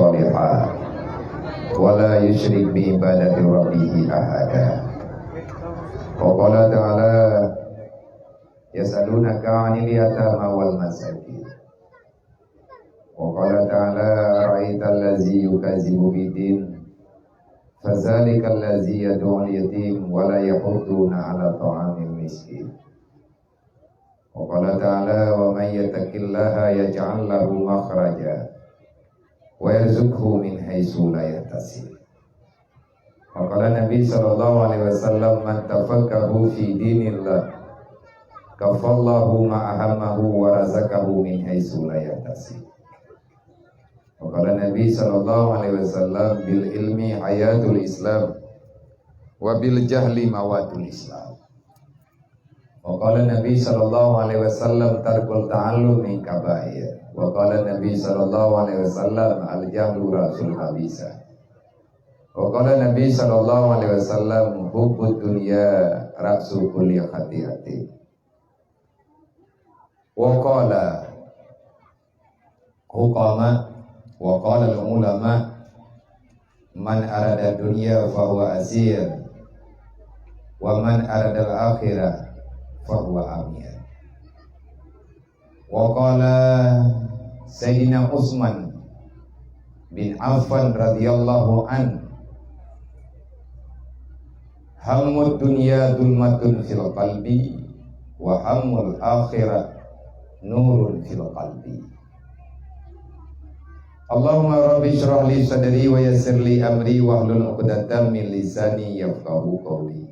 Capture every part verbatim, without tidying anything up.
shalihan wa la yusyrik bi ibadati rabbihi ahada. Wa qala ta'ala, yas'alunaka 'anil yatama wal masakin. Wa qala ta'ala, ara'aital ladzi yukazzibu biddin, fadzalikal ladzi yad'ul yatim wa la yahuddu 'ala ta'amil miskin. Wa qala ta'ala, wa man yattaqillaha yaj'al lahu makhraja wa yarzuqhu min haitsu la yahtasib. Wa qala Nabi sallallahu alaihi wasallam, man tafaqaha fi dinillah, kafallahu ma ahammahu wa razaqahu min haitsu la yahtasib. Wa qala Nabi sallallahu alaihi wasallam, bil ilmi hayatul Islam, wa bil jahli mawatul Islam. Wa qala Nabi sallallahu alaihi wasallam, tarkul ta'allum min kabair. Wa qala Nabi sallallahu alaihi wasallam, al jahlu ra'sul khabisa. Wa qala Nabi sallallahu alaihi wasallam, hubbud dunya ra'su kulli khati'atin. Wa qala hukama, wa qala al ulama, man arada dunya fahuwa asir, wa man arada al akhirah fahuwa amir. Wa qala Sayyidina Utsman bin Affan radhiyallahu an, hammud dunya zulmatun fil qalbi, wa hammul akhirah nurun fil qalbi. Allahumma rabbi shrah li sadri wa yassir li amri wahlul 'uqdatam min lisani yafqahu qawli.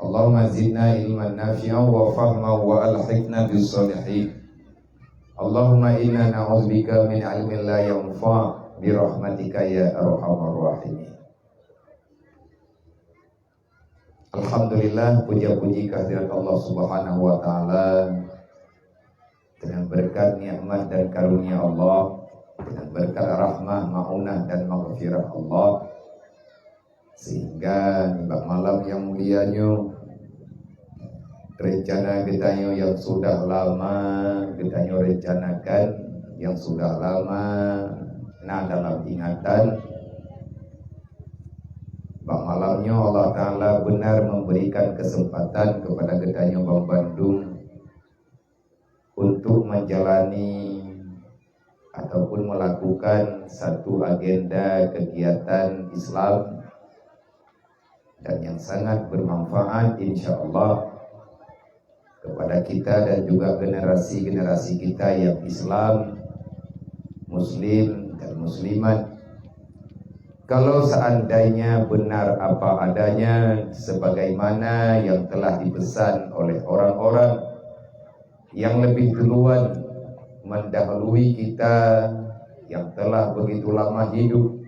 Allahumma zidna ilman nafi'an wa fahman wa alhiqna bis shalihin. Allahumma inna na'udzubika min ilmin la yanfa' bi rahmatika ya arhamar rahimin. Alhamdulillah, puja-puji kehadirat Allah Subhanahu wa taala, dengan berkat nikmat dan karunia Allah, dengan berkat rahmah, maunah dan maghfirah Allah, sehingga nibak malam yang mulia nyoe, rencana geutanyoe yang sudah lama geutanyoe rencanakan, yang sudah lama na dalam ingatan, bak malam nyoe Allah Taala benar memberikan kesempatan kepada geutanyoe banmandum untuk menjalani ataupun melakukan satu agenda kegiatan Islam dan yang sangat bermanfaat, insya Allah, kepada kita dan juga generasi-generasi kita yang Islam, Muslim, dan Muslimat. Kalau seandainya benar apa adanya, sebagaimana yang telah dipesan oleh orang-orang yang lebih duluan mendahului kita, yang telah begitu lama hidup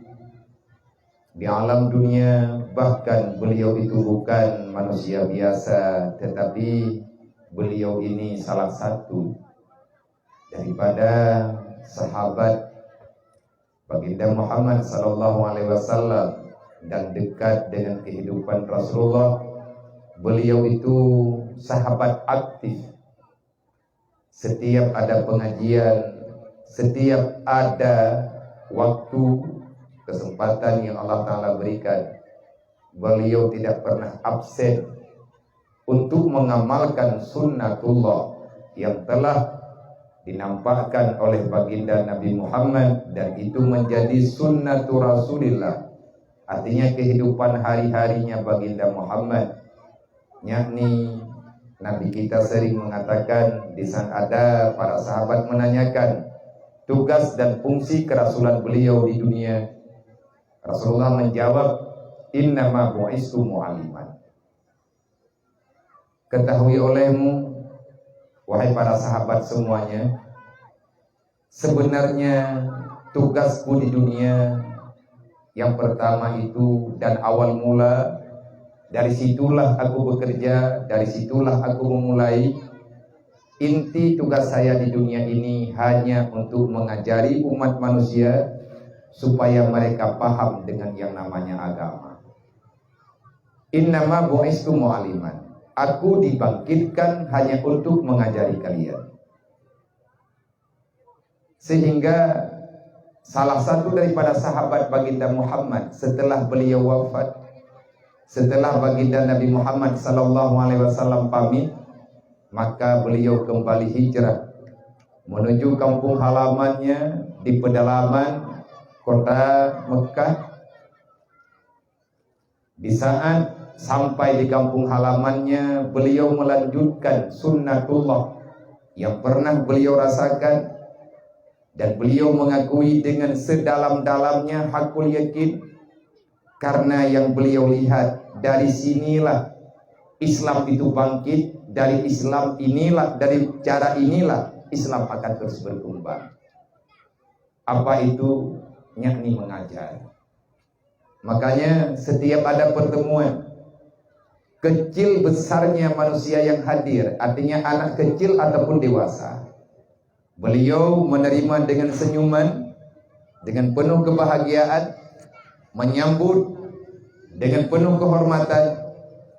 di alam dunia, bahkan beliau itu bukan manusia biasa, tetapi beliau ini salah satu daripada sahabat Baginda Muhammad sallallahu alaihi wasallam dan dekat dengan kehidupan Rasulullah. Beliau itu sahabat aktif. Setiap ada pengajian, setiap ada waktu, kesempatan yang Allah Taala berikan, beliau tidak pernah absen untuk mengamalkan sunnatullah yang telah dinampakkan oleh Baginda Nabi Muhammad, dan itu menjadi sunnatu Rasulillah, artinya kehidupan hari-harinya Baginda Muhammad, yakni Nabi kita sering mengatakan, di saat ada para sahabat menanyakan tugas dan fungsi kerasulan beliau di dunia, Rasulullah menjawab, "Innama bu'istu mu'alliman." Ketahui olehmu, wahai para sahabat semuanya, sebenarnya tugasku di dunia yang pertama itu dan awal mula, dari situlah aku bekerja, dari situlah aku memulai. Inti tugas saya di dunia ini hanya untuk mengajari umat manusia supaya mereka paham dengan yang namanya agama. "Innama bu'istu mu'alliman." Aku dibangkitkan hanya untuk mengajari kalian. Sehingga Salah satu daripada sahabat Baginda Muhammad, setelah beliau wafat, setelah Baginda Nabi Muhammad sallallahu alaihi wasallam pamit, maka beliau kembali hijrah menuju kampung halamannya di pedalaman kota Mekah. Di saat sampai di kampung halamannya, beliau melanjutkan sunnatullah yang pernah beliau rasakan, dan beliau mengakui dengan sedalam-dalamnya hakul yakin, karena yang beliau lihat, dari sinilah Islam itu bangkit, dari Islam inilah, dari cara inilah Islam akan terus berkembang. Apa itu? Yakni mengajar. Makanya, setiap ada pertemuan, kecil besarnya manusia yang hadir, artinya anak kecil ataupun dewasa, beliau menerima dengan senyuman, dengan penuh kebahagiaan, menyambut dengan penuh kehormatan.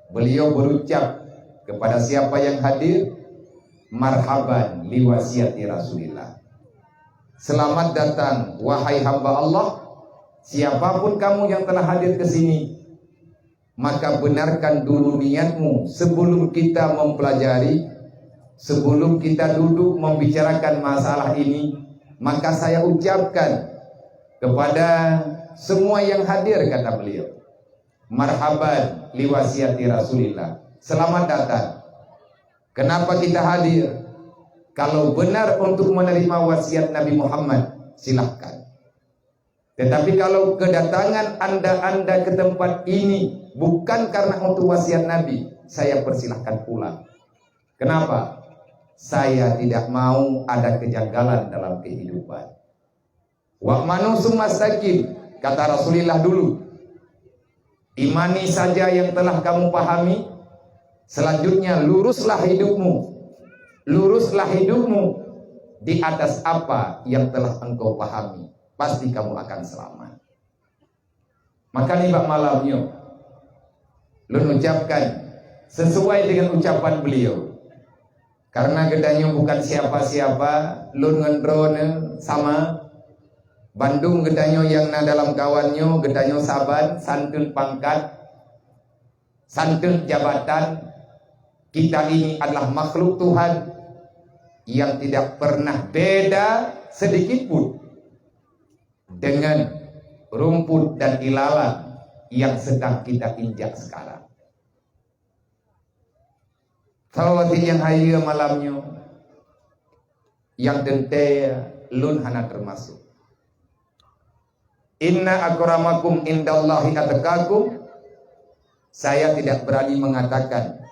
Beliau berucap kepada siapa yang hadir, "Marhaban li wasiati Rasulillah." Selamat datang, wahai hamba Allah, siapapun kamu yang telah hadir ke sini, maka benarkan dulu niatmu sebelum kita mempelajari, sebelum kita duduk membicarakan masalah ini, maka saya ucapkan kepada semua yang hadir, kata beliau, "Marhaban li wasiati Rasulillah." Selamat datang. Kenapa kita hadir? Kalau benar untuk menerima wasiat Nabi Muhammad, silahkan. Tetapi kalau kedatangan anda-anda ke tempat ini bukan karena untuk wasiat Nabi, saya persilahkan pulang. Kenapa? Saya tidak mau ada kejanggalan dalam kehidupan. "Wa'manu summa istaqim," kata Rasulullah dulu. "Imani saja yang telah kamu pahami, selanjutnya luruslah hidupmu. Luruslah hidupmu di atas apa yang telah engkau pahami. Pasti kamu akan selamat." Maka nibak malam nyoe, lôn ucapkan sesuai dengan ucapan beliau. Karena geutanyoe bukan siapa-siapa, lôn ngon droeneuh sama. Bandum geutanyoe nyang na dalam kawan nyoe, geutanyoe saban, santeuet pangkat, santeuet jabatan. Kita ini adalah makhluk Tuhan yang tidak pernah beda sedikit pun dengan rumput dan ilalang yang sedang kita injak sekarang. Saboh wasiet nyang hayeue malam nyoe, nyang teuntée lôn hana teumasok. "Inna akramakum indallahi atqakum." Saya tidak berani mengatakan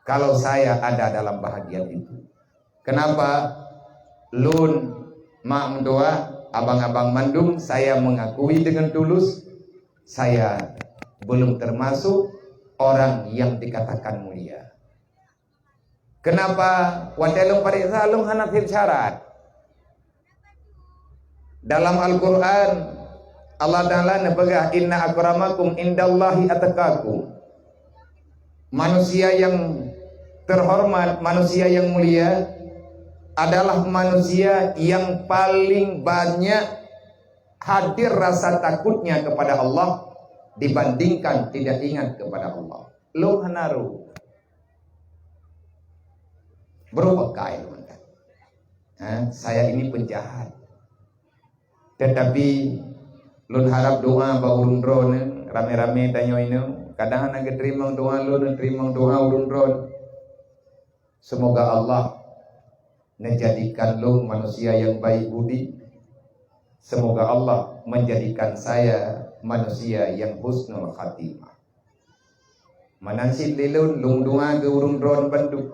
kalau saya ada dalam bahagian itu. Kenapa? Lôn, mak meutuah, abang-abang mandum, saya mengakui dengan tulus, saya belum termasuk orang yang dikatakan mulia. Kenapa? Watée lôn pareksa, lôn hana syarat. Dalam Al-Quran, Allah Ta'ala neupeugah, "Inna akramakum indallahi atqakum." Manusia yang terhormat, manusia yang mulia adalah manusia yang paling banyak hadir rasa takutnya kepada Allah dibandingkan tidak ingat kepada Allah. Lôn hana rô. Berubah kai lôn kan. Ha, saya ini penjahat. Tetapi lôn harap doa bak ureuëng droeneuh, ramé-ramé tanyoe inoe. Kadang hana geuteurimong doa lôn, teurimong doa ureuëng droeneuh. Semoga Allah menjadikan lôn manusia yang baik budi. Semoga Allah menjadikan saya manusia yang husnul khatimah. Meunan cit lé lôn, lôn doa keu ureuëng droeneuh bandum.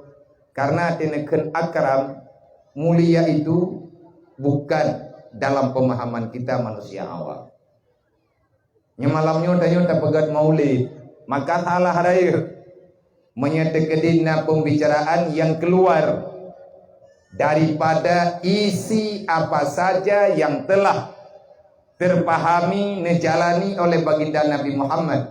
Karena teuneukheun akram, mulia itu bukan dalam pemahaman kita manusia awam. Nyoe malam nyoe tanyoe tapeugét maulid, maka salah rayeuk meunyoe teukeudi na pembicaraan yang keluar daripada isi apa saja yang telah terpahami, neujalani oleh Baginda Nabi Muhammad.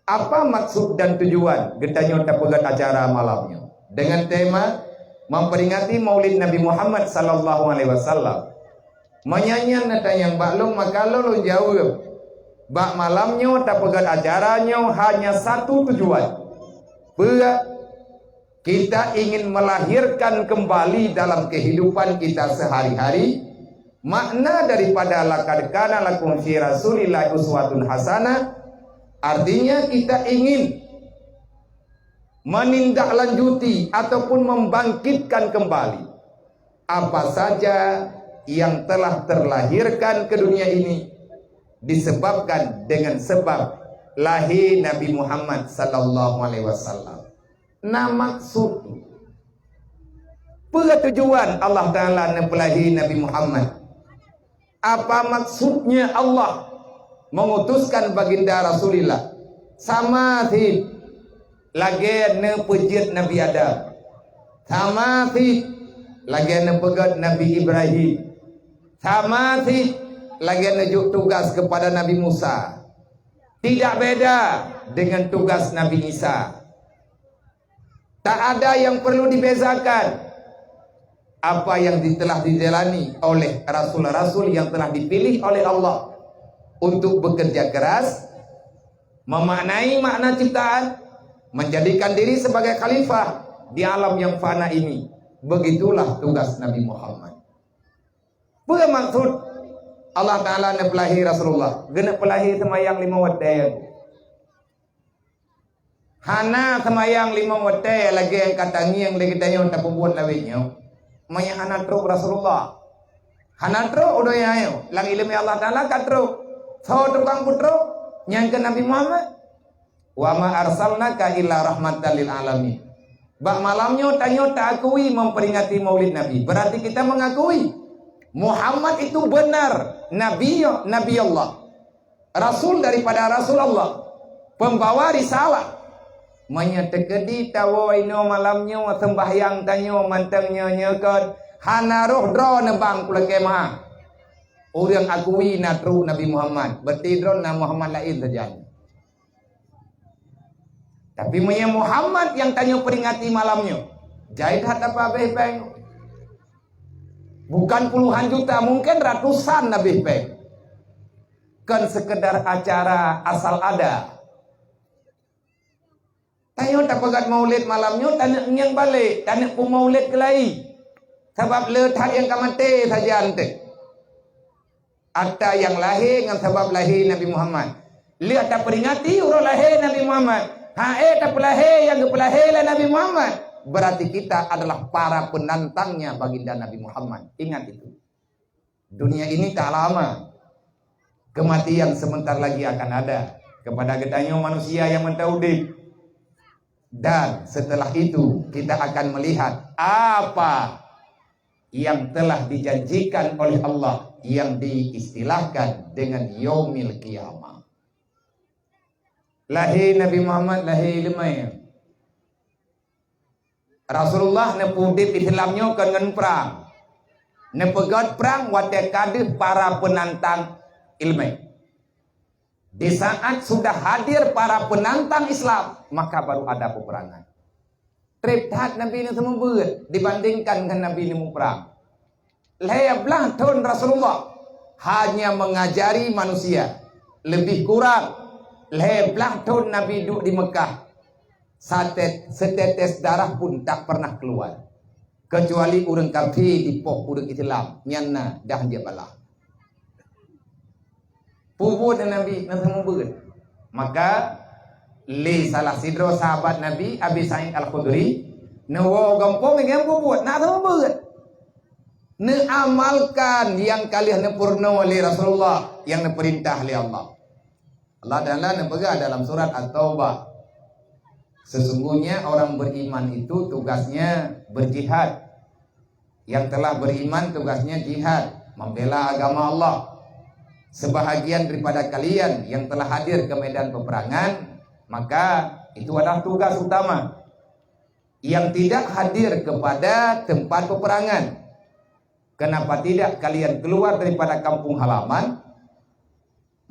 Apa maksud dan tujuan geutanyoe tapeugét acara malam nyoe? Dengan tema memperingati Maulid Nabi Muhammad sallallahu alaihi wasallam. Meunyoe nyan neutanyong bak lôn, maka lôn, lôn jaweueb. Bak malam nyoe tapeugét acara nyoe hanya satu tujuan. Peue? Kita ingin melahirkan kembali dalam kehidupan kita sehari-hari makna daripada laqad kana lakum fi Rasulillahi uswatun hasanah, artinya kita ingin menindaklanjuti ataupun membangkitkan kembali apa saja yang telah terlahirkan ke dunia ini disebabkan dengan sebab lahé Nabi Muhammad sallallahu alaihi wasallam. Na maksud, peue tujuan Allah Taala neupeulahé Nabi Muhammad? Apa maksudnya Allah mengutuskan baginda Rasulullah? Sama cit lagée neupeujeuet Nabi Adam. Sama cit lagée neupeugét Nabi Ibrahim. Sama cit lagée neujok tugas kepada Nabi Musa. Tidak beda dengan tugas Nabi Isa. Tak ada yang perlu dibezakan apa yang di-, telah dijalani oleh rasul-rasul yang telah dipilih oleh Allah untuk bekerja keras, memaknai makna ciptaan, menjadikan diri sebagai khalifah di alam yang fana ini. Begitulah tugas Nabi Muhammad. Peue maksud Allah Taala neupeulahé Rasulullah? Geuneuk peulahé seumayang limong watée. Hana seumayang limong watée lagée nyang ka tangieng lé geutanyoe tapeubuet lawét nyoe, meunyoe hana trok Rasulullah. Hana trok u donya nyoe, lam iéleumé Allah Taala ka trok. Soe tukang peutrok? Nyang keuh Nabi Muhammad. "Wa ma arsalnaka illa rahmatan lil alamin." Bak malam nyoe tanyoe taakui memperingati Maulid Nabi. Berarti kita mengakui Muhammad itu benar Nabi, Nabi Allah. Rasul daripada Rasul Allah, pembawa risalah. Meunyoe teukeudi tawoe inoe malam nyoe seumbahyang tanyoe mantong nyoe-nyoe kon, hana roh droeneuh bang kulakée meu'ah. Ureuëng akui na trok Nabi Muhammad, berarti droeneuh na Muhammad laén sajan. Tapi meunyoe Muhammad nyang tanyoe peringati malam nyoe, jai that apa abéh péng. Bukan puluhan juta, mungkin ratusan abéh péng. Kon sekedar acara asal ada. Tanyoe tapeugét Maulid malam nyoe, taneuk ngieng balek, taneuk peumaulid keulai. Sabab le that nyang ka maté sajan teuh. Ata nyang lahé ngon sabab lahé Nabi Muhammad. Lheueh taperingati uroe lahé Nabi Muhammad. Ha'e tapeulahé nyang geupeulahé lé Nabi Muhammad. Berarti kita adalah para penantangnya baginda Nabi Muhammad. Ingat itu. Dunia ini tak lama. Kematian sebentar lagi akan ada kepada geutanyoe manusia nyang mantong udeb. Dan setelah itu, kita akan melihat apa yang telah dijanjikan oleh Allah yang diistilahkan dengan Yaumil Qiyamah. Lahé Nabi Muhammad, lahé iéleumé. Rasulullah neupeuudeb Islam nyoe kon ngon prang. Neupeugét prang watée ka deuh para peunantang iéleumé. Di saat sudah hadir para peunantang Islam, maka baru ada peperangan. Treb that Nabi neuseumeubeuet dibandingkan ngon Nabi neumuprang. Lhée blaih thon Rasulullah hanya mengajari manusia, lebih kurang lhée blaih thon Nabi duek di Meukah, satet-, setetes darah pun tak pernah keluar, kecuali ureuëng kafé dipoh ureuëng Islam, nyan na dah dia balah. Peubuet Nabi, na seumeubeuet. Maka, lé salah sidroe sahabat Nabi, Abi Sa'id Al-Khudri, neuwoe gampông nyang peubuet, na seumeubeuet. Neuamalkan nyang ka lheueh neupeurunoe lé Rasulullah, nyang neupeurintah lé Allah. Allah Taala neupeugah dalam surat At-Taubah, "Sesungguhnya orang beriman itu tugasnya berjihad." Yang telah beriman tugasnya jihad, membela agama Allah. Sebahagian daripada kalian yang telah hadir ke medan peperangan, maka itu adalah tugas utama. Yang tidak hadir kepada tempat peperangan, kenapa tidak kalian keluar daripada kampung halaman,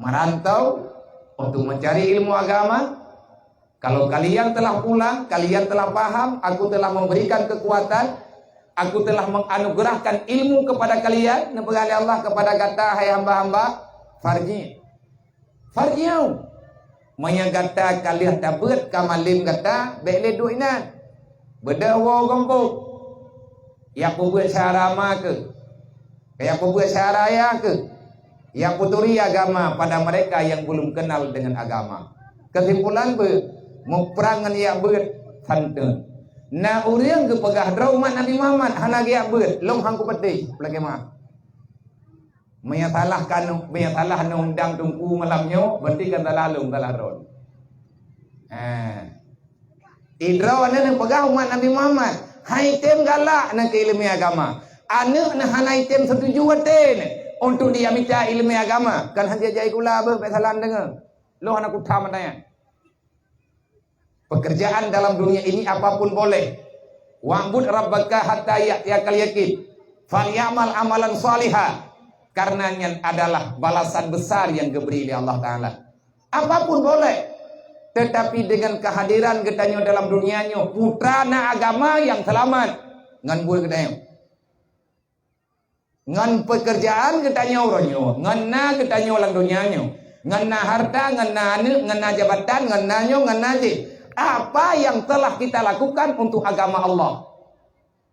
merantau untuk mencari ilmu agama? Kalau kalian telah pulang, kalian telah paham, aku telah memberikan kekuatan, Aku telah menganugerahkan ilmu kepada kalian, neupeugah lé Allah kepada gata, hai hamba-hamba, farji'. Farji'u. Meunyoe gata ka lheueh tabeuet ka malem gata, bèk lé duek inan. Beudôh woe gompok. Yak peubeuet syara ma keuh. Yak peubeuet syara ayah keuh. Yak peuturi agama pada mereka yang belum kenal dengan agama. Kesimpulan beuh, muprang ngon yak beuet santeun. Na ureueng geupeugah droe umat Nabi Muhammad hana geuyak beuet, lôn han kupeudeh, peulagèe meu'ah. Meunyoe salah kanu-, meunyoe salah neuundang teungku malam nyoe, berarti kan salah lôn, salah droe. Ha. Idroe neupeugah umat Nabi Muhammad, han item galak na keu ileumèe agama. Aneuk na hana item setuju até na untuk dia mita ileumèe agama. Kan han jijak sikula beuh, bèk salah deungö. Lôn hana kutam mata nyan. Pekerjaan dalam dunia ini apapun boleh. Wa'bud rabbaka hatta ya'tiyakal yaqin. Falyamal amalan shaliha. Karena nyan adalah balasan besar yang geubri lé Allah Ta'ala. Apapun boleh. Tetapi dengan kehadiran geutanyoe dalam dunia nyoe, putra na agama nyang seulamat ngon buet geutanyoe. Ngon peukeurjaan geutanyoe uroe nyoe, ngon na geutanyoe lam donya nyoe, ngon na harta, ngon na aneuk, ngon na jabatan, ngon na nyoe, ngon na jih. Apa yang telah kita lakukan untuk agama Allah?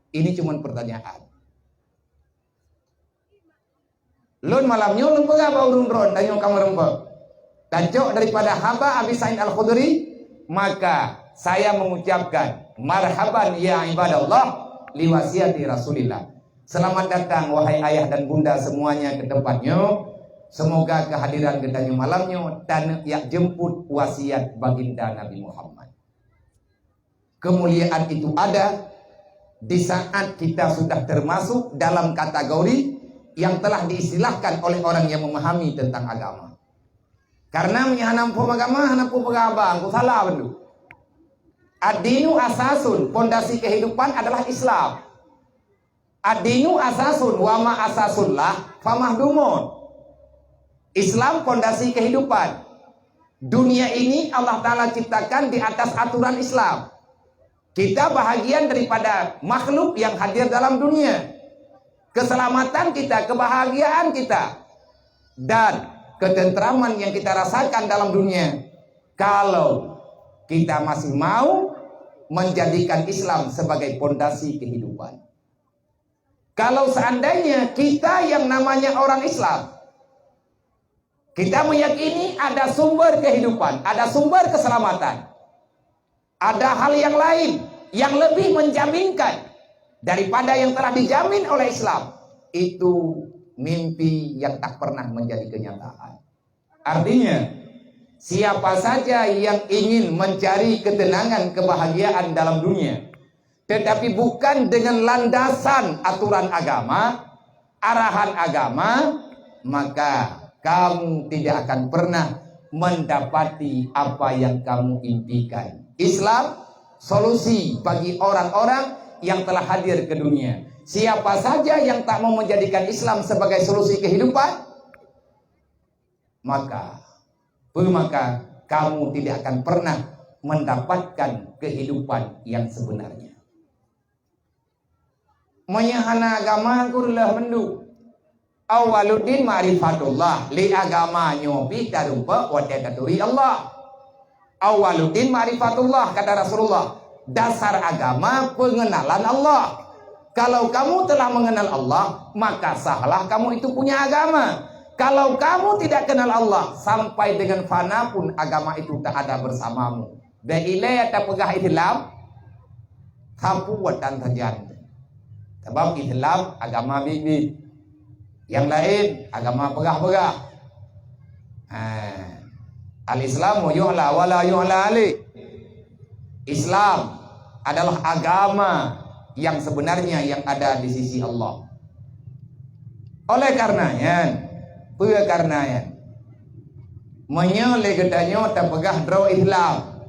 Ini cuma pertanyaan. Lôn malam nyoe lôn peugah bak ureueng droen, tanyoe ka meureumpok. Tacok daripada haba Abi Sa'id Al-Khudri, maka saya mengucapkan, "Marhaban ya ibadallah li wasiati Rasulillah." Selamat datang, wahai ayah dan bunda semuanya, ke tempat nyoe. Semoga kehadiran geutanyoe malam nyoe taneuk jak jemput wasiat baginda Nabi Muhammad. Kemuliaan itu ada di saat kita sudah termasuk dalam kategori yang telah diistilahkan oleh orang yang memahami tentang agama. Karena meunyoe hana muphom agama, hana peue peugah haba, engkau salah bandum. Ad-dinu asasun, pondasi kehidupan adalah Islam. Ad-dinu asasun, wa ma asasullah famahdumun. Islam pondasi kehidupan. Dunia ini Allah Ta'ala ciptakan di atas aturan Islam. Kita bahagian daripada makhluk yang hadir dalam dunia. Keselamatan kita, kebahagiaan kita, dan ketentraman yang kita rasakan dalam dunia, kalau kita masih mau menjadikan Islam sebagai pondasi kehidupan. Kalau seandainya kita yang namanya orang Islam, kita meyakini ada sumber kehidupan, ada sumber keselamatan, ada hal yang lain yang lebih menjaminkan daripada yang telah dijamin oleh Islam, itu mimpi yang tak pernah menjadi kenyataan. Artinya, siapa saja yang ingin mencari ketenangan, kebahagiaan dalam dunia, tetapi bukan dengan landasan aturan agama, arahan agama, maka kamu tidak akan pernah mendapati apa yang kamu impikan. Islam, solusi bagi orang-orang yang telah hadir ke dunia. Siapa saja yang tak mau menjadikan Islam sebagai solusi kehidupan, maka, peue maka kamu tidak akan pernah mendapatkan kehidupan yang sebenarnya. Meunyoe hana agama, kureueng lheueh mandum. Awaluddin ma'rifatullah, lé agama nyoe pih tarumpok watée taturi Allah. Awaluddin ma'rifatullah, kata Rasulullah, dasar agama pengenalan Allah. Kalau kamu telah mengenal Allah, maka sahlah kamu itu punya agama. Kalau kamu tidak kenal Allah, sampai dengan fana pun agama itu tak ada bersamamu. Bèk ilée tapeugah Islam, sapeue tan sajan. Sabab Islam agama biet-biet. Nyang laén agama peugah-peugah. Ha. Al-Islamu yu'la wa la yu'la alaih. Islam adalah agama yang sebenarnya yang ada di sisi Allah. Oleh karena nyan, peue karena nyan? Meunyoe lé geutanyoe tapeugah droe Islam,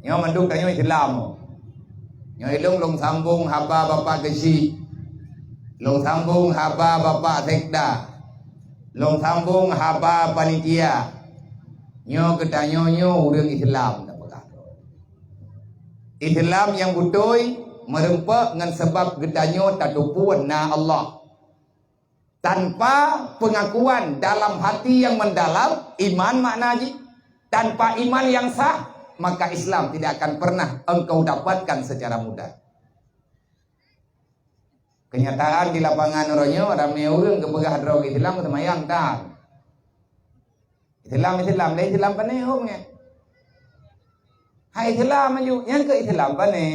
nyoe mandum tanyoe Islam. Nyoe ilong lôn sambong haba Bapak Geuchik, lôn sambong haba Bapak Sekda, lôn sambong haba panitia. Nyoe geutanyoe nyoe ureuëng Islam tapeugah. Islam nyang beutôi Meureumpok ngon sabab geutanyoe tateupeue na Allah. Tanpa pengakuan dalam hati yang mendalam, iman makna jih, tanpa iman yang sah, maka Islam tidak akan pernah engkau dapatkan secara mudah. Kenyataan di lapangan uroe nyoe, ramé ureuëng geupeugah droe Islam, seumayang tan. Islam, Islam, lé Islam pané hom nyan. Hai Islam aju, nyan keu Islam pané.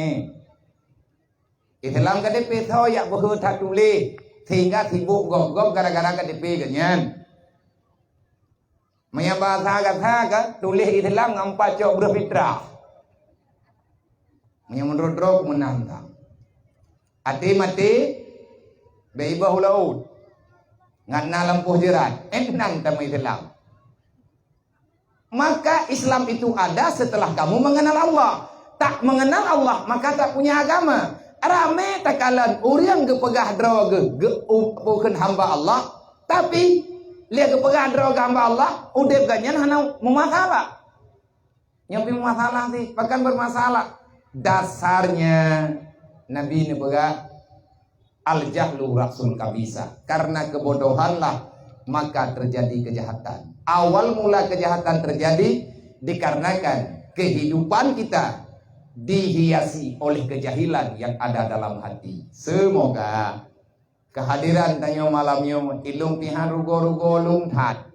Islam K T P soe jak beuhe that tuléh, sehingga sibok gob-gob gara-gara K T P geuh nyan. Meunyoe bahasa gata ka tuléh Islam ngon empat cok breuh fitrah. Meunyoe meunurot droe keumeunang tam. Até maté, bèk iboh u laôt. Ngat na lampôh jeurat, eh, nang tameuislam. Maka Islam itu ada setelah kamu mengenal Allah. Tak mengenal Allah, maka tak punya agama. Ramé takalon ureuëng geupeugah droe geuh, geu-, u-, bukon hamba Allah, tapi lé geupeugah droe geuh hamba Allah, udeb geuh nyan hana meumasalah. Nyoe pih masalah sih, bahkan bermasalah. Dasarnya Nabi neupeugah, "Al-jahlu ra'sul kabisa." Karena kebodohanlah maka terjadi kejahatan. Awal mula kejahatan terjadi dikarenakan kehidupan kita dihiasi oleh kejahilan yang ada dalam hati. Semoga kehadiran tanyoe malam nyoe ilong pihan rugoe-rugoe lôn that.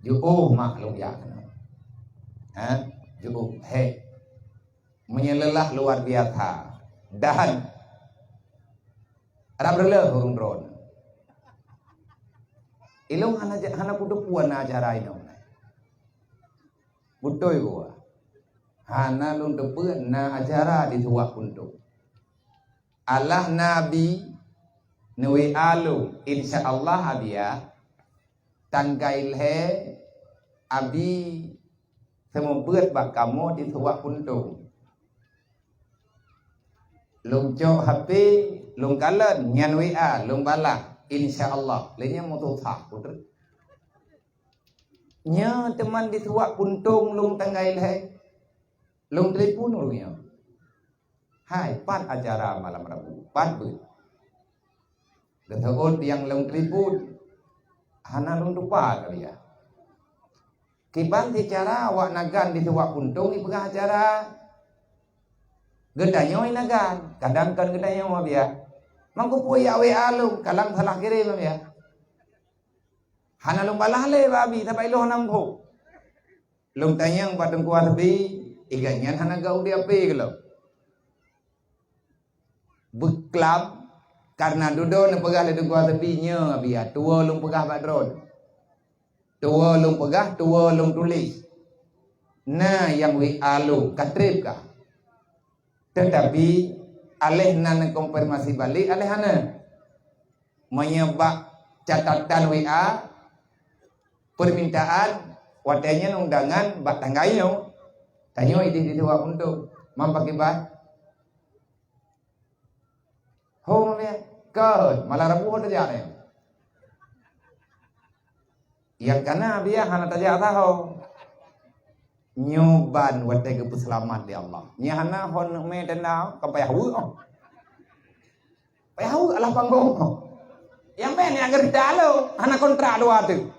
Jiôh mak lôn jak keunoe. Ha? Jiôh, hé. Meunyoe leulah luar biasa. Dan rab reuleuh ureuëng droe. Ilong hana ja-, hana kuteupeu na acara inong. Beutôi gua. Hana lôn teupeu na acara di Suwak Puntông. Alah Nabi neuwi along, insya Allah Abiya, tanggai lhée Abi seumeubeuet bak kamoe di Suwak Puntông. Lôn cok H P, lôn kalon, nyan W A, lôn balah, insya Allah. Lé nyan meususah, putri. Nyoe teuma di Suwak Puntông lôn tanggai lhée. Lôn telepon ureuëng nyoe. "Hai, pat acara malam Rabu? Pat beuet?" Geuseuôt nyang lôn telepon. Hana lôn tupa keu dia. Kiban sicara awak na gan di Suwak Puntông ipeugah acara. Geutanyoe na gan, kadang kon geutanyoe, Abiya. Mangko peue jak W A lôn, kadang salah kirém, Abiya. Hana lôn balah lé bak Abi, sabab ilôn hana muphom. Lôn tanyong bak Teungku Hasbi, iga nyan hana geuh udeb H P keu lôn. Beuklam, kareuna dudoe neupeugah lé Teungku Hasbi nyoe, Abiya, tuwoe lôn peugah bak droen. Tuwoe lôn peugah, tuwoe lôn tuléh. Na nyang W A lôn, ka treb kah. Teutapi, aléh na neukonfirmasi balek, aléh hana. Meunyoe bak catatan W A, permintaan, watée nyan undangan bak tanggai nyoe, tanyoe idéh di Suwak Puntông. Mam pakriban? Ho, Mam, ya? Kon, malam Rabu ho tajak nyoe. Nyang kana Abiya hana tajak saho. Nyoe ban watée geupeuseulamat lé Allah. Nyan hana hon mé tenda, ka payah weuek, oh. Payah weuek alah panggong, oh. Nyang mé nyang geurita lo, hana kontrak dua tu.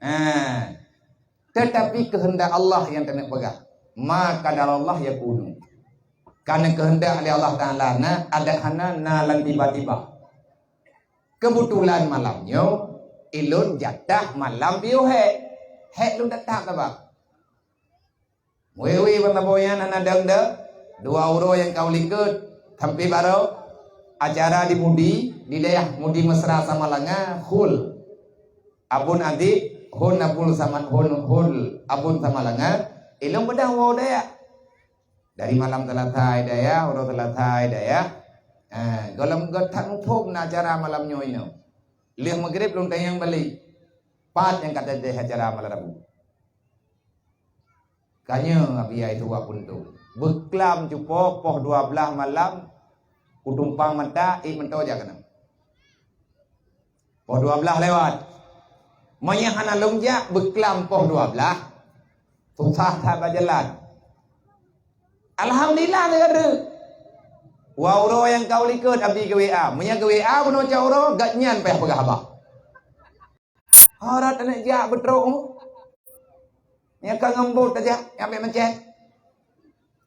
Ha. Tetapi kehendak Allah nyang keuneuk peugah. Ma qadarallah yakunu. Kana kehendak lé Allah Taala na, adak hana na lam tiba-tiba. Keubeutulan malam nyoe, ilôn jatah malam piôh hék. Hék lôn tatap sabab. Wewe ban saboh nyan hana dong-dong, dua uroe nyang ka u likot, sampoe baroe acara di Mudi, di dayah Mudi Mesra Samalanga, hol Abon Adik, hol Abon Sama-, hol, hol Abon Samalanga, ilôn beudang woe dayah. Dari malam Seulasa dayah, uroe Seulasa dayah. Ha, gohlom göt that muphom na acara malam nyoe inoe. Lheueh Maghrib lôn tanyong balek. Pat nyang ka teuntée acara malam Rabu. Ka nyoe Abiya itu wak punto. Beuklam cupo poh dua blaih malam, kutumpang mata, ék meuntô jak keunoe. Poh dua blaih lewat. Meunyoe hana lôn jak beuklam poh dua blaih, susah that bak jalan. Alhamdulillah, lagée Wa uroe nyang ka u likot abi geu-WA. Meunyo geu-WA bunoe cot uroe, gobnyan payah peugah haba. Harat aneuk jak beutrok. Nyang ka ngon bot tajak, nyang bèk meucèt.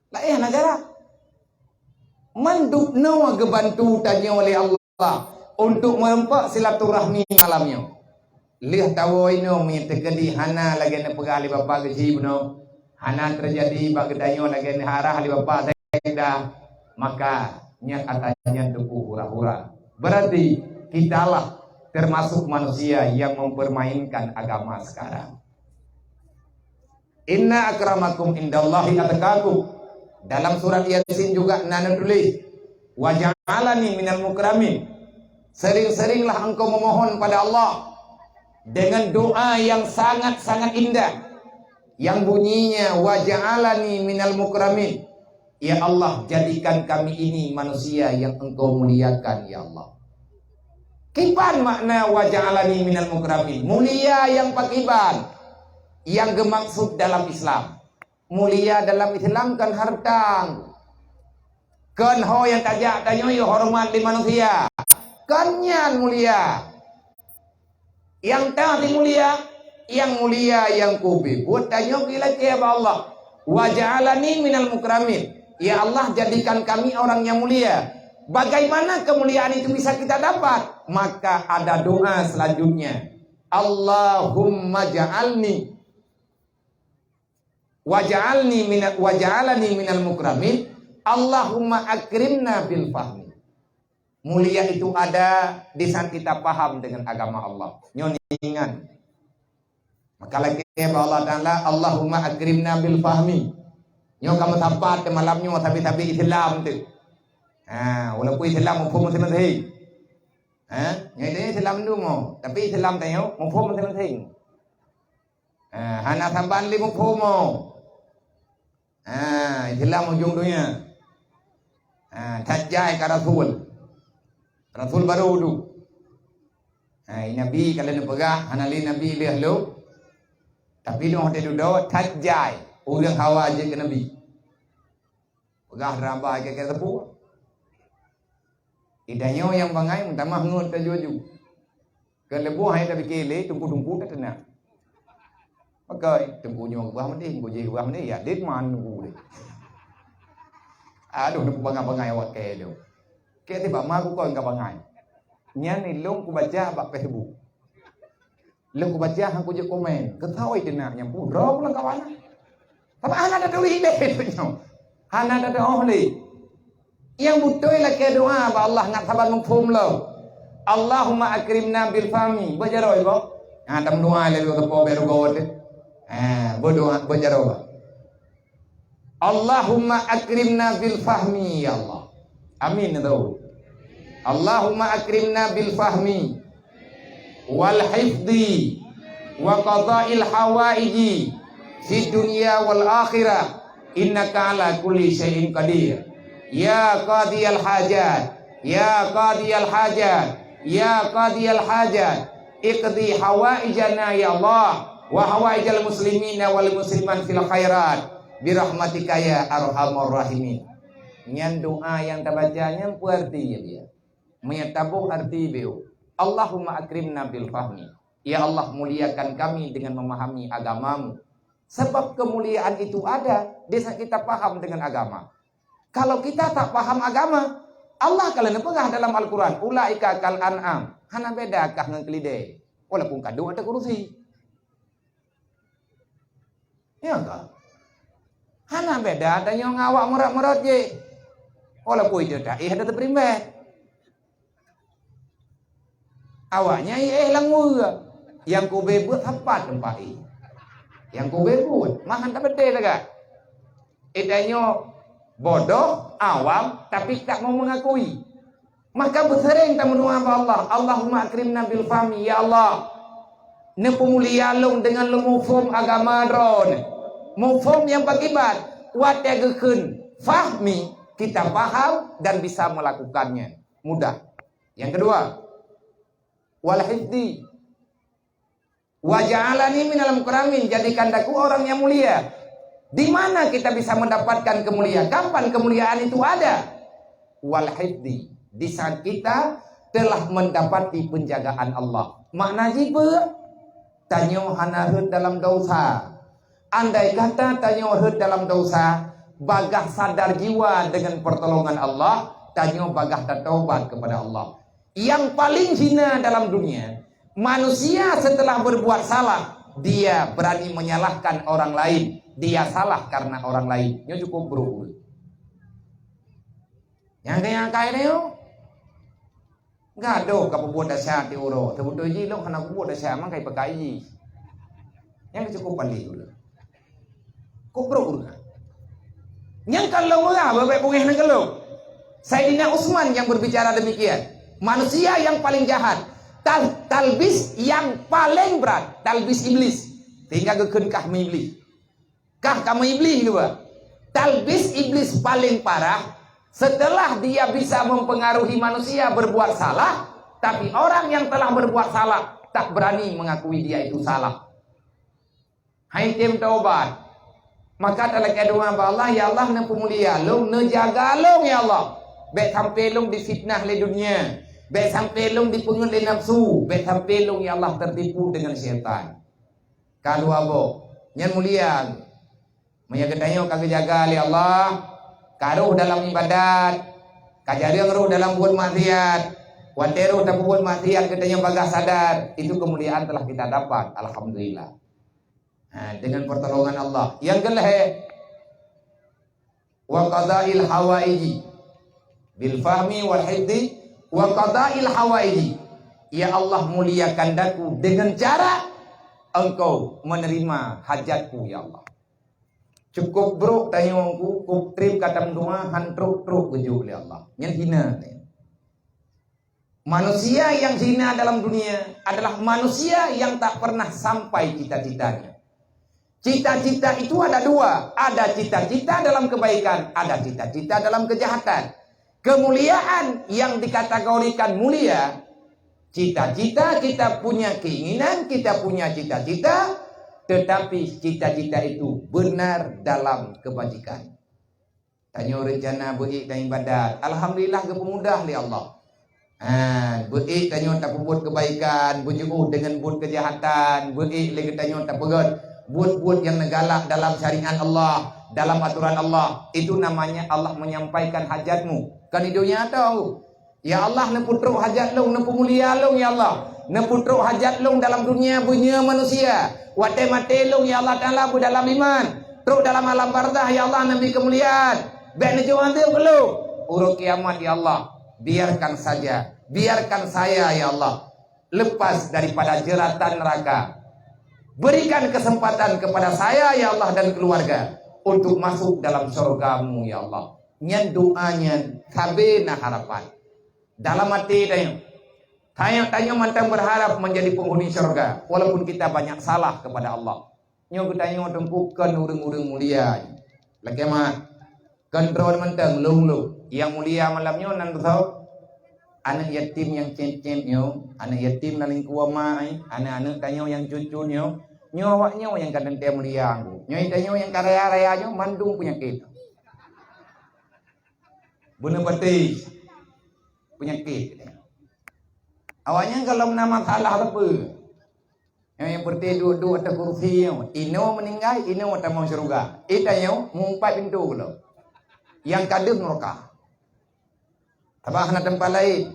Laén hana jarak. Mandum nyoe geubantu tanyoe lé Allah untuk meureumpok silaturahmi malam nyoe. Lheueh tawoe inoe meunyo teukeudi hana lagèe neupeugah lé Bapak Geuchik bunoe, hana teujadi bak geutanyoe lagèe neuharah lé Bapak Said dah, maka nyan ata nyan teupeu hura-hura. Berarti kitalah termasuk manusia yang mempermainkan agama sekarang. "Inna akramakum indallahi atqakum." Dalam surat Yasin juga na neutuléh, "Wa ja'alani minal mukramin." Sering-seringlah engkau memohon pada Allah dengan doa yang sangat-sangat indah, yang bunyinya, "Wa ja'alani minal mukramin." Ya Allah, jadikan kami ini manusia yang Engkau muliakan, ya Allah. Kiban makna "wa ja'alani minal mukramin"? Mulia nyang pakiban nyang geumaksud dalam Islam? Mulia dalam Islam kon hareuta. Kon ho nyang tajak tanyoe horeumat lé manusia. Kon nyan mulia. Nyang teuh mulia, nyang mulia nyang kubi. Buet tanyoe geulakèe bak Allah. "Wa ja'alani minal mukramin." Ya Allah, jadikan kami orang yang mulia. Bagaimana kemuliaan itu bisa kita dapat? Maka ada doa selanjutnya. "Allahumma ja'alni." "Wa ja'alni mina-, wa ja'alani minal mukramin. Allahumma akrimna bil fahmi." Mulia itu ada di saat kita paham dengan agama Allah. Nyoe ingat. Maka lakèe bak Allah Taala, "Allahumma akrimna bil fahmi." Nyoe kamoe sapat malam nyoe sabe-sabe Islam tu. Ha, walaupun Islam muphom masing-masing. Ha, nyoe Islam tu mo, tapi Islam tanyoe muphom masing-masing. Ha, hana saban lé muphom mo. Ha, Islam ujong donya. Ha, that jai ka rasul. Rasul barô duek. Ha, i nabi ka lheueh neupeugah, hana lé nabi lheueh lôn. Tapi lôn watèe dudoe that jai ureueng hawa jeuet keu nabi. Peugah raba keu-keu teupeu. Di tanyoe nyang bangai meutamah ngon taju-aju. Keu leuboh hai tapike lé teungku-teungku tateunak. Maka teungku nyoe geuba meudeh, teungku jih geuba meudeh, ya dit man teungku deh. Aduh, neuk bangai-bangai awak kèe lôn. Kèe tibak ma kukon ka bangai. Nyan ilôn kubaca bak Facebook. Lheueh kubaca han kujeuet komen. Keusawi teunak nyang pun droe lam kawan. Tapi hana tatuléh lé nyoe. Hana tatu'oh lé. Nyang beutôi lakèe doa bak Allah ngat saban muphom lom. "Allahumma akrimna bil fahmi." Beujaroe iboh. Ha, tameudoa lé lôn teupeu bèk rugoe teuh. Ha, beudoa, beujaroe. "Allahumma akrimna bil fahmi, ya Allah." Amin, tau. "Allahumma akrimna bil fahmi wal hifdhi wa qada'il hawaiji fid dunya wal akhirah, innaka ala kulli syai'in qadir. Ya qadiyal hajat, ya qadiyal hajat, ya qadiyal hajat, iqdi hawaijana ya Allah, wa hawaijal muslimina wal muslimat fil khairat, birahmatika ya arhamar rahimin." Nyan doa nyang tabaca nyan peue arti nyan dia? Meunyo taboh arti beu, "Allahumma akrimna bil fahmi." Ya Allah, muliakan kami dengan memahami agamamu. Sebab kemuliaan itu ada di saat kita paham dengan agama. Kalau kita tak paham agama, Allah ka lheueh neupeugah dalam Al-Quran, "Ulaika kal an'am." Hana beda kah ngon keulidèe, walaupun ka duek ateueh kurusi. Ya ka? Hana beda tanyoe ngon awak meurat-meurat jih. Walaupun itu taéh ada teuperimbèe. Awaknyan éh lam weue. Nyang kube beuet sapat teumpat éh. Nyang kube beuet, mahan tabeutée lagak. Tanyoe bodoh, awam, tapi tak mau mengakui. Maka beuseuréng tameudoa bak Allah, "Allahumma akrimna bil fahmi, ya Allah, neupeumulia lôn deungon lôn muphom agama Droeneuh." Muphom nyang pakiban, watée geukheun fahmi, kita paham dan bisa melakukannya. Mudah. Yang kedua, wal hifdzi. "Wa ja'alani minal mukramin," jadikan aku orang yang mulia. Di mana kita bisa mendapatkan kemuliaan? Kapan kemuliaan itu ada? wal hifdi, di saat kita telah mendapati penjagaan Allah. Makna jih peue? Tanyoe hana rhot dalam dosa. Andai kata tanyoe rhot dalam dosa, bagaih sadar jiwa dengan pertolongan Allah, tanyoe bagaih tataubat kepada Allah. Yang paling hina dalam dunia, manusia setelah berbuat salah, dia berani menyalahkan orang lain. Dia salah karena orang lain. Nyoe cukup brok. Nyang kaya kai nyoe. Gadôh ka peubuet desya di uroe. Teubeutôi jih lôn hana peubuet desya, mangkai peukai jih. Nyang cukup paléh ulôn. Kok brok ureueng? Nyang ka lôn meurah, bèk beungéh nanggroe. Saidina Utsman yang berbicara demikian. Manusia yang paling jahat. Tal-, talbis yang paling berat. Talbis iblis. Sehingga geukheun kah meuiblis. Kah kamoe iblis juga. Talbis iblis paling parah setelah dia bisa mempengaruhi manusia berbuat salah, tapi orang yang telah berbuat salah tak berani mengakui dia itu salah. Hai tem taubat. Maka talakée doa bak Allah, "Ya Allah, neupeumulia lôn, neujaga lôn, ya Allah. Bèk sampai lôn difitnah lé dunia. Bèk sampai lôn dipeungeut lé nafsu. Bèk sampai lôn, ya Allah, tertipu dengan syaitan." Ka dua boh. Nyan mulia. Meunyoe geutanyoe ka geujaga lé Allah, ka rôh dalam ibadat, ka jareueng rôh dalam buet maksiat, watée rôh tapeubuet maksiat geutanyoe bagaih sadar, itu kemuliaan telah kita dapat. Alhamdulillah. Ha, dengan pertolongan Allah. Yang kelhée, wa qadail hawaiji bil fahmi wal hifdi wa qadail hawaiji. Ya Allah, muliakan daku dengan cara Engkau menerima hajatku, ya Allah. Cukup brok tanyoe ku, kup trép ka tameudoa, han trok-trok geujok lé Allah. Nyan hina. Manusia yang hina dalam dunia adalah manusia yang tak pernah sampai cita-citanya. Cita-cita itu ada dua, ada cita-cita dalam kebaikan, ada cita-cita dalam kejahatan. Kemuliaan yang dikategorikan mulia, cita-cita kita punya keinginan, kita punya cita-cita, tetapi cita-cita itu benar dalam kebajikan. Tanyoe reuncana beuék dan ibadat. Alhamdulillah, geupeumudah lé Allah. Ha, beuék tanyoe tapeubuet keubaikan, beujiôh deungon buet keujahatan, beuék lé geutanyoe tapeugét buet-buet nyang neugalak dalam syariat Allah, dalam atoran Allah. Itu namanya Allah menyampaikan hajatmu. Kon di donya tau. Ya Allah, neupeutrok hajat lôn, neupeumulia lôn, ya Allah. Neupeutrok hajat lôn dalam dunia beunyoe manusia. Watée maté lôn, ya Allah Taala, beudalam iman. Trok dalam alam barzakh, ya Allah, neubi keumuliaan. Bék neujok até keu lôn. Uroe kiamat, ya Allah, biarkan saja. Biarkan saya, ya Allah, lepas daripada jeratan neraka. Berikan kesempatan kepada saya, ya Allah, dan keluarga untuk masuk dalam syurga-Mu, ya Allah. Nyan doa nyan sabe na harapan. Dalam até tanyoe, tanyoe, tanyoe mantong berharap menjadi penghuni syurga, walaupun kita banyak salah kepada Allah. Nyoe geutanyoe teungku kon ureuëng-ureuëng mulia. Lakée mat, kon droe mantong lôn-lôn. Nyang mulia malam nyoe nan beutôi. Aneuëk yatim nyang cét-cét nyoe, aneuëk yatim lam lingkue ma, aneuëk-aneuëk tanyoe nyang cut-cut nyoe, nyoe awak nyoe nyang ka teuntée mulia. Nyoe tanyoe nyang ka raya-raya nyoe mandum peunyakét. Beuneupatéh peunyakét. Awaknyan gohlom na masalah sapeue. Nyang, nyang peureté duek-duek ateueh kursi nyoe, inoe meuninggai, inoe tamong syeuruga. Eh, tanyoe meuumpat pintoe gohlom. Nyang ka deuh nuraka. Sabab hana teumpat laén.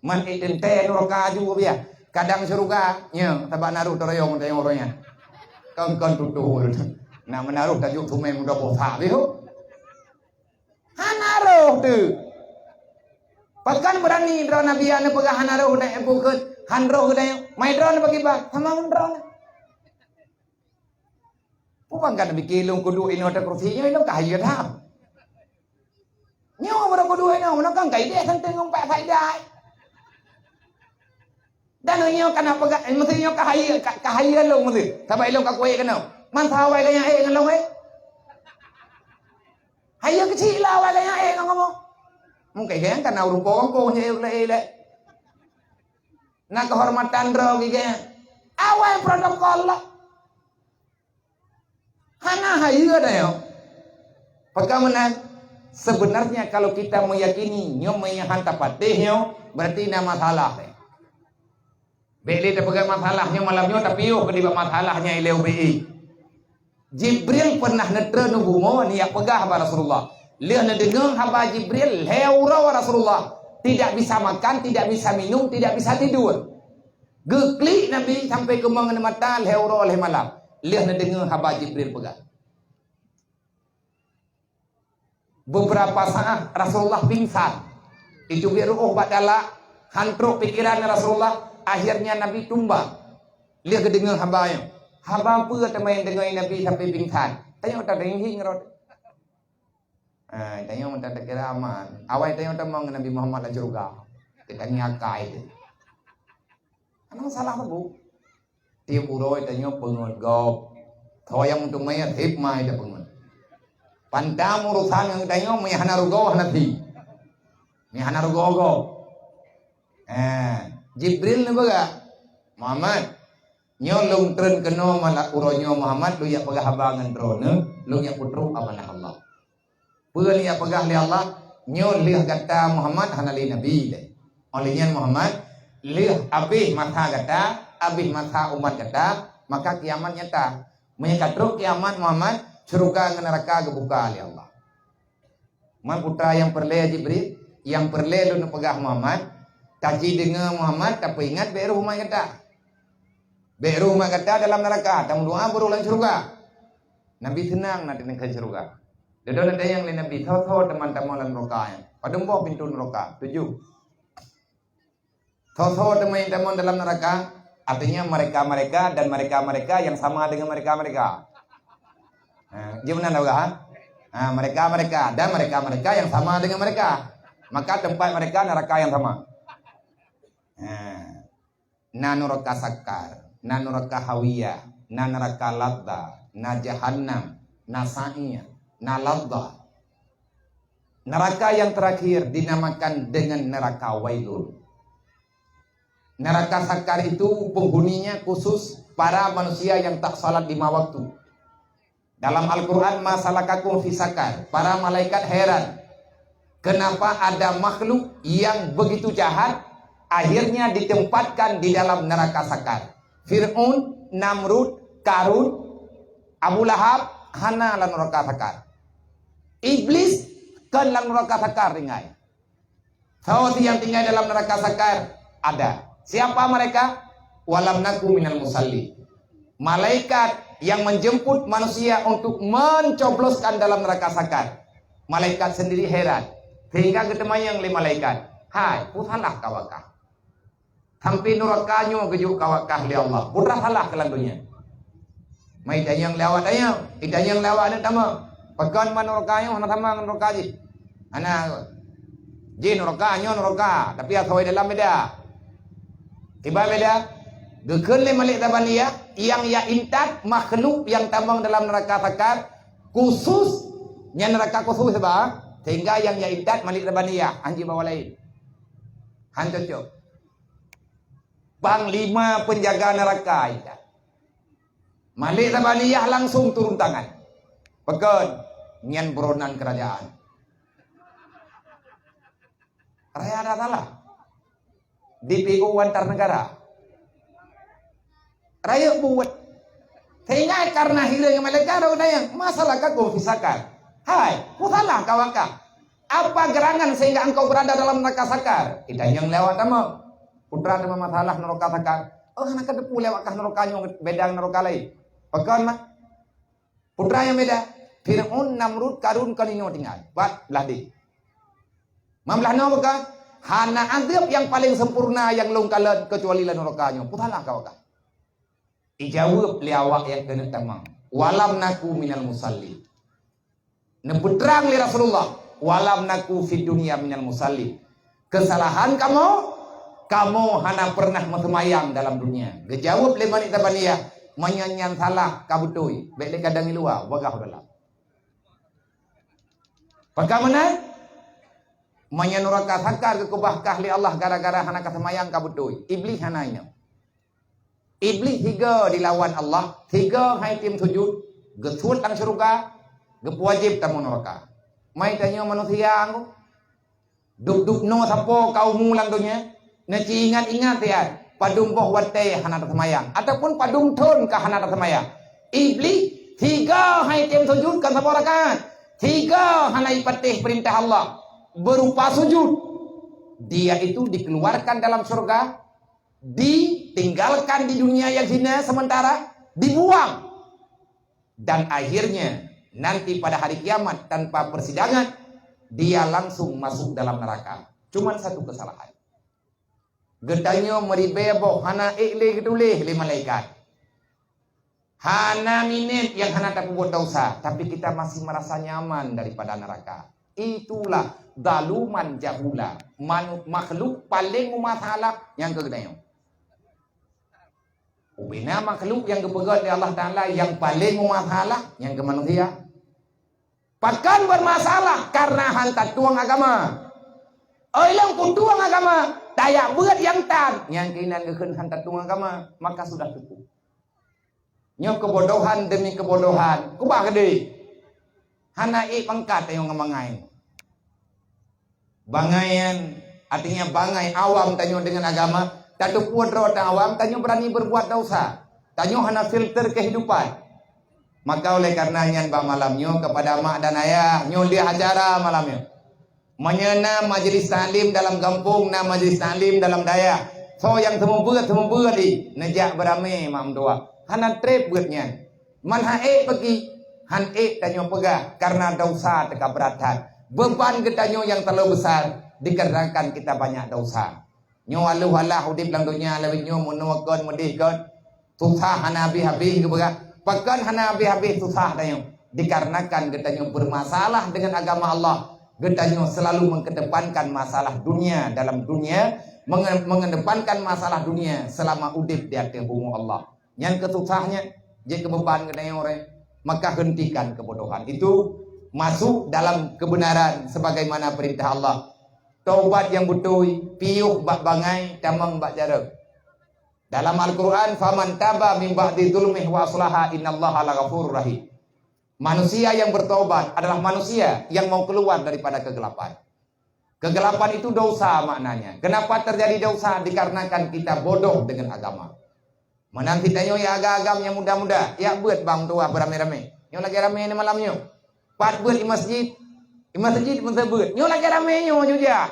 Man eh teuntée nuraka aju biah. Kadang syeuruga, nyoe sabab naroh teuroyong tanyoe uroe nyan. Kon-kon tutoe. Nak meunaroh tajok sumé muda bosa beuh. Hana roh teuh. Pakon beurani droe Nabi neupeugah hana roh dan bukon han roh geutanyoe. Mai droe neupeukiban sama ngon droe. Peue bangga neupiké lôn kuduek inoe ateueh kursi nyoe, lôn ka hayeue that. Nyoe baru kuduek inoe, meunan kan ka idéh santeng ngon pat faedah. Dan nyoe kana peugah, eh, meusti nyoe ka hayeue, ka, ka hayeue lôn meusti. Sabab ilôn ka kuék keunoe. Man sawa gaya ék ngon lôn, eh? Hayeue keuchik lah awai gaya ék ngon kamoe. Mungken gaya kana ureuëng po-po nyang ék lé, ék lé. Na keuhormatan droe gaya. Awai protokol lah. Hana hayeue tanyoe. Pakon meunan? Sebenarnya kalau kita meyakini nyoe meuihan tapatéh nyoe, berarti na masalah. Bék lé tapeugah masalah nyoe malam nyoe, tapi yoh keudéh bak masalah nyang ilée ubé. Jibril pernah neutreun u bumoe, neujak peugah bak Rasulullah. Lheueh neudeungoe haba Jibril, lhée uroe Rasulullah tidak bisa makan, tidak bisa minum, tidak bisa tidur. Geuklik Nabi sampai keumong ngon mata lhée uroe lhée malam. Lheueh neudeungoe haba Jibril peugah. Beberapa saat Rasulullah pingsan. Itu biar ruoh bak dalak, han trok pikiran Rasulullah. Akhirnya Nabi tumbang. Lheueh geudeungoe haba nyoe. Haba peue teuma nyang deungoe Nabi sampai pingsan? Tanyoe tadeungoe ngon rot. Ah, tanyoe meunan takira aman. Awai tanyoe tamong Nabi Muhammad lam syeuruga. Teuka ngieng akai teuh. Hana masalah saboh. Tiep uroe tanyoe peungeut gob. Tho nyang meuteumé hikmah ita peungeut. Pantam urusan ngon tanyoe, meunyo hana rugoe hana thi. Meunyo hana rugoe gob. Eh, Jibril neupeugah, "Muhammad, nyoe lôn treun keunoe malam uroe nyoe Muhammad, lôn jak peugah haba ngon droeneuh, lôn jak peutrok amanah Allah." Peue nyang peugah lé Allah, "Nyoe lheueh gata Muhammad hana lé nabi lé. Óh lheueh nyan Muhammad, lheueh abéh masa gata, abéh masa umat gata, maka kiamat nyata. Meunyo ka trok kiamat Muhammad, syeuruga ngon neuraka geubuka lé Allah." Man putra nyang peureulée Jibril, nyang peureulée lôn peugah Muhammad, taci deungoe Muhammad, tapeuingat bék roh umat gata. Bék roh umat gata dalam neuraka, tameudoa beuroh lam syeuruga. Nabi seunang na teuneuk keu syeuruga. Dudoe na tanyong lé Nabi, "Soe-soe teuma tamong lam neuraka nyan? Padum boh pintoe neuraka?" "Tujoh." "Soe-soe teuma nyang tamong dalam neuraka?" Artinya mereka-mereka dan mereka-mereka yang sama dengan mereka-mereka. Ha, jeuet meunan dah, ha? Ha, mereka-mereka dan mereka-mereka yang sama dengan mereka. Maka tempat mereka neraka yang sama. Ha. Na neuraka Sakar, na neuraka Hawiyah, na neuraka Ladha, na Jahannam, na Sa'ir, na Ladha. Neraka yang terakhir dinamakan dengan neraka Wailun. Neraka Sakar itu penghuninya khusus para manusia yang tak salat lima waktu. Dalam Al-Quran, "Ma salakakum fi sakar?" Para malaikat heran, kenapa ada makhluk yang begitu jahat akhirnya ditempatkan di dalam neraka Sakar. Fir'aun, Namrud, Karun, Abu Lahab hana lam neraka Sakar. Iblis kon lam neraka Sakar tinggai. Soe nyang tinggai dalam neraka Sakar? Ada. Siapa mereka? "Walam naku minal musalli." Malaikat yang menjemput manusia untuk mencobloskan dalam neraka Sakar. Malaikat sendiri heran. Sehingga geuteumanyong lé malaikat, "Hai, peue salah kah awak kah? Sampai neuraka nyoe geujok kah awak kah lé Allah. Peue salah kah lam donya?" Mai tanyong lé awak tanyong, itanyong lé awak aneuk tamong. Pakon man neuraka nyoe hana sama ngon neuraka jih? Hana. Jih neuraka, nyoe neuraka, tapi asoe dalam beda. Kiban beda? Geukheun lé Malik Zabaniyah, nyang ya intat makhluk nyang tamong dalam neuraka Sakar khusus, nyan neuraka khusus bah, sehingga nyang ya intat Malik Zabaniyah, han jibawa laén. Han cocok. Panglima penjaga neuraka intat. Malik Zabaniyah langsung turun tangan. Pakon, nyan buronan kerajaan. Rakyat ada salah. D P O antar negara. Rakyat buet. Sehingga karena hireuen malaikat, roh nyan, "Ma salakakum fi sakar?" Hai, peue salah kah awak kah? Apa gerangan sehingga engkau berada dalam neraka Sakar? Itanyong lé awak tamong. Peue teuma masalah neraka Sakar? Oh, hana kateupeue lé awak kah neraka nyoe beda ngon neraka laén. Pakon mah? Peue nyang beda? Fir'aun, Namrud, Karun kon inoe tinggai. Pat blah deh. Man blah noe bukan? Hana azab nyang paling sempurna nyang lôn kalon kecuali lam neraka nyoe. Peue salah kah awak kah? Ijaweueb lé awak nyang keuneuk tamong, "Walam naku minal musalli." Neupeutrang lé Rasulullah, "Walam naku fid dunya minal musalli." Keusalahan kamoe, kamoe hana peureunah meuseumayang dalam dunia. Geujaweueb lé Malik Zabaniyah, "Meunyoe nyan salah, ka beutôi, bék lé kadang i luwa, bagaih dalam." Pakon meunan? Meunyoe nuraka Sakar geukeubah kah lé Allah gara-gara hana kaseumayang, ka beutôi. Iblih hana inong. Iblih sigoe dilawan Allah, sigoe han item sujud, geusuet lam syeuruga, geupeuwajéb tamong nuraka. Mai tanyoe manusia ko. Dub-dub noe sapo ka umu lam donya, neuci ingat-ingat siat, padum boh watée hana taseumayang, ataupun padum thon ka hana taseumayang. Iblih siga hai tem sujud kon saboh rakaat, siga hana ipatéh peurintah Allah berupa sujud. Dia itu dikeluarkan dalam surga, ditinggalkan di dunia yang hina sementara, dibuang. Dan akhirnya, nanti pada hari kiamat tanpa persidangan, dia langsung masuk dalam neraka. Cuman satu kesalahan. Geutanyoe meuribée boh hana ék lé geutuléh lé malaikat. Hana minét nyang hana tapeubuet dosa, tapi kita masih merasa nyaman daripada neraka. Itulah zaluman jahula, manu-, makhluk paléng meumasalah nyang keu geutanyoe. Ubena makhluk nyang geupeugét lé Allah Taala nyang paléng meumasalah nyang keu manusia. Pakon bermasalah? Karena han tatueng agama. Oi lôn kutueng agama, tajak beuet nyang tan, nyang keunan geukheun han tatueng agama, maka sudah cukup. Nyoe keubodohan demi keubodohan, kubah keudeh. Hana ék pangkat tanyoe ngon bangai. Bangai nyan, artinya bangai awam tanyoe deungon agama, tateupeue droe tan awam, tanyoe berani berbuat dosa. Tanyoe hana filter kehidupan. Maka oleh karena nyan bak malam nyoe kepada mak dan ayah, nyoe lé acara malam nyoe. Meunyoe na majlis taklim dalam gampông, na majlis taklim dalam dayah, soe nyang seumeubeuet-seumeubeuet jih, neujak beuramé mak meutuah. Hana treb beuet nyan. Man han ék peuki, han ék tanyoe peugah, karena dosa teuka brat that. Beban geutanyoe nyang terlalu besar dikarenakan kita banyak dosa. Nyoe aloh-alah udeb lam donya lawét nyoe, meunoe kon, meudeh kon, susah hana habéh-habéh geupeugah. Pakon hana habéh-habéh susah tanyoe? Dikarenakan geutanyoe bermasalah dengan agama Allah. Geutanyoe selalu mengedepankan masalah dunia dalam dunia, menge-, mengedepankan masalah dunia selama udeb di ateueh bumoe Allah. Nyan keuh susah nyan, jeuet keu beban geutanyoe. Maka hentikan kebodohan itu, masuk dalam kebenaran sebagaimana perintah Allah. Taubat nyang beutôi, piôh bak bangai, tamong bak jaroe. Dalam Al-Quran, "Faman taba min ba'di zulmihi wa aslaha innallaha laghafurur rahim." Manusia yang bertobat adalah manusia yang mau keluar daripada kegelapan. Kegelapan itu dosa maknanya. Kenapa terjadi dosa? Dikarenakan kita bodoh dengan agama. Meunan cit tanyoe ya agam-agam nyang muda-muda, ya beuet bang tuah beramé-ramé. Nyoe lagée ramé ni malam nyoe. Pat beuet di masjid, di masjid pun saya beuet. Nyoe lagée ramé nyoe, nyoe jak.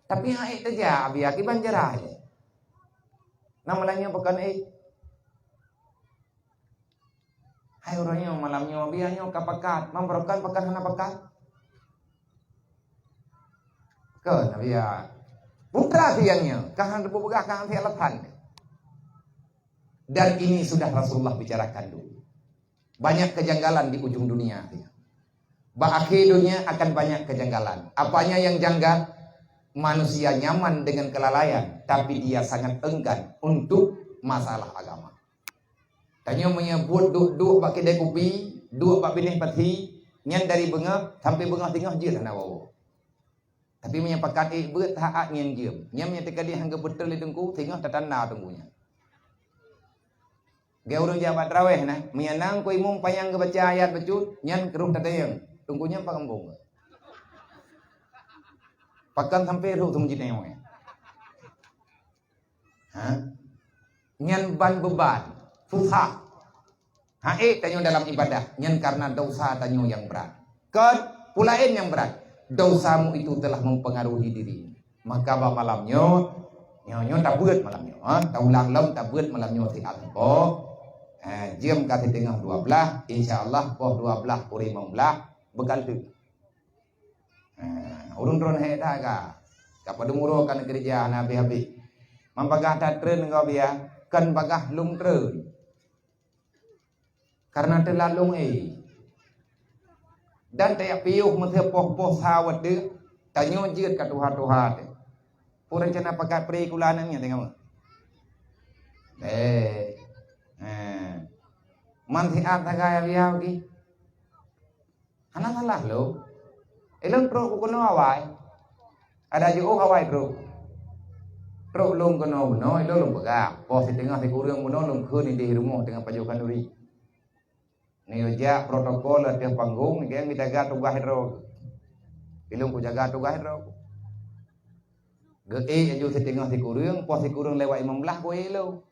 Tapi han ék tajak, biar kiban jarah je. Nama nanya bukan ék. Hai ureuëng nyoe malam nyoe, biar nyoe ka pakat, mam beurokon pakat hana pakat. Kon, biar putra siang nyoe, ka hana teupeugah ka hana alasan. Dan ini sudah Rasulullah bicarakan dulu. Banyak kejanggalan di ujung dunia. Bak akhé dunia akan banyak kejanggalan. Apanya yang janggal? Manusia nyaman dengan kelalaian, tapi dia sangat enggan untuk masalah agama. Tanyoe meunyoe buet duek-duek bak kidai kupi, duek bak binéh pasi, nyan dari beungoh sampai beungoh singoh jeuet hana woe. Tapi meunyoe pakat ék beuet, that nyan jeuem. Nyan meunyoe teuka lé han geubeutôi lé teungku, singoh tatanda teungku nyan. Geu ureuëng jak bak taraweh na, meunyoe na ko imum panyang geubaca ayat bacut, nyan keuroh tateueng. Teungku nyan pakon bong. Pakon sampai roh teungku jiteueng. Ha? Nyan ban beban, susah. Han ék tanyoe dalam ibadah, nyan karena dosa tanyoe nyang brat. Kon, peue laén nyang brat? Dosamu itu telah mempengaruhi dirimu. Maka bak malam nyoe, nyoe, nyoe tabeuet malam nyoe, ha? Taulang lom tabeuet malam nyoe siat ko. Eh, jeuem ka siteungoh dua blaih, insya Allah poh dua blaih kureueng limong blaih beukalteuk. Eh, ureuëng droen hék that ka. Ka padum uroe ka neukeureuja hana habéh-habéh. Man bagah that treun ngon biya, kon bagah lôn treun. Karena teulalong éh. Dan tajak piôh meuseupoh-poh sa watée tanyoe jeuet ka tuha-tuha teuh. Peue rencana pakat pri kula nang nyan tengok. Eh. Eh. Man siat sagai biya ki. Hana salah lôn. Ilôn trok keunoe awai. Ada jiôh awai trok. Trok lôn keunoe bunoe, ilôn lôn peugah. Poh siteungoh sikureueng bunoe lôn kheun idéh rumoh teungoh pajoh khanduri. Neujak protokol ateueh panggong, nyang geujaga tugaih droe. Ilong kujaga tugaih droe. Geuék laju siteungoh sikureueng, poh sikureueng lewat limong blah kuék lom.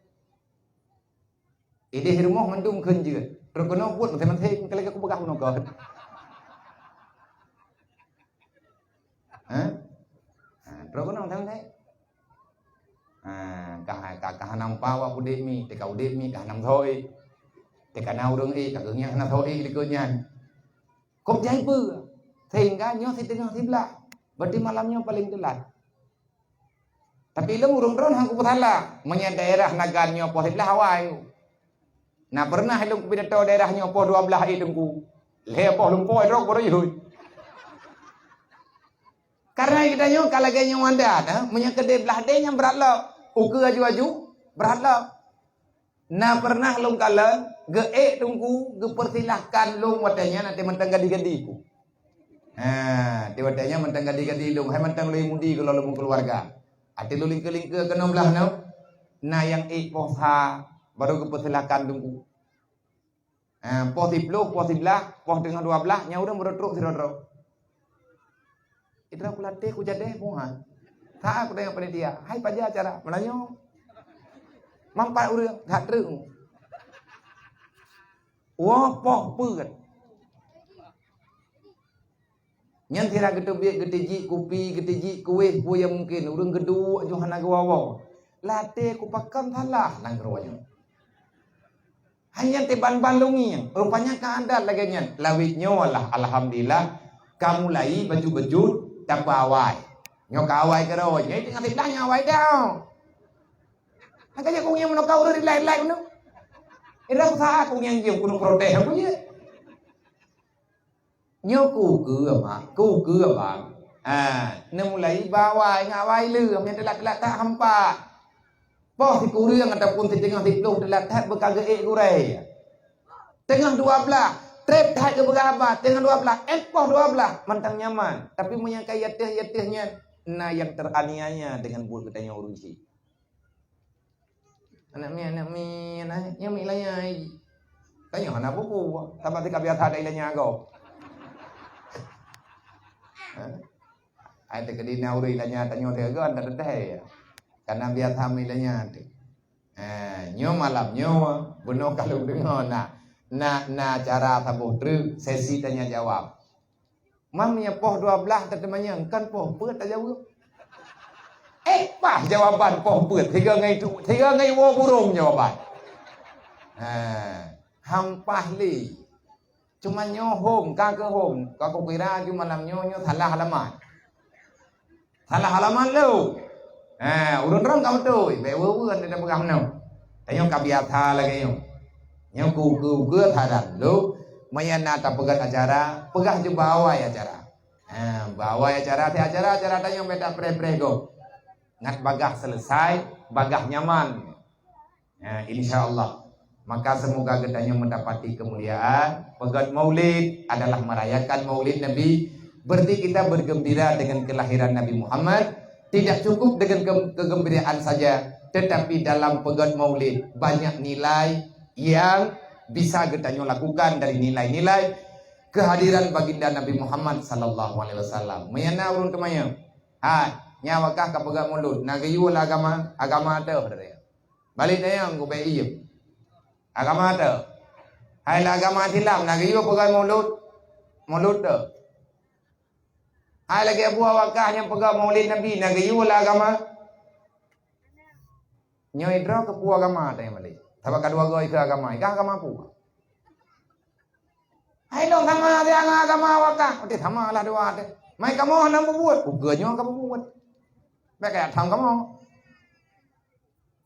Idéh rumoh mandum kheun jeuet. Trok keunoe buet maté-maté, keuneuk kupeugah bunoe kon. Ha? Ha, trok keunoe maté-maté. Ha, ka, ka, ka hana meupawa udép mi, teuka udép mi, ka hana meusoe. Teuka na ureuëng ék, ka geuh nyan hana soe likot nyan. Kok jai peue? Sehingga nyoe siteungoh siblah. Berarti malam nyoe paleng teulat. Tapi lôn ureuëng droen han kupeusalah. Meunyoe daerah Nagan nyoe poh siblah awai. Na pernah lôn kupidato daerah nyoe poh dua blah ék teungku. Lhée poh lumpoe droe baru jeuet. Karena geutanyoe ka lagée nyoe adat, eh? Meunyoe keudeh blah deh nyang brat lom. Ukeue aju-aju, brat lom. Na pernah lôn kalon, geuék teungku, geupersilahkan lôn watée nyan, até mantong gadi-gadi ku. Ha, até watée nyan mantong gadi-gadi lôn, hai mantong lôn mudi keulôn lôn keuluwarga. Até lôn lingke-lingke keunoe blah nyoe, na nyang ék poh sa, baru geupersilahkan teungku. Ha, poh siploh, poh siblah, poh teungoh dua blah, nyan ureuëng baru trok sidroe-droe. Idroe kulaté kujadeh muha. Sa kutanyong panitia, "Hai paja acara?" Meunanyoe. Mampat ureuëng, that treuk. Woe poh peuet. Nyan sira geuteubiet, geutijik kupi, geutijik kueh, peue nyang mungken. Ureuëng geuduek ju hana geuwoe-woe. Laté kupakon salah nanggroe nyoe. Hanya teuban-ban lôn ngieng. Rupanya ka adat lagée nyan. Lawét nyoe lah, alhamdulillah, ka mulai bacut-bacut tapeuawai. Nyoe ka awai keudroe, nyoe teungoh siblah nyoe awai dah. Makanya ku ngieng meunoe ka ureuëng rilai-rilai meunoe. Ira usaha ku ngieng jeuem ku protes aku je. Nyoe ku keue, Mak, ku keue, Bang. Ha, neumulai ba awai ngon awai leuh, meunyoe teulat-teulat that hampa. Poh sikureueng ataupun siteungoh siploh teulat that beukageuék gurée. Teungoh dua blah, treb that geupeugah haba, teungoh dua blah, éh poh dua blah, mantong nyaman. Tapi meunyoe ka ateueh-ateueh nyan, na nyang teraniaya dengan buet geutanyoe ureuëng chik. Aneuk miet, aneuk miet, aneuk miet, nyoe miet lanyai. Tanyoe hana peue-peue, sabab teuka biasa ada ilanya agoe. Ha? Ai teuka dina ureuëng ilanya tanyoe teuka geuh, anda teteh ya. Karena biasa miet lanya tu. Ha, nyoe malam nyoe, bunoe ka lôn deungoe na, na, na acara saboh treuk, sesi tanya jawab. Mam nyoe poh dua blah tateumanyong, kan poh peuet tajaweueb. Eh, paih jawaban poh peuet, sigoe ngon itu, sigoe ngon iwoe burông jawaban. Ha, hampah lé. Cuma nyoe hom, ka keu hom. Ka kukira ju malam nyoe, nyoe salah alamat. Salah alamat lom. Ha, ureuëng droen ka beutôi, bék weue-weue anda peugah meunoe. Tanyoe ka biasa lagée nyoe. Nyoe ku, ku, ku saran lom. Meunyoe na tapeugét acara, peugah ju bak awai acara. Ha, bak awai acara, até acara, acara tanyoe bék tapreh-preh gob. Ngat bagaih selesai, bagaih nyaman. Ya, insya Allah. Maka semoga geutanyoe mendapati kemuliaan. Peugét Maulid adalah merayakan Maulid Nabi. Berarti kita bergembira dengan kelahiran Nabi Muhammad. Tidak cukup dengan ke-, kegembiraan saja, tetapi dalam peugét Maulid banyak nilai yang bisa geutanyoe lakukan dari nilai-nilai kehadiran baginda Nabi Muhammad sallallahu alaihi wasallam. Meunyoe na ureuëng teumanyong, "Hai, nyan awakah ka peugét Maulud, na geuyue lam agama, agama teuh?" Balek tanyong keu ubé iem. Agama teuh? Hai lam agama Islam na geuyue peugét Maulud? Maulud teuh? Hai lagée buet awakah nyang peugét Maulid Nabi na geuyue lam agama? Nyoe droe keu peue agama tanyong balek. Sabab ka dua goe ikeu agama, ikeu agama peue? Hai lôn sama saja ngon agama awakah. Oke, sama lah dua teuh. Mai kamoe hana peubuet, ukeue nyoe ka peubuet. Bék kaya tham kamoe.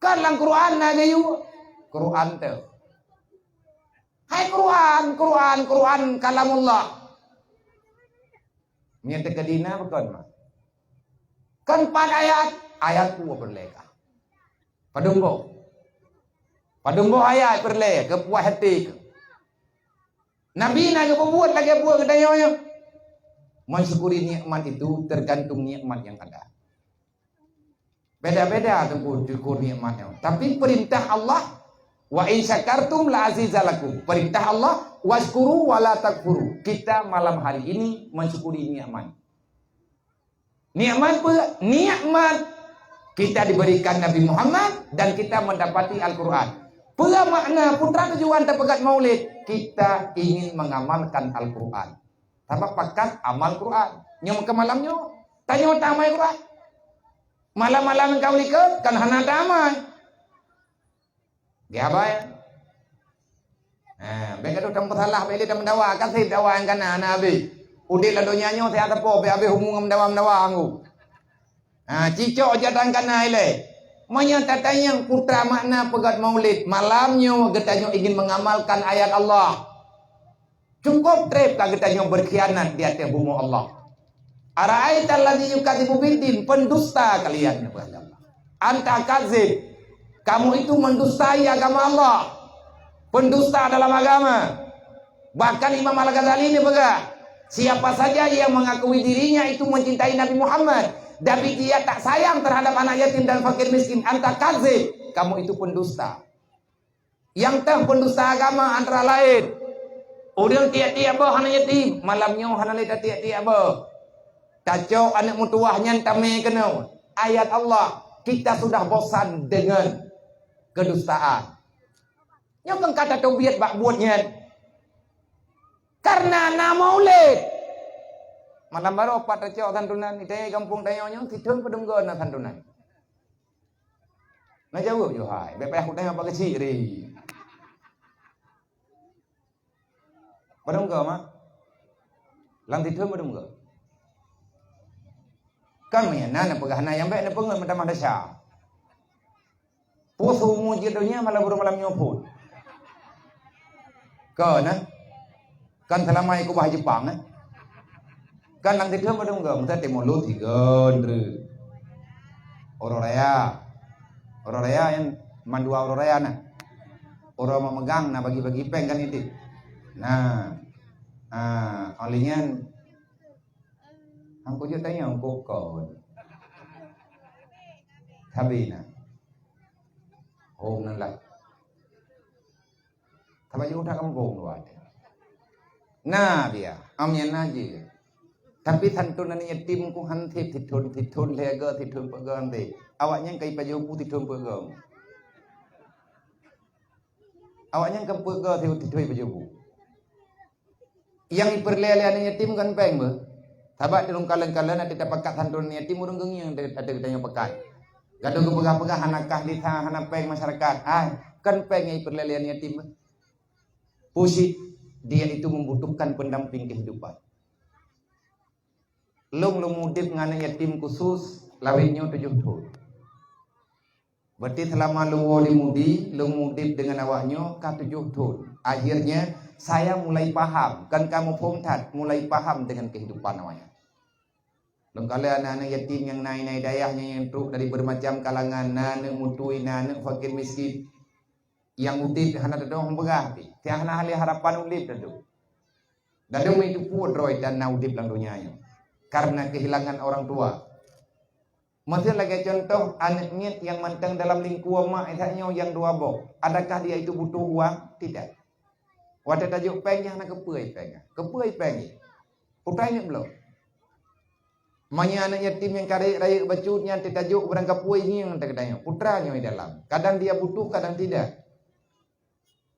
Kan lam Quran na geuyue. Quran teuh. Hai Quran, Quran, Quran kalamullah. Nyan teukeudi na pakon mah. Kan pat ayat, ayat dua peureulée ka. Padum boh. Padum boh ayat peureulée keu puas até keu. Nabi na geupeubuet lagée buet geutanyoe nyoe. Mensyukuri nikmat itu tergantung nikmat yang ada. Beda-beda teungku syukur nikmatnya. Tapi perintah Allah, "Wa in syakartum la azizalakum." Perintah Allah, "Wasyukuru wa la takfuru." Kita malam hari ini mensyukuri nikmat. Nikmat peue? Nikmat kita diberikan Nabi Muhammad dan kita mendapati Al-Quran. Peue makna, peue tujuan tapeugét maulid? Kita ingin mengamalkan Al-Quran. Sabab pakat amal Quran. Nyoe keu malam nyoe, tanyoe tamai Quran. Malam-malam nyang ka likot kan hana tamai. Geuhaba, ya? Ha, bék gadoh tameusalah, bék lé tameudawa, ka seb dawa nyang kana hana habéh. Udeb lam donya nyoe siat sapo bék habéh umu ngon meudawa-meudawa ngon. Ha, cicok jadang kana ilée. Meunyoe tatanyong peue makna peugét maulid, malam nyoe geutanyoe ingin mengamalkan ayat Allah. Cukup treb ka geutanyoe berkhianat di ateueh bumoe Allah. Ara'aital ladzi yukadzibu biddin, pendusta kalian, ya Allah. Anta kazib, kamu itu mendustai agama Allah. Pendusta dalam agama. Bahkan Imam Al-Ghazali ni peugah, siapa saja yang mengakui dirinya itu mencintai Nabi Muhammad, tapi dia tak sayang terhadap anak yatim dan fakir miskin, anta kazib, kamu itu pendusta. Nyang teuh pendusta agama antara laén, ureuëng tiek-tiek boh aneuk yatim, malam nyoe hana lé tatiek-tiek boh. Tacok aneuk meutuwah nyan tamé keunoe. Ayat Allah, kita sudah bosan dengan kedustaan. Nyoe kan ka tateubiet bak buet nyan. Karena na maulid. Malam baroe pat tacok santunan, itée gampông tanyoe nyoe, sithon padum go na santunan. Na jaweueb, yoh hai, bék payah kutanyong bak keuchik ri. Padum go, mak? Lam sithon padum go? Kan meunyo na, na peugah na nyang bék na peungeut meutamah desya. Peue seumu jeuet donya malam uroe malam nyoe phon. Kon, eh? Kon seulama ikubah Jepang, eh? Kon lam sithon padum go, meusa timoh lôn tiga re. Uroe raya. Uroe raya nyan mandua uroe raya na. Uroe meumeugang na bagi-bagi péng kan itu. Nah. Ah, oleh nyan, hang kujeuet tanyong kukon. Sabe na. Hom nan lah. Sabab jeuet that gampông dua teuh. Na biya, am nyan na jih. Tapi santunan yatim ku han seb sithon, sithon lhée go, sithon peuet go han seb. Awaknyan ka ipajoh bu sithon peuet go. Awaknyan ka peuet go sithon ipajoh bu. Nyang ipeureulée lé aneuk yatim kon péng beuh. Sabab di lôn kalon-kalon até tapakat santunan yatim ureuëng geungieng até, até geutanyoe pakat. Gadoh geupeugah-peugah hana kah desa, hana péng masyarakat. Ai, kon péng nyang ipeureulée lé aneuk yatim beuh. Pusit, dia itu membutuhkan pendamping kehidupan. Lôn, lôn udeb ngon aneuk yatim khusus lawét nyoe tujoh thon. Berarti seulama lôn woe di Mudi, lôn udeb deungon awaknyoe ka tujoh thon. Akhirnya, saya mulai paham, kon ka muphom that, mulai paham dengan kehidupan awaknyan. Lôn kalon aneuk-aneuk yatim nyang na inan dayah nyan nyang trok dari bermacam kalangan, na aneuk mutui, na aneuk fakir miskin. Nyang udeb hana teudoh peugah pih, tiang hana lé harapan udeb teudoh. Dadeueng meutupeue droe dan na udeb lam donya nyoe karena kehilangan orang tua. Miseu lagée contoh, aneuk miet nyang mantong dalam lingkue mak, misalnya nyang dua boh, adakah dia itu butuh uang? Tidak. Watée tajok péng, nyan hana keupeue péng. Keupeue péng? Putra ingat belum? Meunyoe aneuk yatim nyang ka rayeuk-rayeuk bacut nyan teutajok barang kapeue ngieng teukeudanyong, putra nyoe dalam. Kadang dia butuh, kadang tidak.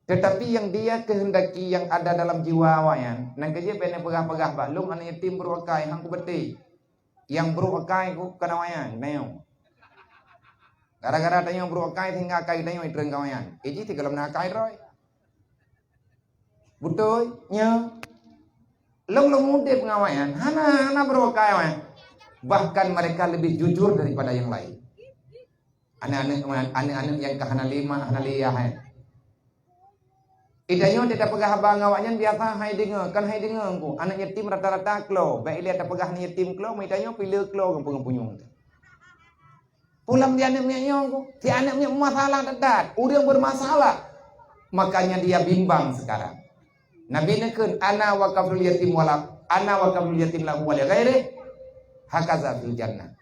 Tetapi yang dia kehendaki yang ada dalam jiwa awaknyan, nyan keuh jeuet bék neupeugah-peugah bak lôn aneuk yatim brok akai, hang kubeutôi. Nyang brok akai ku kon awaknyan, tanyong. Gara-gara tanyong brok akai sehingga akai tanyong itreun keu awaknyan. Iji sigohlom na akai droe. Beutôi, nyoe. Lôn lôn udeb ngon awaknyan, hana, hana brok akai awaknyan. Bahkan mereka lebih jujur daripada yang lain. Aneuk-aneuk, aneuk-aneuk nyang ka hana lé mak, hana lé yah, hai. Geutanyoe tapeugah haba ngon awaknyan biasa hai deungoe, kon hai deungoe ku. Aneuk yatim rata-rata klo, bék ilée tapeugah aneuk yatim klo, meutanyoe pih le klo ngon peungeut punyueng teuh. Pulang di aneuk miet nyoe ku, si aneuk miet masalah that-that, ureuëng bermasalah. Makanya dia bimbang sekarang. Nabi neukheun, "Ana wa kafilul yatim wala, ana wa kafilul yatim lahu wa li ghairih, hakaza fil jannah."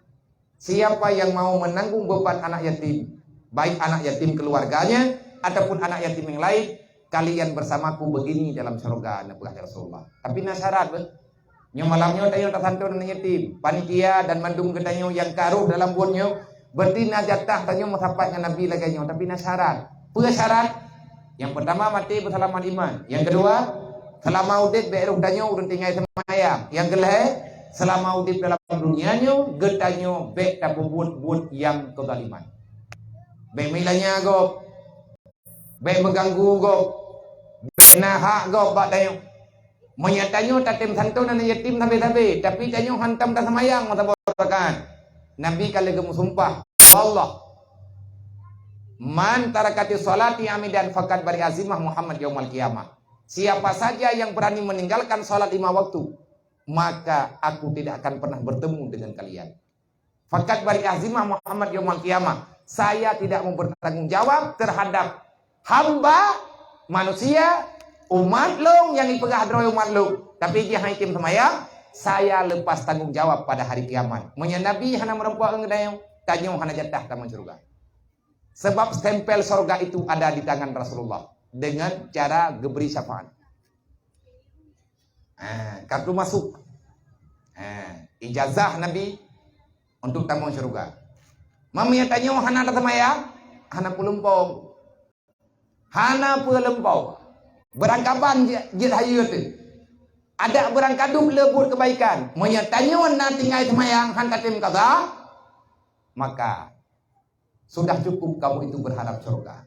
Siapa yang mau menanggung beban anak yatim, baik anak yatim keluarganya ataupun anak yatim yang lain, kalian bersamaku begini dalam surga, neupeugah Rasulullah. Tapi na syarat beuh. Nyoe malam nyoe tanyoe tasantoe aneuk yatim, panitia dan mandum geutanyoe nyang ka rôh dalam buet nyoe, berarti na jatah tanyoe meusapat ngon Nabi lagée nyoe, tapi na syarat. Peue syarat? Nyang peurtama maté beuseulamat iman. Nyang keudua, seulama udeb bék rôh tanyoe ureuëng tinggai seumayang. Nyang keulhée, seulama udeb dalam dunia nyoe geutanyoe bék tapeubuet buet nyang keuzaliman. Bék meulanya gob. Bék meuganggu gob, bék na hak gob bak tanyoe. Meunyoe tanyoe tatem santoe aneuk yatim sabe-sabe, tapi tanyoe hantom taseumayang meusaboh rakaat. Nabi ka lheueh geumeusumpah, "Wallah, man tarakati sholati amidan faqad bari'a zimah Muhammad yaumal qiyamah." Siapa saja yang berani meninggalkan sholat lima waktu, maka aku tidak akan pernah bertemu dengan kalian. Fakat bari azimah Muhammad yaumal qiyamah. Saya tidak mau bertanggung jawab terhadap hamba manusia, umat lôn nyang ipeugah droe umat lôn. Tapi jih hana item seumayang, saya lepas tanggung jawab pada hari kiamat. Meunyoe Nabi hana meureumpok ngon tanyoe, tanyoe hana jatah tamong syeuruga. Sebab stempel syeuruga itu ada di tangan Rasulullah dengan cara geubri syafaat. Ha, kartu masuk. Ha, ijazah Nabi untuk tamong syeuruga. Meunyoe tanyoe hana taseumayang, hana peuleumpong. Hana peuleumpong. Beurangkaban jeuet, jeuet hayeue teuh. Adak beurangkadup le buet keubaikan. Meunyoe tanyoe na tinggai seumayang han tatem kaza, maka sudah cukup kamu itu berharap syeuruga.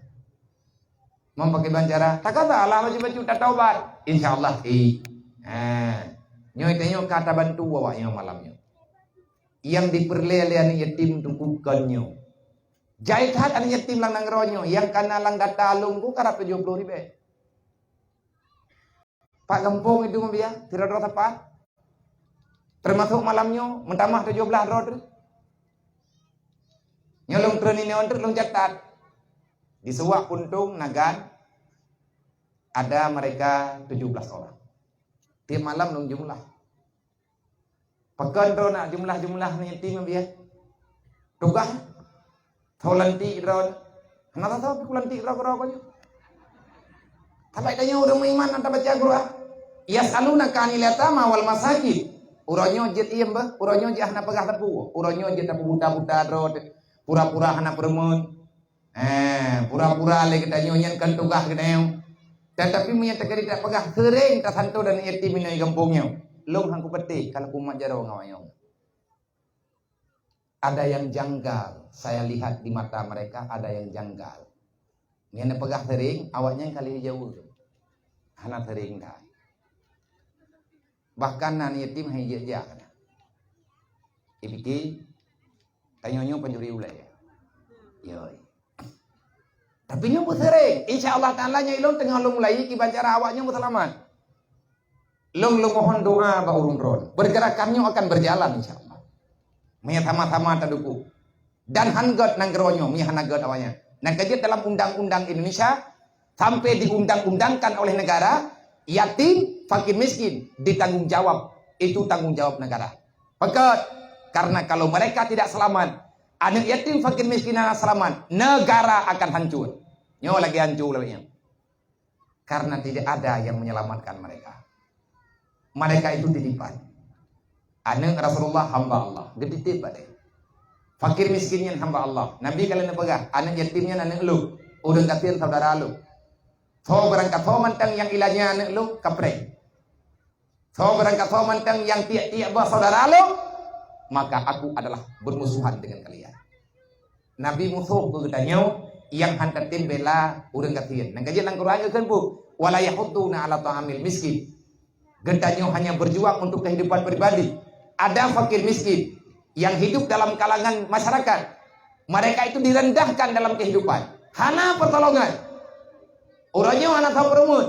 Meupakai ban cara, takaza lah bacut-bacut tataubat. Insya Allah, eh. Ha. Nyoe tanyoe ka tabantu awak nyoe malam nyoe. Nyang dipeureulée lé aneuk yatim teungku kon nyoe. Jai that aneuk yatim lam nanggroe nyoe, nyang kana lam data lôn ku karab tujoh ploh ribée. Pak gampông itu meubiya, sidroe-droe sapat. Teumasok malam nyoe, meutamah tujoh blaih droe treuk. Nyoe lôn treun inoe treuk lôn catat. Di Suwak, Puntong, Nagan, ada mereka tujuh belas orang. Tiap malam lôn jumlah. Pakon droe na jumlah-jumlah ni yatim meubiya? Tugaih. Tho lantik droe. Hana tho, tho, pih lantik droe keudroe nyoe. Tapi tanyoe ureuëng meuiman nyang tabaca Quran. Yas'alunaka 'anil yatama wal masakin. Uroe nyoe jeuet iem beh, uroe nyoe jeuet hana peugah teupeu. Uroe nyoe jeuet tapeubuta-buta droe, pura-pura hana peureumeun. Eh, pura-pura lé geutanyoe nyan kon tugaih geutanyoe. Tetapi meunyoe teukeudi tapeugah seuréng tasantoe dan yatim inong gampông nyoe, lôn han kupeuteh kalau kumat jaroe ngon awak nyoe. Ada yang janggal, saya lihat di mata mereka ada yang janggal. Nyan peugah seuréng, awak nyan ka lheueh jaweueb. Hana seuréng dah. Bahkan na yatim hai jejak. Ipike, tanyoe nyoe pancuri ulée. Yoi. Tapi nyoe beuseuréng, insya Allah Taala nyoe ilôn teungoh lôn mulai kiban cara awak nyoe meuseulamat. Lôn lôn mohon doa bak ureuëng droe. Pergerakan nyoe akan berjalan insya Allah. Meunyoe sama-sama tadukung. Dan han gét nanggroe nyoe, meunyoe hana gét awaknyan. Nyang ka jeuet dalam undang-undang Indonesia, sampai diundang-undangkan oleh negara, yatim, fakir miskin ditanggung jawab. Itu tanggung jawab negara. Pakon? Karena kalau mereka tidak selamat, aneuk yatim, fakir miskin hana selamat, negara akan hancur. Nyoe lagée hancur lagée nyan. Karena tidak ada yang menyelamatkan mereka. Mereka itu titipan. Aneuk Rasulullah hamba Allah, geutitip bak lé. Fakir miskin nyan hamba Allah. Nabi ka lheueh neupeugah, aneuk yatim nyan aneuk lôn, ureuëng gasien saudara lôn. Soe barangkasoe mantong nyang ilanya aneuk lôn, kapreh. Soe barangkasoe mantong nyang tiek-tiek boh saudara lôn, maka aku adalah bermusuhan dengan kalian. Nabi musoh keu geutanyoe nyang han tatem bela ureuëng gasien. Nyang ka jeuet lam Quran geukheun buet, "Wala yahudduna 'ala ta'amil miskin." Geutanyoe hanya berjuang untuk kehidupan pribadi. Ada fakir miskin yang hidup dalam kalangan masyarakat. Mereka itu direndahkan dalam kehidupan. Hana pertolongan. Ureuëng nyoe hana tho peureumeun.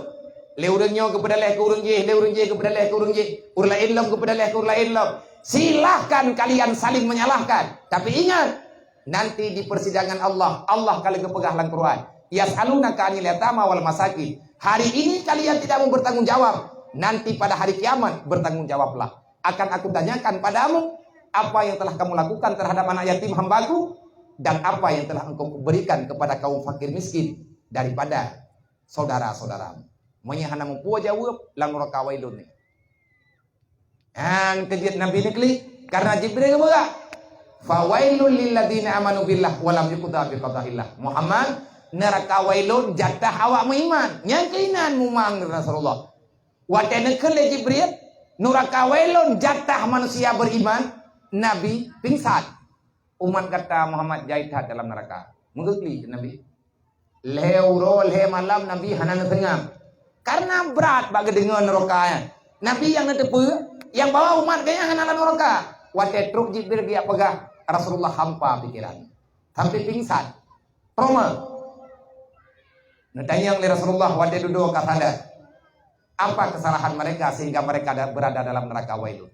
Lé ureuëng nyoe geupeudaleh keu ureuëng jéh, lé ureuëng jéh geupeudaleh keu ureuëng jéh, ureuëng laén lom geupeudaleh keu ureuëng laén lom. Silahkan kalian saling menyalahkan. Tapi ingat, nanti di persidangan Allah, Allah ka lheueh geupeugah lam Quran, "Yas'alunaka 'anil yatama wal masakin." Hari ini kalian tidak mau bertanggung jawab, nanti pada hari kiamat bertanggung jawablah. Akan aku tanyakan padamu apa yang telah kamu lakukan terhadap anak yatim hambaku dan apa yang telah engkau berikan kepada kaum fakir miskin daripada saudara-saudaramu. Meunyoe hana muphom jaweueb, lam nuraka wailun. Hang keujeuet Nabi neuklik, karena Jibril geupeugah, "Fawailul lilladzina amanu billah wa lam yuqda biqadaillah." Muhammad, neuraka wailun jatah awak meuiman. Nyang keuinan mumang Rasulullah. Watée neukheun lé Jibril, "Nuraka wailun jatah manusia beriman," Nabi pingsan. "Umat gata Muhammad jai that dalam neuraka." Meugeuklik Nabi. Lhée uroe lhée malam Nabi hana neuseungab. Karena brat bak geudeungoe neuraka nyan. Nabi nyang neuteupeue, nyang bahwa umat geuh nyan hana lam neuraka. Watée trok Jibril geujak peugah, Rasulullah hampa pikeran. Sampai pingsan. Trauma. Neutanyong lé Rasulullah watée dudoe ka sadar, apa kesalahan mereka sehingga mereka da-, berada dalam neraka wailun.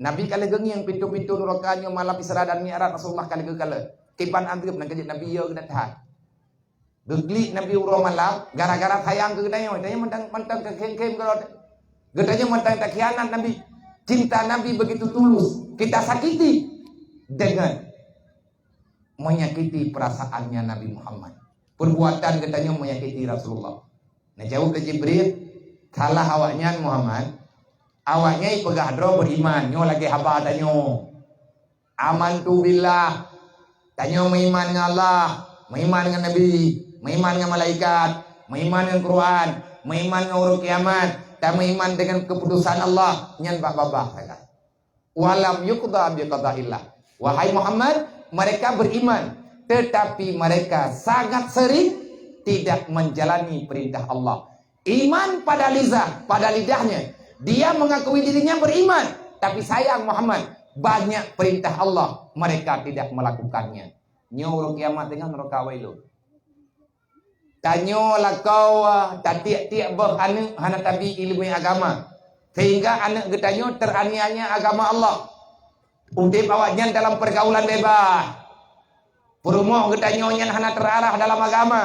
Nabi ka lheueh geungieng pintoe-pintoe nuraka nyoe malam Isra dan Mi'raj, Rasulullah ka lheueh geukaleue. Kiban adeueb nyang keujeuet Nabi yo geudat that. Geuklik Nabi uroe malam gara-gara sayang keu geutanyoe. Tanyoe mantong, mantong takhém-khém keudroe. Geutanyoe mantong takhianat Nabi. Cinta Nabi begitu tulus, kita sakiti dengan menyakiti perasaannya Nabi Muhammad. Perbuatan geutanyoe menyakiti Rasulullah. Neujaweueb lé Jibril, "Salah awaknyan Muhammad. Awaknyan peugah droe beriman, nyoe lagée haba tanyoe. Amantu billah, tanyoe meuiman ngon Allah, meuiman ngon Nabi, meuiman ngon malaikat, meuiman ngon Quran, meuiman ngon uroe kiamat, dan meuiman dengan keputusan Allah." Nyan bak babah sagai. "Walam yuqda biqadaillah." Wahai Muhammad, mereka beriman, tetapi mereka sangat sering tidak menjalani perintah Allah. Iman pada lidah, pada lidahnya, dia mengakui dirinya beriman, tapi sayang Muhammad, banyak perintah Allah mereka tidak melakukannya. Nyoe uroe kiamat teungoh neuraka wailun. Tanyoe lakoe tatiek-tiek boh aneuëk hana tabi ileumé agama, sehingga aneuëk geutanyoe teraniaya agama Allah. Udeb awaknyan dalam pergaulan bebas. Peurumoh geutanyoe nyan hana terarah dalam agama.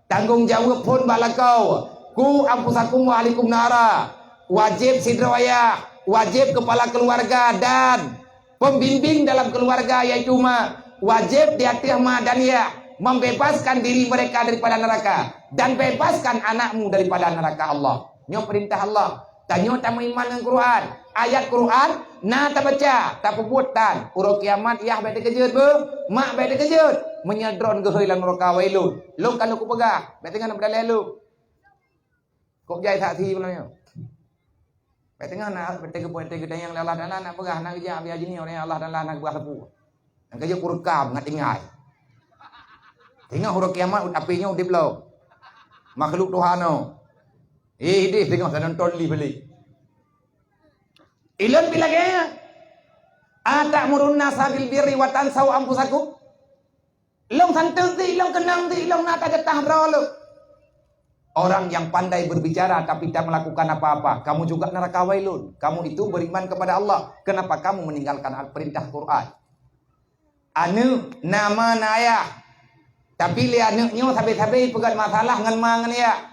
Tanggong jaweueb phon bak lakoe. "Ku anfusakum wa ahlikum nara." Wajéb sidroe ayah, wajéb kepala keluarga dan pembimbing dalam keluarga, yaitu mak. Wajéb di ateueh mak dan yah membebaskan diri mereka daripada neraka dan bebaskan anakmu daripada neraka Allah. Nyoe perintah Allah. Tanyoe tameuiman ngon Quran, ayat Quran na tabaca, tapeubuet tan. Uroe kiamat yah bék teukeujot beuh, mak bék teukeujot. Meunyoe droen geuhôi lam neuraka wailun, lôn ka lôn kupeugah, bék teungoh na beudaleh lôn. Kok jai saksi bunoe nyoe? Bék teungoh na, bék teungoh, bék teungoh tanyong lé Allah Taala nak peugah, nak geujak biaya jeunèh ureueng Allah Taala nak peugah sapeue. Nyang ka jeuet kureukam ngat tinggai. Teungoh uroe kiamat, tapi nyoe udeb lom. Makhluk Tuhan nyoe. Eh, ideh teungoh tanonton lé balik. Ilôn pih lagèe nyan. "Ata'murun nasa bil birri wa tansau anfusakum?" Lôn santeuk ti, lôn keunong ti, lôn na tageutah droe lôn. Orang yang pandai berbicara tapi tak melakukan apa-apa, kamu juga neraka wailun. Kamu itu beriman kepada Allah, kenapa kamu meninggalkan perintah Quran? Aneuk na ma na ayah, tapi lé aneuk nyoe sabe-sabe peugöt masalah ngon ma ngon yah.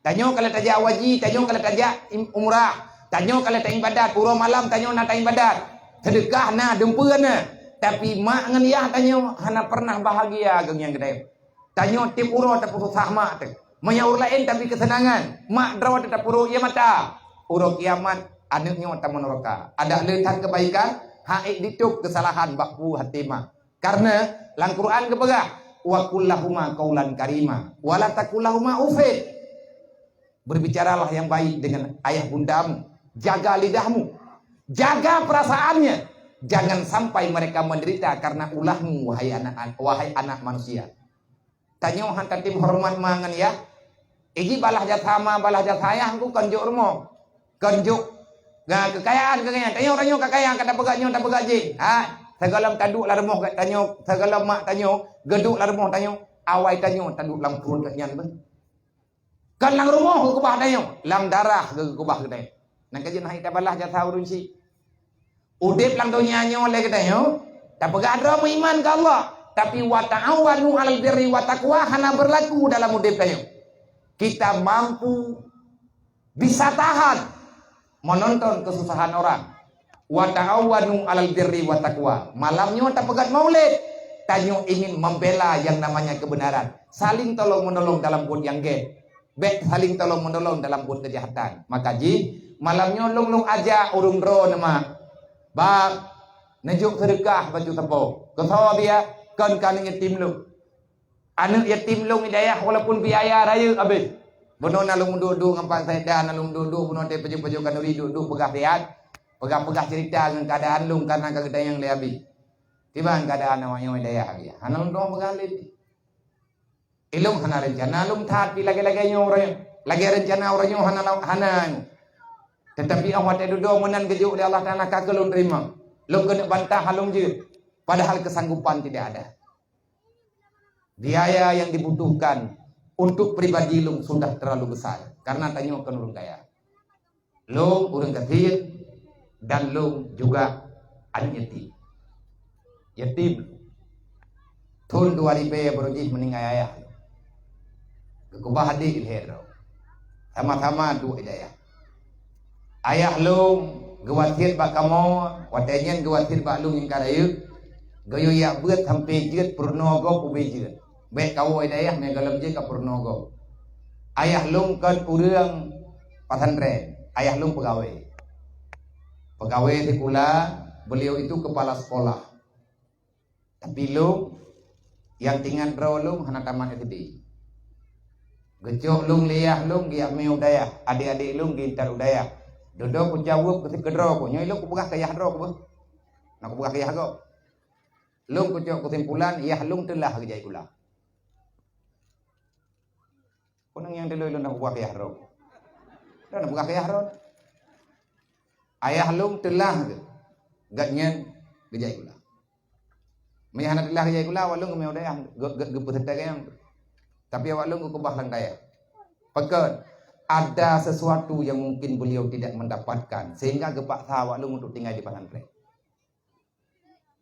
Tanyoe ka lheueh tajak haji, tanyoe ka lheueh tajak im-, umrah, tanyoe ka lheueh taibadat, uroe malam tanyoe na taibadat, seudeukah na, dumpeue na, tapi mak ngon yah tanyoe hana pernah bahagia geuh nyan keudeh. Tanyoe tiep uroe tapeususah mak teuh. Meunyoe ureueng laén tapi keuseunangan, mak droe teuh tapeuruek ie mata. Uroe kiamat, aneuk nyoe tamong neuraka. Adak le that keubaikan, han ék jitôb keusalahan bak peue até mak. Karena lam Quran geupeugah, "Wa qul lahuma qaulan karima, wa la taqul lahuma uffin." Berbicaralah yang baik dengan ayah bundamu. Jaga lidahmu. Jaga perasaannya. Jangan sampai mereka menderita karena ulahmu, wahai anak, wahai anak manusia. Tanyoe han tatem horeumat ma ngon yah. Iji balah jasa ma, balah jasa yah, engku kon jok rumoh. Kon jok, ga, keukayaan keu geuhnyan. Tanyoe, tanyoe ka kaya, ka tapeugah nyoe, tapeugah jih. Ha, sigohlom taduek lam rumoh geutanyoe, sigohlom mak tanyoe geuduek lam rumoh tanyoe, awai tanyoe taduek lam pruet geuhnyan beuh. Kon lam rumoh geukeubah tanyoe, lam darah geukeubah geutanyoe. Nyang ka jeuet han tabalah jasa ureueng chik. Udeb lam donya nyoe lé geutanyoe, tapeugah droe meuiman keu Allah, tapi wa ta'awanu 'alal birri wa taqwa hana beurlaku dalam udeb tanyoe. Kita mampu bisa tahan menonton kesusahan orang. Wa ta'awanu 'alal birri wa taqwa. Malam nyoe tapeugöt maulid, tanyoe ingin membela yang namanya kebenaran. Saling tolong-menolong dalam buet nyang gét. Bék saling tolong-menolong dalam buet keujahatan. Maka jih, Malam nyoe lôn, lôn ajak ureuëng droe neumak. Bak, neujok seudeukah baju sapo. Keusoe biya, kon keu aneuk yatim lôn. Aneuk yatim lôn i dayah walaupun biaya rayeuk habéh. Bunoe na lôn duek-duek ngon Pak Saida, na lôn duek-duek bunoe teuh pajoh-pajoh khanuri duek-duek peugah siat. Peugah-peugah cerita ngon keuadaan lôn kana ka geutanyong lé Abi. Kiban keuadaan awak nyoe i dayah Abi. Hana lôn tueng peugah lé. Ilôn hana rencana lôn that pi lagée-lagée nyoe uroe nyoe. Lagée rencana uroe nyoe hana, hana. Tetapi 'oh watée dudoe meunan geujok lé Allah Taala ka keu lôn teurimong. Lôn keuneuk bantah lôn jeuet, padahal kesanggupan tidak ada. Biaya yang dibutuhkan untuk pribadi lôn sudah terlalu besar karena tanyoe kon ureuëng kaya. Lôn ureuëng gasien dan lôn juga aneuk yatim. Yatim. Thon dua ribée baroe jih meuninggai ayah lôn. Geukeubah adék lhée droe. Sama-sama duek i dayah. Ayah lôn geuwasiet bak kamoe, watée nyan geuwasiet bak lôn nyang ka rayeuk, geuyue jak beuet sampoe jeuet peurunoe gob ubé jeuet. Bék kawoe i dayah meugalom jih ka peurunoe gob. Ayah lôn kon ureuëng pesantren, ayah lôn peugawée. Peugawée sikula, beliau itu kepala sekolah. Tapi lôn, nyang tingat droe lôn hana tamat S D. Geucok lôn lé yah lôn geujak mé u dayah, adék-adék lôn geuintat u dayah. Dudoe kucaweueb keu keudroe ku, nyoe lôn kupeugah keu yah droe ku beuh. Na kupeugah keu yah gob. Lôn kucok keusimpulan, yah lôn teulah geujak sikula. Kon nyang teulheueh lôn na peugah keu yah droe. Dan na peugah keu yah droe. Ayah lôn teulah geuh. Gobnyan geujak sikula. Meunyo hana teulah geujak sikula, awak lôn geumé u dayah, geu-, geu-, geupeuseutôt gayang. Tapi awak lôn geukeubah lam dayah. Pakon? Ada sesuatu yang mungkin beliau tidak mendapatkan, sehingga geupaksa awak lôn untuk tinggai di pesantren.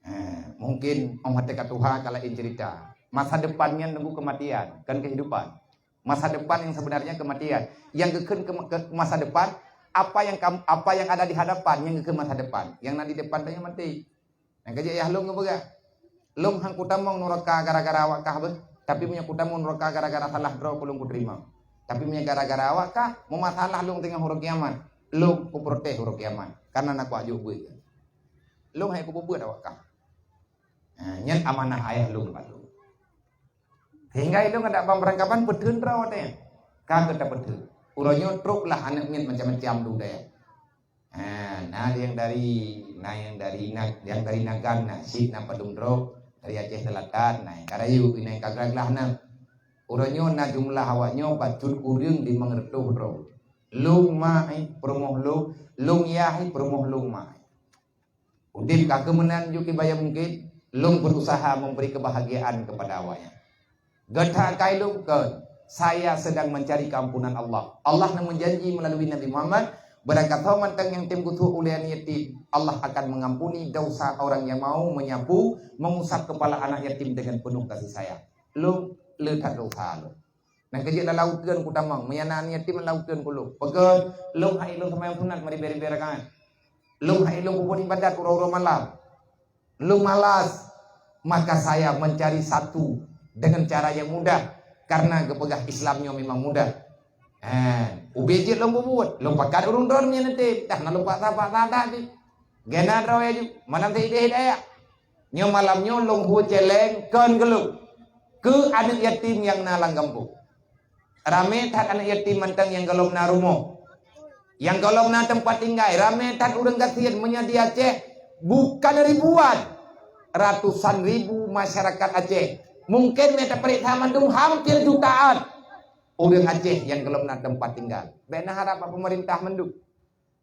Ha, mungkin 'oh watée ka tuha ka laén cerita. Masa depan nyan nunggu kematian, kon kehidupan. Masa depan yang sebenarnya kematian. Yang geukheun ke, ke masa depan, apa yang kam-, apa yang ada di hadapan, nyang geukheun masa depan. Nyang na di depan tanyoe maté. Nyang keujeuet yah lôn geupeugah, lôn han kutamong nuraka gara-gara awak kah beuh. Tapi meunyoe kutamong nuraka gara-gara salah droe ku lôn kuteurimong. Tapi meunyoe gara-gara awak kah, meumasalah lôn teungoh uroe kiamat, lôn kuprotes uroe kiamat. Karena na kuajok beuet. Lôn hai kupeubeuet awak kah. Ha, nyan amanah ayah lôn bak lôn. Sehingga ilôn adak bang beurangkapan peutheun droe watée nyan. Ka geuta peutheun. Uroe nyoe trok lah aneuk miet macam-macam duek dayah. Ha, na nyang dari, na nyang dari Na-, nyang dari Nagan na, sit na padum droe, dari Aceh Selatan na, nyang ka rayeuk, na nyang ka glah-glah na. Uroe nyoe na jumlah awak nyoe bacut ureuëng limong reutôh droe. Lôn ma, eh, peurumoh lôn, lôn yah, eh, peurumoh lôn ma. Udeb ka keu meunan ju kiban nyang mungken, lôn berusaha memberi kebahagiaan kepada awaknyan. Gata kai lôn kon, saya sedang mencari keampunan Allah. Allah na meujanji melalui Nabi Muhammad, barangkasoe mantong nyang tem geutuek ulée aneuk yatim, Allah akan mengampuni dosa orang yang mau menyapu, mengusap kepala anak yatim dengan penuh kasih sayang. Lôn le that dosa lôn. Nyang keujeuet lam laôt teun kutamong, meunyo na aneuk yatim lam laôt teun kulôn. Pakon? Lôn hai lôn seumayang sunat meuribée-ribée rakaat. Lôn hai lôn peubuet ibadat uroe-uroe malam. Lôn malas, maka saya mencari satu dengan cara yang mudah, karena geupeugah Islam nyoe memang mudah. Ha, ubé jeuet lôn peubuet, lôn pakat ureuëng droe meunyo neutem, dah na lôn paksa-paksa that jih. Gena droe ju, malam teuideh hidayah. Nyoe malam nyoe lôn hue celeng kon keu lôn, keu aneuk yatim nyang na lam gampông. Ramé that aneuk yatim mantong nyang gohlom na rumoh, nyang gohlom na teumpat tinggai. Ramé that ureuëng gasien, meunyoe di Aceh bukan ribuan, ratusan ribu masyarakat Aceh. Mungken meunyo tapareksa mandum hampir jutaan ureuëng Aceh nyang gohlom na teumpat tinggal. Bék na harab bak peumeurintah mandum.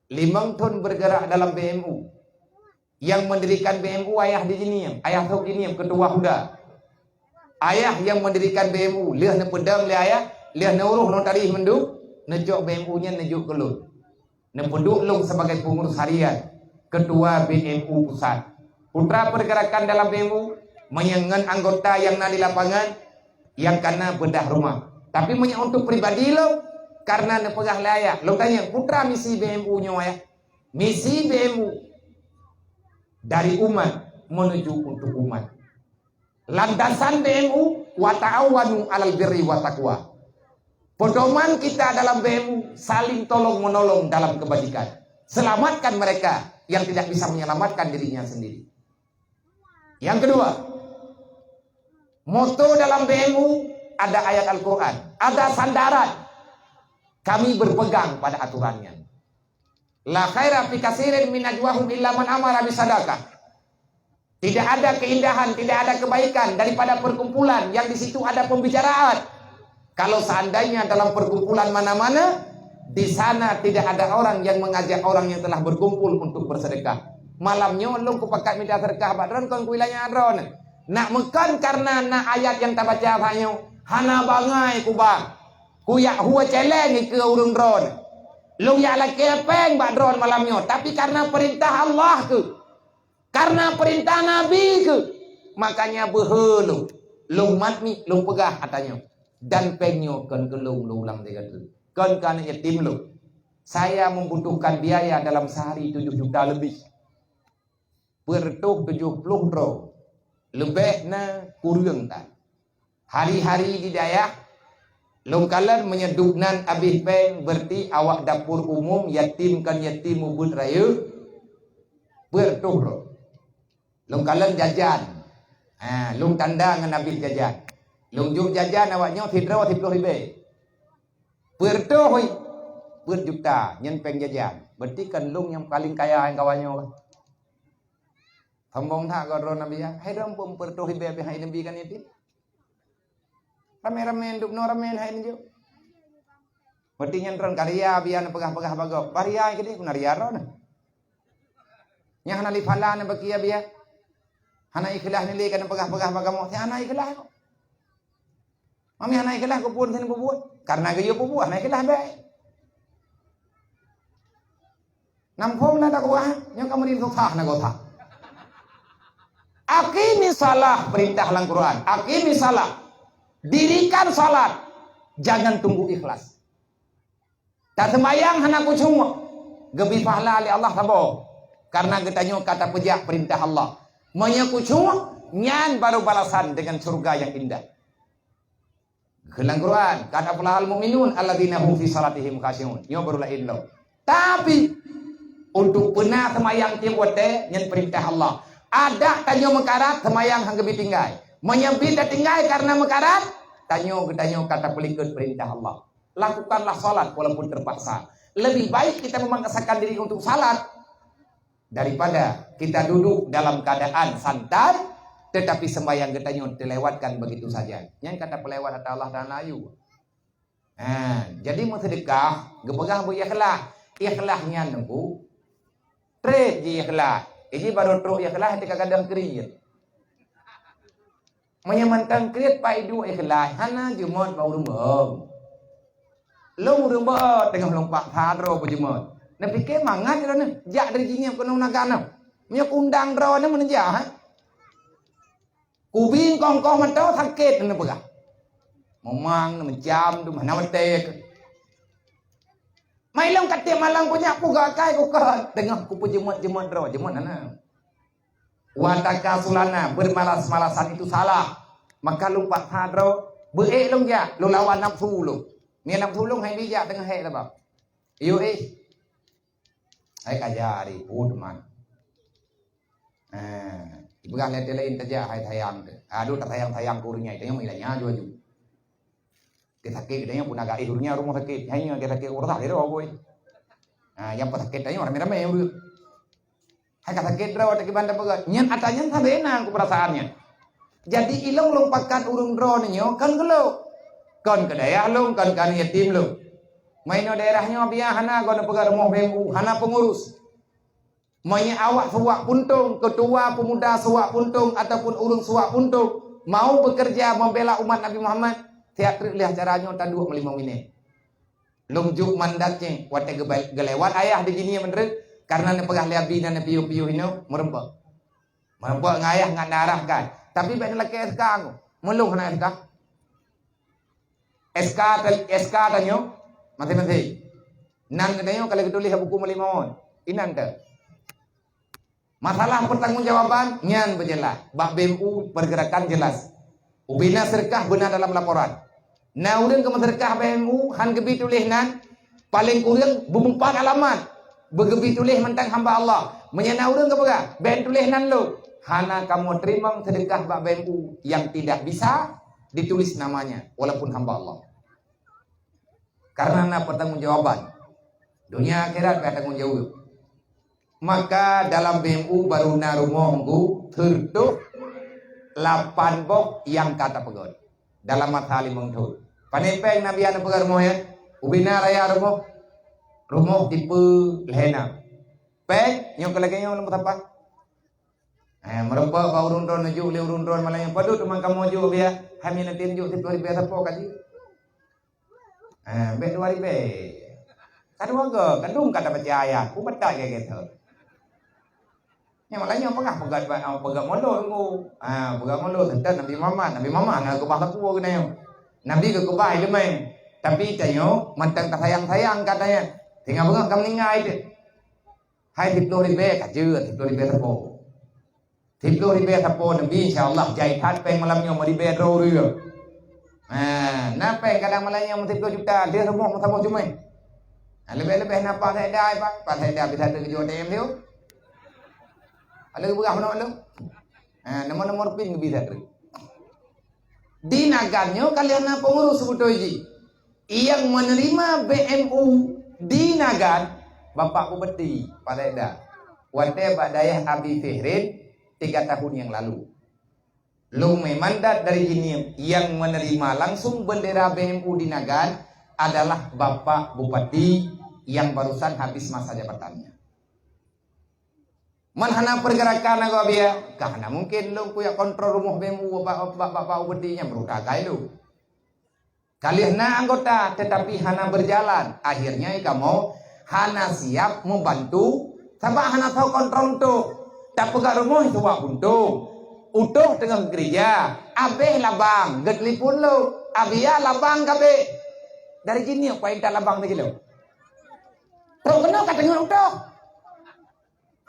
Limong thon bergerak dalam B M U. Yang mendirikan B M U ayah di Jeunieb, ayah Sok Jeunieb, ketua HUDA. Ayah yang mendirikan B M U, lheueh neupeudong lé ayah, lheueh neuuroh notaris mandum, neucok B M U nyan neujok keu lôn. Neupeuduek lôn sebagai pengurus harian, ketua B M U pusat. Putra pergerakan dalam B M U, meunyoe ngon anggota nyang na di lapangan, nyang kana beudah rumah. Tapi meunyoe untuk pribadi lôn, karena neupeugah lé ayah, lôn tanyong, "Peue misi B M U nyoe, ayah?" Misi B M U dari umat menuju untuk umat. Landasan B M U, "Wa ta'awanu 'alal birri wa taqwa." Pedoman kita dalam B M U, saling tolong-menolong dalam kebajikan. Selamatkan mereka yang tidak bisa menyelamatkan dirinya sendiri. Yang kedua, moto dalam B M U ada ayat Al-Quran, ada sandaran. Kami berpegang pada aturannya. La khaira fi katsirin min najwahum illa man amara bisadaqah. Tidak ada keindahan, tidak ada kebaikan daripada perkumpulan yang di situ ada pembicaraan. Kalau seandainya dalam perkumpulan mana-mana, di sana tidak ada orang yang mengajak orang yang telah berkumpul untuk bersedekah. Malam nyoe lôn kupakat mita sedekah bak droen kon kuilanya droen. Nak meukan karena na ayat yang tabaca tanyoe, hana bangai kubang. Kuyak hue celeng ikeue ureuëng droen. Lôn yak lakée péng bak droen malam nyoe, tapi karena perintah Allah keuh. Karena perintah Nabi keuh, makanya beuhe lôn, lôn mat miet, lôn peugah ata nyoe. Dan péng nyoe kon keu lôn, lôn ulang tiga kali. Kon keu aneuk yatim lôn. Saya membutuhkan biaya dalam sehari tujuh juta lebih. Peureutôh tujoh ploh droe. Leubeh na kureueng tan. Hari-hari di dayah, lôn kalon meunyoe duek nan abéh péng, berarti awak dapur umum, yatim kon yatim, mubuet rayeuk, peuet reutôh droe. Lôn kalon jajan. Ha, lôn tanda ngon abéh jajan. Lôn jok jajan awak nyoe sidroe siploh ribèe. Peuet reutôh, peuet juta, nyan péng jajan. Berarti kon lôn nyang paleng kaya ngon awak nyoe. Sombong that keu droe Nabi, ya. Hai droe peuet reutôh ribèe pih hai Nabi kan yatim. Ramé-ramé dubnoe ramé hai neujok. Berarti nyan droen ka ria biya neupeugah-peugah bagoe. Bah ria keudeh guna ria droen. Nyang hana lé phala neubeukia biya. Hana ikhlaih neulé ka neupeugah-peugah bagoe, hana ikhlaih kok. Mami hana ikhlaih keupeue sini peubuet. Karena geuyue peubuet hana ikhlaih bae. Nampung na dakwah, nyang kamu di susah na gosah. Aqimi salah, perintah lam Quran. Aqimi salah. Dirikan salat. Jangan tunggu ikhlas. Tak sembayang hana khusyuk. Geubri pahala lé Allah saboh. Karena geutanyoe ka tapeujak perintah Allah. Meunyoe khusyuk, nyan baru balasan dengan syurga yang indah. Keu lam Quran, "Qad aflahal mu'minun alladzina hum fi salatihim khasyi'un." Nyoe baru laén lom. Tapi, untuk peuna seumayang tiep watèe, nyan peurintah Allah. Adak tanyoe meukarat, seumayang han geubri tinggai. Meunyoe bri tatinggai kareuna meukarat, tanyoe geutanyoe ka tapeulikot peurintah Allah. Lakukanlah salat walaupun terpaksa. Lebih baik kita memaksakan diri untuk salat daripada kita duduk dalam keadaan santai, tetapi sembahyang geutanyoe terlewatkan begitu saja. Nyan ka tapeulewat ata Allah Taala ayue. Ha, jadi meuseudeukah geupeugah beu ikhlas. Ikhlas nyan nunggu treb ji ikhlas. Iji baru trok ikhlas teuka gadang kriet. Meunyoe mantong kriet pai duek ikhlas, hana jeumot bak ureueng beuet. Lôn ureueng beuet teungoh lôn paksa droe beujeumot. Neupike mangat droeneuh, jak dari jih ngieng keunoe naga nyoe. Meunyoe kuundang droeneuh meuneujak, ha? Kubi kongkoh mantong sakét neupeugah. Meumang, neumeucam, tu hana watèe. Mai lôn ka tiep malam kunyak puga kai kukot. Teungoh kupeujeumot-jeumot droe, jeumot hana. Wa takasulana, bermalas-malasan itu salah. Maka lôn paksa droe, beuék lôn jak, lôn lawan nafsu lôn. Nyan nafsu lôn hai bijak teungoh hék laba. Iyo éh. Hai ka jari put man. Ah, ipeugah lé laén tajak hai sayang teuh. Aduh, tasayang-sayang keu ureueng nyan, tanyoe meuilanya aju-aju. Sakét geutanyoe pun agak éh ureueng nyan rumoh sakét. Hai nyoe sakét ureueng sah lé roh bui. Ha, nyang peusakét tanyoe ramé-ramé ureueng. Hai ka sakét droe teukiban tapeugah. Nyan ata nyan sabe na ku peurasaan nyan. Jadi ilong lôn pakat ureueng droeneuh nyoe kon keu lôn. Kon keu dayah lôn, kon keu aneuk yatim lôn. Mainoe daerah nyoe biya hana goneuk peugah rumoh B M U, hana pengurus. Meunyoe awak Suwak Puntong, keutua peumuda Suwak Puntong ataupun ureueng Suwak Puntong mau beukeureuja meubela umat Nabi Muhammad, siat treuk lheueh acara nyoe taduek meulimong minét. Lôn jok mandat nyan, watèe geuba-, geulewat ayah di jinie meunurot, kareuna neupeugah lé abi na neupiôh-piôh inoe, meureumpok. Meureumpok ngon ayah ngat neuarahkan. Tapi bèk neulakèe S K ngon. Meulôn hana S K. S K ta-, S K tanyoe maséng-maséng. Nan geutanyoe ka lheueh geutuléh lam buku meulimong. Inan teuh. Masalah pertanggungjawaban nyan beujeulaih. Bak B M U pergerakan jelas. Ubena seudeukah beuna dalam laporan. Na ureuëng keumeuseudeukah B M U han geubi tuléh nan, paleng kureueng beumeupat alamat, beugeubi tuléh mantong hamba Allah. Meunyoe na ureuëng geupeugah, "Ben tuléh nan lôn," hana kamoe teurimong seudeukah bak B M U nyang tidak bisa ditulis namanya, walaupun hamba Allah. Karena na pertanggungjawaban. Donya akhirat ka tanggong jaweueb. Maka dalam B M U baru na rumoh ngu seureutoh lapan boh nyang ka tapeugöt dalam masa limong thon. Pane péng Nabi hana peugöt rumoh, ya? Ubena raya rumoh, rumoh tipe lhena. Péng nyoe keu lagée nyoe lom sapat. Eh, meureumpok bak ureuëng droen, neujok lé ureuëng droen malam nyoe, "Padub teuma kamoe jok, biya? Hai miet neutem jok siplôh ribée sapo ka jeuet." Eh, bék dua ribée. Ka dua go, kadung ka tapeucaya, ku batai lagée thon. Nyang malam nyoe peugah peugah, peugah molot ngu. Ah, peugah molot, teuntèe Nabi Muhammad. Nabi Muhammad hana keubah sapeue keunan nyoe. Nabi geukeubah ileumèe. Tapi tanyoe mantong tasayang-sayang katanya. Tinggai beungoh ka meuninggai teuh. Hai siplôh ribée ka jeuet, siplôh ribée sapo. Siplôh ribée sapo Nabi, insya Allah jai that péng malam nyoe meuribée droe ureuëng. Ha, na péng kadang malam nyoe meusiplôh juta, deuh rumoh meusaboh jumai. Ha, leubeh-leubeh na Pak Sekda, Pak, Pak Sekda bisa deuh geujok A T M tu. Lalu beurah meunoe lom. Ha, nomor-nomor pin bisa deuh. Di Nagan nyoe ka lheueh na peungurus seubeutôi jih. Nyang meuneurimong B M U di Nagan, Bapak Bupati, Pak Sekda. Watèe bak dayah Abi Fihrin tiga tahun nyang lalu. Lôn mè mandat dari jihnyan, nyang meuneurimong langsung bendera B M U di Nagan adalah Bapak Bupati nyang barusan habis masa jabatannya. Man hana pergerakan agoe biya, ka hana mungken lôn kujak kontrol rumoh B M U bak, bak, bak, bak Bupati nyan, beurata kai lôn. Ka lheueh na anggota, tetapi hana berjalan. Akhirnya kamoe hana siap membantu, sabab hana soe kontrol untôh. Tapeugah rumoh suwak untôh. Untôh teungoh geukeurija, abéh labang, geutelepon lôn, "Abiya, labang ka abéh." Dari jihnyan, paintah labang sikilo. Trok keunoe ka teungoh untôh.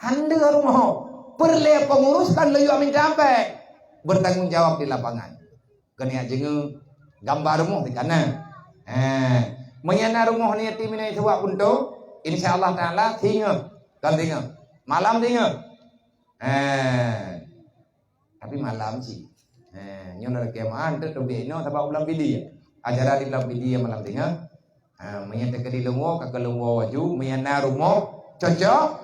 Hana rumoh. Peureulée pengurus kan laju minta ampé. Bertanggung jawab di lapangan. Keuneuk jingeuk gambar rumoh di kana. Eh, meunyoe na rumoh ni yatim inai suwak punto, insya Allah Taala singoh. Kan singoh. Malam singoh. Eh. Tapi malam cit. Ha, nyoe na lakée meu'ah, teuk teubiet inoe sabab bulan Pidie. Acara di bulan Pidie malam singoh. Ha, meunyoe teukeudi lôn woe, ka keu lôn woe laju, meunyoe na rumoh cocok,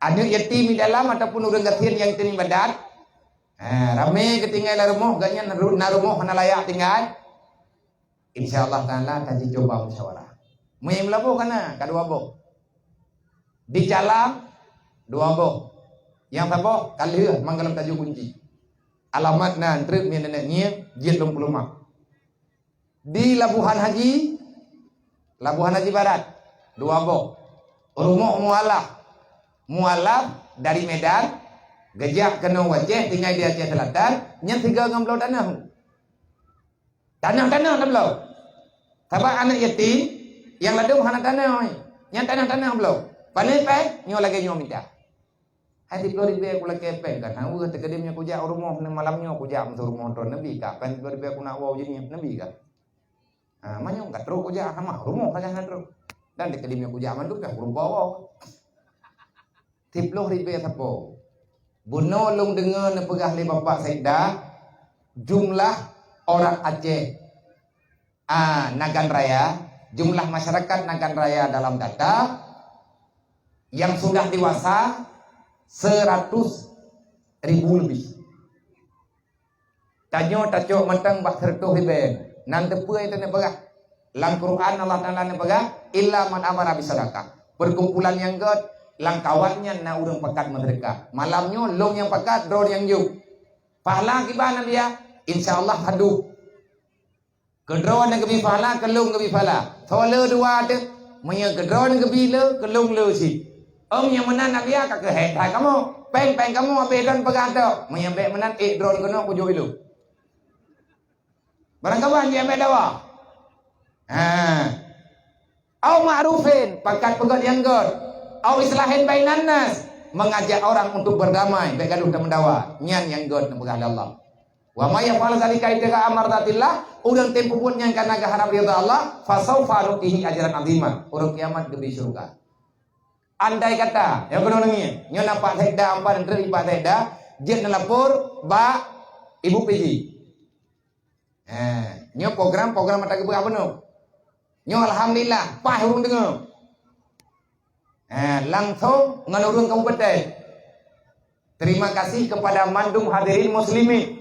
aneuk yatim di dalam ataupun ureuëng gasien nyang teurimong badan. Ha, ramé geutinggai lam rumoh, gobnyan ru-, na rumoh hana layak tinggai. Insya Allah Taala ka jicoba musyawarah. Meunyoe Meulaboh ka na, ka dua boh. Di Calang, dua boh. Nyang saboh ka lheueh manggalom taju kunci. Alamat na treuk miet nenek ngieng, jeuet lom peuleumah. Di Labuhan Haji, Labuhan Haji Barat, dua boh. Rumoh mualaf. Mualaf dari Medan, geujak keunoe u Aceh, tinggai di Aceh Selatan, nyan sigoe ngon bloe tanoh. Tanoh-tanoh tabloe. Sabab aneuk yatim nyang ladôm hana tanoh, nyan tanoh-tanoh bloe. Pane péng, nyoe lagée nyoe mita. Hai siplôh ribée kulakée péng, ka hana weueh teukeudi nyoe kujak u rumoh, malam nyoe kujak meusu rumoh droe Nabi ka, péng siplôh ribée kunak woe jeuneuh Nabi ka. Ha, manyong ka trok kujak, hama rumoh saja hana trok. Dan teukeudi nyoe kujak mandum pih kureueng bawa. Siplôh ribée sapo. Bunoe lôn deungoe neupeugah lé Bapak Sekda, jumlah orang Aceh, a, Nagan Raya, jumlah masyarakat Nagan Raya dalam data yang sudah dewasa seratus ribu lebih. Tanyoe tacok mantong bak seureutôh ribée. Nan teupeue nyang teuneuk peugah? Lam Quran Allah Taala neupeugah, "Illa man amara bisadaqah." Perkumpulan nyang gét, lam kawan nyan na ureuëng pakat meuseudeukah. Malam nyoe lôn nyang pakat, droe nyang jok. Pahala kiban Nabi ya? Insya Allah haduh. Keudroe neugeubri pahala, keulôn geubri pahala. Soe le dua teuh, meunyoe keudroe neugeubri le, keulôn le cit. Ôm nyang meunan Nabi ya ka keuhai that kamoe. Péng-péng kamoe abéh droe peugah tok. Meunyoe bék meunan ék droe keunoe kujok ilôn. Barangkaban jih ambek dawa. Ha. Au ma'rufin, pakat peugét nyang gét. Au islahin bainan nas, mengajak orang untuk berdamai, bék gaduh dan meudawa. Nyan nyang gét neupeugah lé Allah. Wa may yaf'al dzalika ibtigha'a mardatillah, ureuëng teupeue buet nyan kareuna geuharab ridha Allah, fasaufa nu'tihi ajran 'azima. Uroe kiamat geubri syeuruga. Andai kata, nyoe keunoe neungieng, nyoe na Pak Sekda, ampat neutreuk di Pak Sekda, jeuet neulapor bak Ibu P J. Eh, nyoe program-program ata geupeugah bunoe. Nyoe alhamdulillah, paih ureuëng deungoe. Eh, langsong ngon ureuëng kabupaten. Terima kasih kepada mandum hadirin muslimin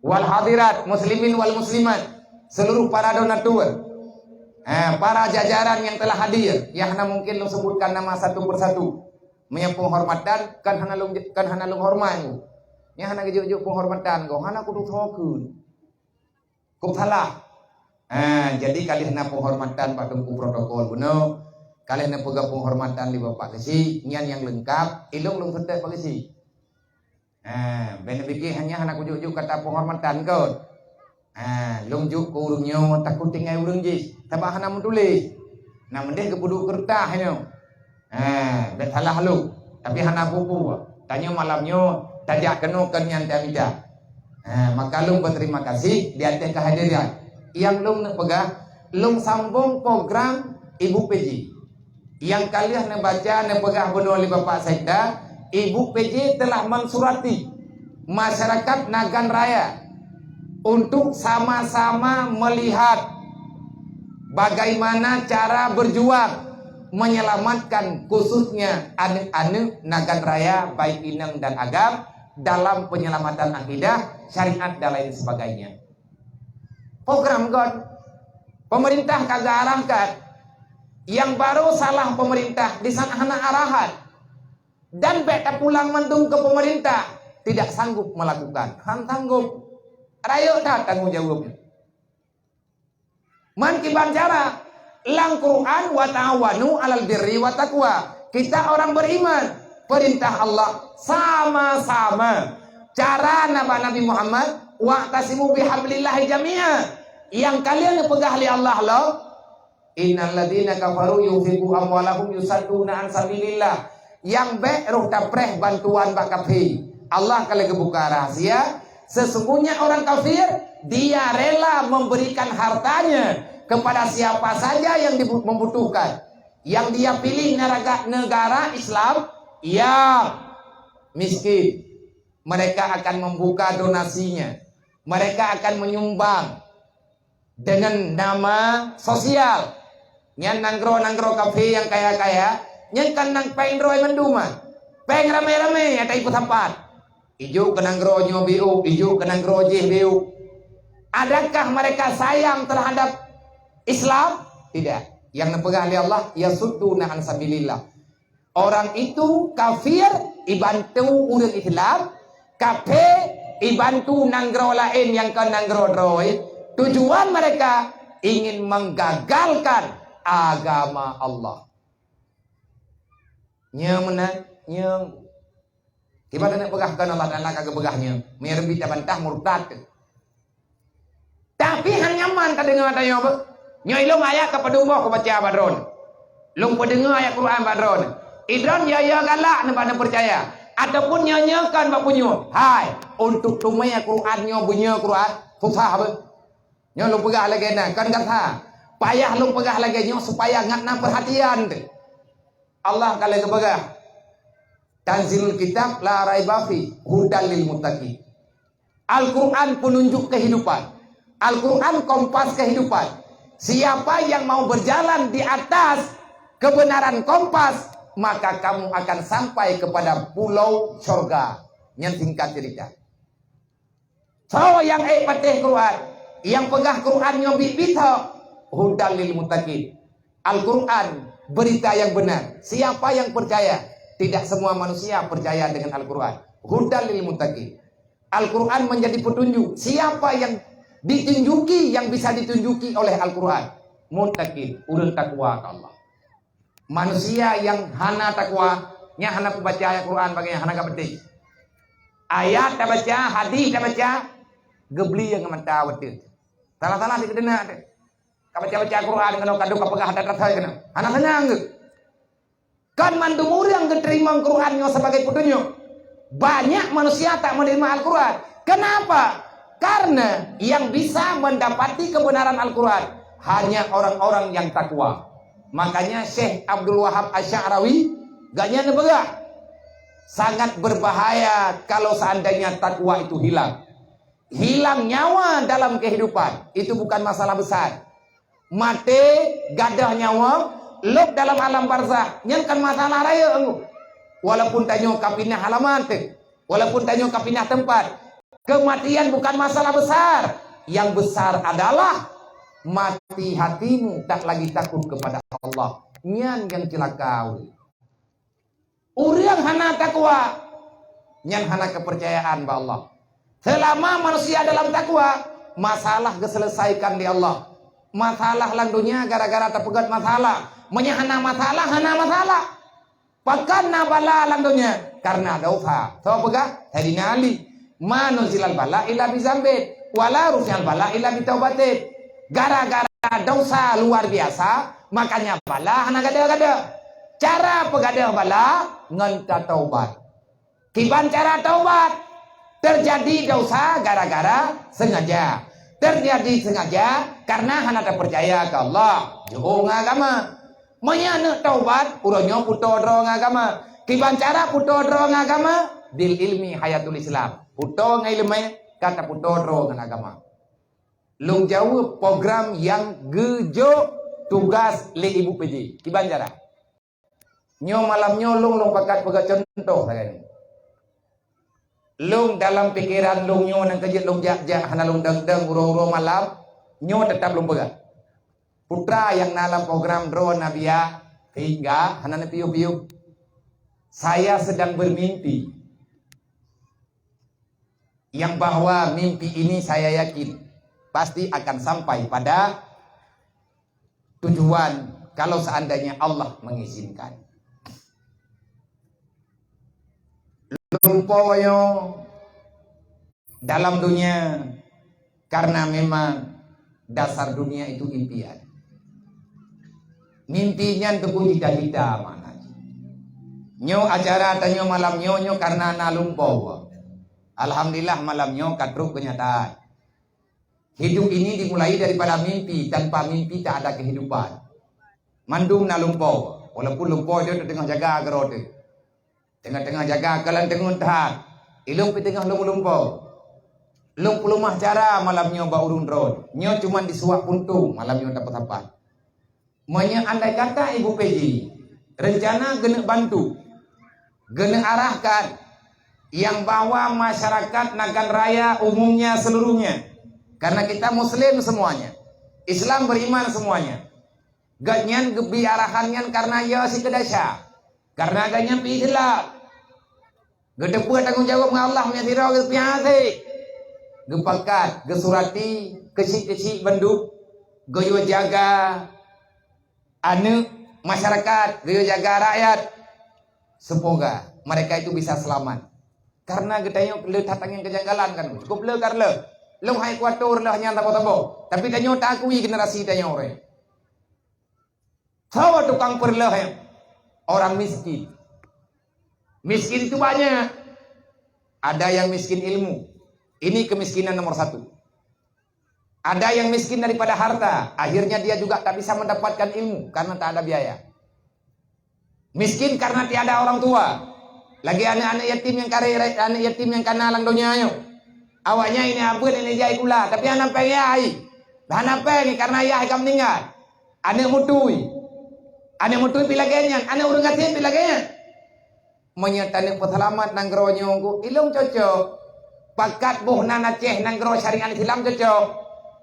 wal hadirat, muslimin wal muslimat, seluruh para donatur, eh, para jajaran yang telah hadir, yang hana mungkin lôn sebutkan nama satu persatu. Meunyoe penghormatan kan hana lôn, kan hana lôn hormat. Nyang hana geujok-jok penghormatan ko, hana kudu soe kheun. Kok salah. Ha, jadi ka lheueh na penghormatan bak teungku protokol bunoe, ka lheueh na peugah penghormatan lé Bapak Geuchik, nyan nyang leungkap, ilong lôn seutôt Pak Geuchik. Ha, ben pike hanya hana kujok-jok kata penghormatan kon. Ha, lôn jok keu ureuëng nyoe takot tinggai ureuëng jih, sabab hana meutuléh. Na meudeh geupeuduek keureutah nyoe. Ha, bék salah lôn, tapi hana peue-peue. Tanyoe malam nyoe tajak keunoe kon nyan tamita. Ha, maka lôn berterima kasih di ateueh kehadiran. Nyang lôn neuk peugah, lôn sambong program Ibu P J. Nyang ka lheueh neubaca neupeugah bunoe lé Bapak Sekda, Ibu P J telah mensurati masyarakat Nagan Raya untuk sama-sama melihat bagaimana cara berjuang menyelamatkan khususnya aneuk-aneuk Nagan Raya, baik inong dan agam, dalam penyelamatan akidah, syariat dan lain sebagainya. Program kon, pemerintah ka geuarahkan, nyang barô salah pemerintah di sana hana arahan. Dan bék tapulang mandum keu pemerintah, tidak sanggup melakukan. Han sanggup. Rayeuk that tanggong jaweueb. Man kiban cara, lam Quran, "Wa ta'awanu 'alal birri wa taqwa." Kita orang beriman, perintah Allah sama-sama. Cara na bak Nabi Muhammad, "Wa'tasimu bihablillahi jami'a." Nyang ka lheueh neupeugah lé Allah lom, "Innal ladzina kafaru yunfiqu amwalahum yusadduna an sabilillah." Nyang bék roh tapreh bantuan bak kafé. Allah ka lheueh geubuka rahsia, sesungguhnya orang kafir, dia rela memberikan hartanya kepada siapa saja yang dibu-, membutuhkan. Yang dia pilih neraga-, negara Islam yang miskin. Mereka akan membuka donasinya. Mereka akan menyumbang dengan nama sosial. Nyan nanggroe-nanggroe kafé nyang kaya-kaya, nyan kan nang péng droe mandum, ah. Péng ramé-ramé nyang ipeusapat. Ijok keu nanggroe nyoe biôk, ijok keu nanggroe jih biôk. Adakah mereka sayang terhadap Islam? Tidak. Nyang neupeugah lé Allah, "Yasudduna an sabilillah." Orang itu kafir ibantu ureuëng Islam, kafé ibantu nanggroe laén nyang kon nanggroe droe. Tujuan mereka ingin menggagalkan agama Allah. Nyoe meunan, nyoe. Kiban taneuk peugah kon Allah Taala ka geupeugah nyoe, meureubi tabantah murtad. Tapi hana nyaman tadeungoe tanyoe beuh. Nyoe ilong ayat ka padum boh kubaca bak droeneuh. Lôn peudeungoe ayat Quran bak droeneuh. Idroeneuh ya-ya galak neuba neupeucaya. Ataupun nyoe-nyoe kon bak punyueng. Hai, untuk teumé Quran nyoe beunyoe Quran, susah beuh. Nyoe lôn peugah lagée na, kon gata. Payah lôn peugah lagée nyoe supaya ngat na peurhatian teuh. Allah ka lheueh geupeugah, "Tanzilul kitab la raiba fi hudal lil muttaqin." Al-Quran penunjuk kehidupan. Al-Quran kompas kehidupan. Siapa yang mau berjalan di atas kebenaran kompas, maka kamu akan sampai kepada pulau sorga. Nyan singkat cerita. Soe nyang ék patéh Quran, nyang peugah Quran nyoe biet-biet ho, hudal lil muttaqin. Al-Quran, berita yang benar. Siapa yang percaya? Tidak semua manusia percaya dengan Al-Quran. Hudal lil muttaqin. Al-Quran menjadi petunjuk. Siapa yang ditunjuki, yang bisa ditunjuki oleh Al-Quran? Muttaqin, ureuëng takwa ka Allah. Manusia nyang hana takwa, nyang hana peubaca ayat Quran bagaih nyang hana ka peuteh. Ayat tabaca, hadis tabaca, geubli nyang mata watée. Salah-salah dikeudeunak teuh. Ka baca-baca Quran keunoe ka duek ka peugah that rasai keunoe. Hana seunang geuh. Kan mandum ureuëng geuteurimong Quran nyoe sebagai peutunyok. Banyak manusia tak menerima Al-Quran. Kenapa? Karena yang bisa mendapati kebenaran Al-Quran hanya orang-orang yang takwa. Makanya Syekh Abdul Wahab Asy'arawi ganya neupeugah, sangat berbahaya kalau seandainya takwa itu hilang. Hilang nyawa dalam kehidupan itu bukan masalah besar. Maté, gadôh nyawa, lôb dalam alam barzakh, nyan kan masalah rayeuk. Walaupun tanyoe ka pinah alamat, walaupun tanyoe ka pinah teumpat, kematian bukan masalah besar. Yang besar adalah mati hatimu tak lagi takut kepada Allah. Nyan yang celaka. Ureuëng hana takwa, nyan hana kepercayaan bak Allah. Selama manusia dalam takwa, masalah geuseuleusaikan di Allah. Masalah lam dunia gara-gara tapeugét masalah. Meunyoe hana masalah, hana masalah. Pakon na bala lam dunia? Karena dosa. Soe peugah? Saidina Ali. "Ma nuzilal bala illa bizambin, wala rufi'al bala illa bitaubatin." Gara-gara dosa luar biasa, makanya bala hana gadôh-gadôh. Cara peugadôh bala ngon tataubat. Kiban cara taubat? Terjadi dosa gara-gara sengaja. Terjadi sengaja karena hana tapercaya keu Allah, jiôh ngon agama. Meunyoe aneuk taubat, uroe nyoe putôh droe ngon agama. Kiban cara putôh droe ngon agama? Bil ilmi hayatul Islam. Putôh ngon ileumé, ka taputôh droe ngon agama. Lôn jaweueb program nyang geujok tugas lé Ibu P J. Kiban cara? Nyoe malam nyoe lôn, lôn pakat peugah cuntoh sagai nyoe. Lôn dalam pikeran lôn nyoe nyang keujeuet lôn jak-jak hana lôn deng-deng uroe-uroe malam, nyoe teutap lôn peugah. Putra nyang na lam program droe na biya, sehingga hana neupiôh-piôh. Saya sedang bermimpi yang bahwa mimpi ini saya yakin pasti akan sampai pada tujuan kalau seandainya Allah mengizinkan. Lumpoe dalam dunia karena memang dasar dunia itu impian. Mimpi nyan teupeu cita-cita makna jih. Nyoe acara tanyoe malam nyoe, nyoe karena na lumpoe. Alhamdulillah malam nyoe ka trok keunyataan. Hidup ini dimulai daripada mimpi, tanpa mimpi tak ada kehidupan. Mandum na lumpoe, walaupun lumpoe dia teungoh jaga keudroe teuh. Teungoh-teungoh jaga keu lam teungeut that. Ilôn pih teungoh lôn lumpoe. Lôn peuleumah cara malam nyoe bak ureuëng droe. Nyoe cuman disuak puntông malam nyoe dapat sapat. Meunyoe andai kata Ibu P J rencana geuneuk bantu, geuneuk arahkan yang bahwa masyarakat Nagan Raya umumnya seluruhnya, karena kita muslim semuanya, Islam beriman semuanya, gobnyan geubri arahan nyan karena ya sikeudah sya, karena gobnyan pih Islam. Geuteupeue tanggong jaweueb ngon Allah meunyoe sidroe geupeuhase. Geupakat, geusurati, keuchik-keuchik bandum, geuyue jaga aneuëk masyarakat, geuyue jaga rakyat. Semoga mereka itu bisa selamat. Karena geutanyoe le that angén keujanggalan kan, cukup le ka reuloh. Lôn hai kuatur lheueh nyan saboh-saboh. Tapi tanyoe taakui generasi tanyoe ureuëng. Soe tukang peureuloh nyan? Orang miskin. Miskin itu banyak. Ada yang miskin ilmu. Ini kemiskinan nomor satu. Ada yang miskin daripada harta. Akhirnya dia juga tak bisa mendapatkan ilmu karena tak ada biaya. Miskin karena tiada orang tua. Lagi aneuk-aneuk yatim nyang kareh, aneuk yatim nyang kana lam donya nyoe. Awaknyan ini abeuet ini jai kula, tapi hana péng yah hai. Hana péng karena yah ka meuninggai. Aneuk mutui. Aneuk mutui pih lagée nyan, aneuk ureuëng gasien pih lagée nyan. Meunyoe taneuk peuseulamat nanggroe nyoe ku, ilôn cocok. Pakat boh nan Aceh nanggroe syariat Islam cocok.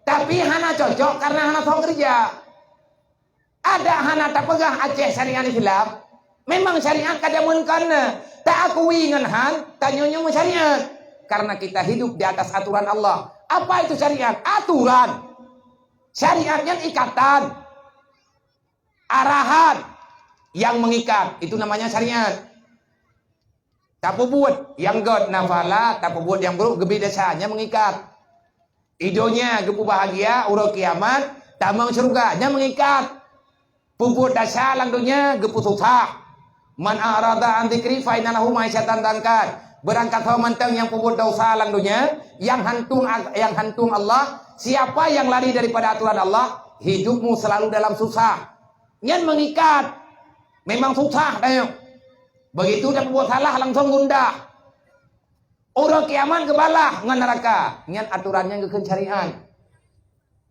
Tapi hana cocok karena hana soe keureuja. Adak hana tapeugah Aceh syariat Islam, memang syariat ka jameun kon na, taakui ngon han, tanyoe nyoe syariat. Karena kita hidup di atas aturan Allah. Apa itu syariat? Aturan. Syariat nyan ikatan, arahan yang mengikat, itu namanya syariat. Tapeubuet nyang gét nafala, tapeubuet nyang buruk geubri desya, nyan mengikat. Di donya geupeubahagia, uroe kiamat tamong syeuruga, nyan mengikat. Peubuet desya lam donya geupeususah. "Man a'rada an dzikri fa inna lahu ma'isyatan dhanka." Beurangkat ho mantong nyang peubuet dosa lam donya, nyang hantung ag-, nyang hantung Allah, siapa yang lari daripada aturan Allah, hidupmu selalu dalam susah. Nyan mengikat. Memang susah tanyoe. Begitu tapeubuet salah langsung gundah. Uroe kiamat geubalah ngon neuraka. Nyan aturan nyang geukheun syariat.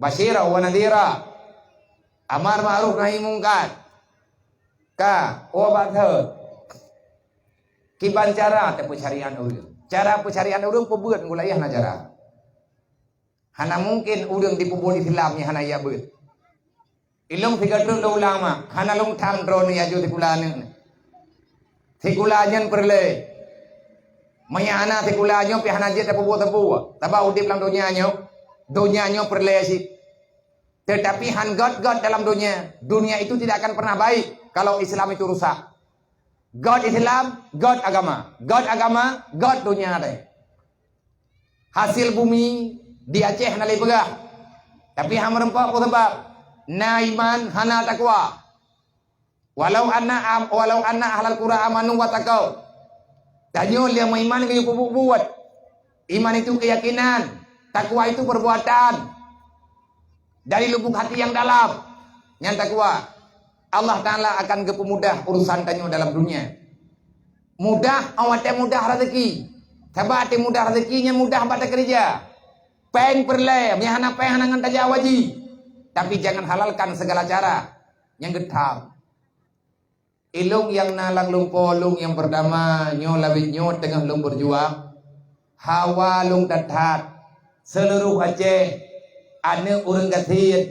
Basyira wa nadhira. Amar ma'ruf nahi mungkar. Ka, oh bak thot. Kiban cara tapeusyariat ureueng. Cara peusyariat ureueng peubeuet gula yah na cara. Hana mungken ureueng dipeubuet Islam nyang hana jak beuet. Ilong sigoe treuk lôn ulang mak, hana lôn tham droeneuh aju sikula aneuk nyoe. Sikula nyan peureulée. Meunyo hana sikula nyoe pih hana jeuet tapeubuet sapeue. Sabab udeb lam donya nyoe, donya nyoe peureulée cit. Tetapi han gét-gét dalam donya. Dunia itu tidak akan pernah baik kalau Islam itu rusak. Gét Islam, gét agama. Gét agama, gét donya teuh. Hasil bumi di Aceh hana lé peugah. Tapi han meureumpok peue sabab? Na iman, hana takwa. Walau anna am-, walau anna ahlal qura amanu wa taqau. Tanyoe lé meuiman geuyue peubuet-buet. Iman itu keyakinan, takwa itu perbuatan. Dari lubuk hati yang dalam, nyan takwa. Allah Taala akan geupeumudah urusan tanyoe dalam dunia. Mudah, awak teuh mudah rezeki. Sabab teuh mudah rezeki nyan mudah bak takeureuja. Péng peureulée, meunyo hana péng hana ngon tajak haji. Tapi jangan halalkan segala cara nyang geutham. Ilong nyang na lam lumpoe lôn nyang peurtama nyoe lawét nyoe teungoh lôn beujuang. Hawa lôn that-that. Seuluruh Aceh, aneuk ureueng gasien,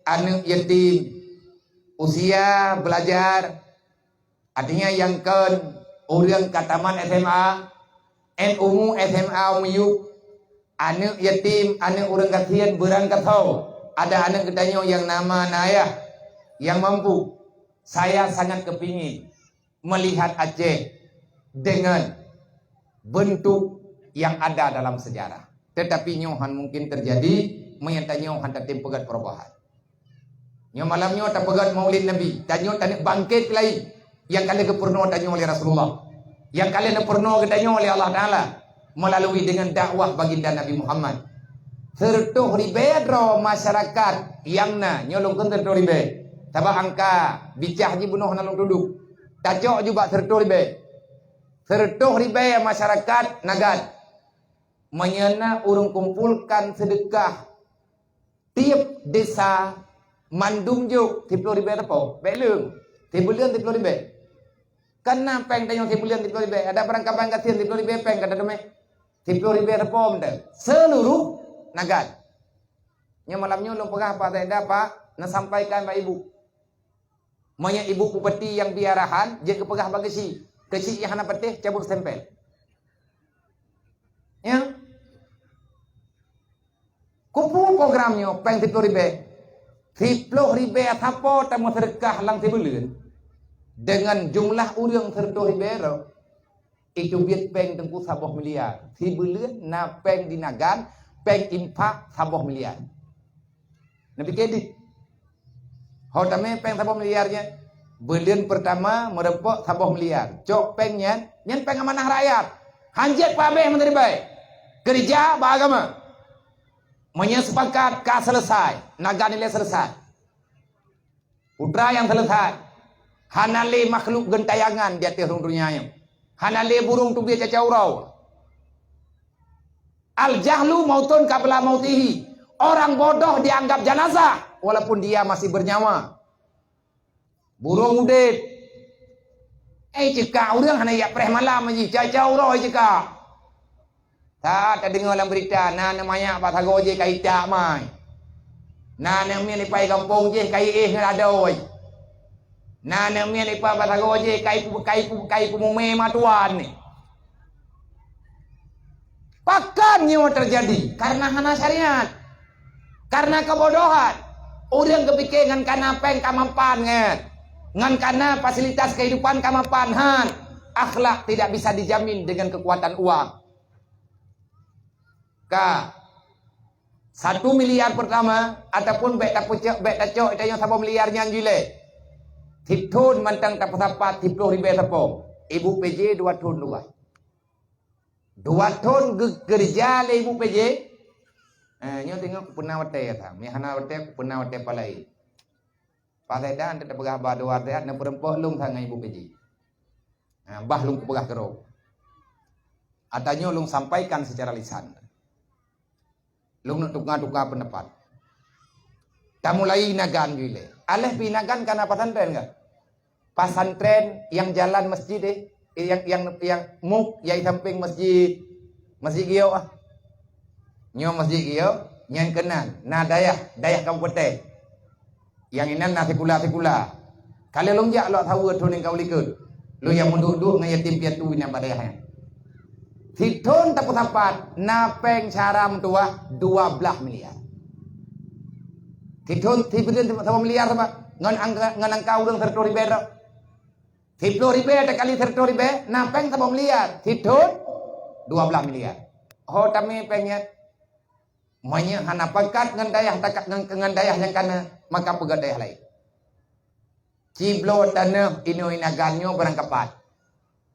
aneuk yatim, usia belajar, artinya nyang kon ureueng ka tamat S M A, en umu S M A miyueb, aneuk yatim, aneuk ureueng gasien, beurangkat ho ada aneuk geutanyoe nyang na ma na ayah nyang mampu. Saya sangat kepingin melihat Aceh dengan bentuk yang ada dalam sejarah. Tetapi nyoe han mungkin terjadi, meunyo tanyoe han tatem peugét perubahan. Nyoe malam nyoe tapeugét Maulid Nabi, tanyoe taneuk bangkét lagi nyang ka lheueh geupeurunoe tanyoe lé Rasulullah, nyang ka lheueh neupeurunoe geutanyoe lé Allah Taala melalui dengan dakwah baginda Nabi Muhammad. Seureutôh ribée droe masyarakat nyang na, nyoe lôn kheun seureutôh ribée. Sabab angka bicah jih bunoe hana lôn tudoh. Tacok ju bak seureutôh ribée. Seureutôh ribée masyarakat Nagan. Meunyo na ureueng kumpulkan seudeukah tieb desa mandum jok siplôh ribée teupeu, bék leueng. Sibuleuen siplôh ribée. Kan na péng tanyoe sibuleuen siplôh ribée, ada barangkaban gasien siplôh ribée péng ka tateumé. Siplôh ribée teupeu mantong. Seuluruh Nagan. Nyoe malam nyoe lôn peugah Pak Zaida, Pak, neusampaikan bak ibu. Meunyo ibu bupati nyang bri arahan, jeuet geupeugah bak geuchik. Geuchik nyang hana patéh, cabot stempel. Ya. Kupeue program nyoe péng siplôh ribée? Siplôh ribée sapo tameuseudeukah lam sibuleuen? Deungon jumlah ureueng seureutôh ribée droe, itu biet péng teungku saboh miliar. Sibuleuen na péng di Nagan, péng infak saboh miliar. Neupike dit. Ho tamé péng saboh miliar nyan. Buleuen peurtama meureumpok saboh miliar. Cok péng nyan, nyan péng amanah rakyat. Hanjeuet peuhabéh meuneuba. Keurija bak agama. Meunyoe seupakat ka seuleusai, Nagan ilée seuleusai. Putra nyang seuleusai. Hana lé makhluk geuntayangan di ateueh rhueng donya nyoe. Hana lé burông tubie caca uroe. Al-jahlu mautun qabla mautihi. Orang bodoh dianggap jenazah walaupun dia masih bernyawa. Burông udeb. Eh, cekak ureueng hana jak preh malam jih. Caca uroe cekak. That tadeungoe lam beurita, na aneuk manyak bak sagoe jih ka itak mai. Na aneuk miet ipai gampông jih ka iéh ngon adoe. Na aneuk miet ipai bak sagoe jih ka ipu-, ka ipu-, ka ipumumé matuan ni. Pakon nyoe teujadi? Karena hana syariat. Karena keubodohan. Ureueng geupike ngon kana péng ka mapan nyan. Ngon kana fasilitas kehidupan ka mapan, han. Akhlak tidak bisa dijamin dengan kekuatan uang. Ka. Satu miliar pertama, ataupun bék tapeucok, bék tacok tanyoe saboh miliar nyan jih lé. Sithon mantong tapeusapat siplôh ribée sapo. Ibu P J dua thon dua. Dua thon geukeureuja lé ibu P J. Eh, nyoe teungoh kupeuna watèe kata. Meuhana watèe kupeuna watèe palai. Pas saya dah, anda peugah bah dua sehat, na peureumpok lôn sangai ibu P J. Ha, bah lôn kupeugah keudroe. Ata nyoe lôn sampaikan secara lisan. Lôn neuk tuka-tuka pendapat. Tamulai nagan jih lé. Aléh pi nagan kana pesantren ka? Pesantren nyang jalan masjid eh, nyang nyang nyang muk nyang samping masjid, masjid Giyok ah. Nyoe masjid Giyok, nyang keunan na dayah, dayah kabupaten. Nyang inan na sikula-sikula. Ka lheueh lôn jak lok saweue thon nyang ka u likot. Lôn nyang meuduek-duek ngon yatim piatu inan bak dayah nyan. Sithon tapeusapat na péng syara meutuwah dua blaih miliar. Sithon, sithon saboh miliar saban ngon angka, ngon angka ureuëng seratus ribèe droe. Siploh ribèe takali seratus ribèe na péng saboh miliar. Sithon dua blaih miliar. Ho tamé péng nyan. Meunyoe hana pakat ngon dayah takat ngon, ngon dayah nyang kana, maka peugöt dayah laén. Cibloe tanoh inoe inagan nyoe barangkapat.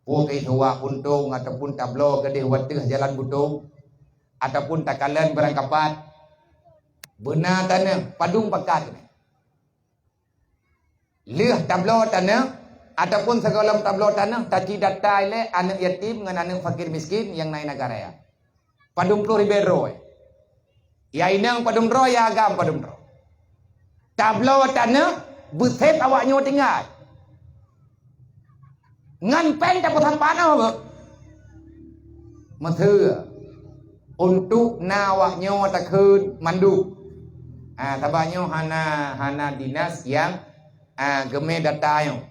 Pue keu suwak untông ataupun tabloe keudeh wateuh jalan butông, ataupun takalon barangkapat. Beuna tanoh, padum pakat nyan. Lheueh tabloe tanoh, ataupun sigohlom tabloe tanoh, taci data ilée aneuëk yatim ngon aneuëk fakir miskin nyang na i nagara nyan. Padum ploh ribèe droe. Ya inong padum droe, ya agam padum droe. Tabloe tanoh, beusép awak nyoe tinggai. Ngon péng tapeusapat nyoe beuh. Meuseu, untuk na awak nyoe takheun mandum. Ah, sabab nyoe hana, hana dinas nyang, ah, geumé data nyoe.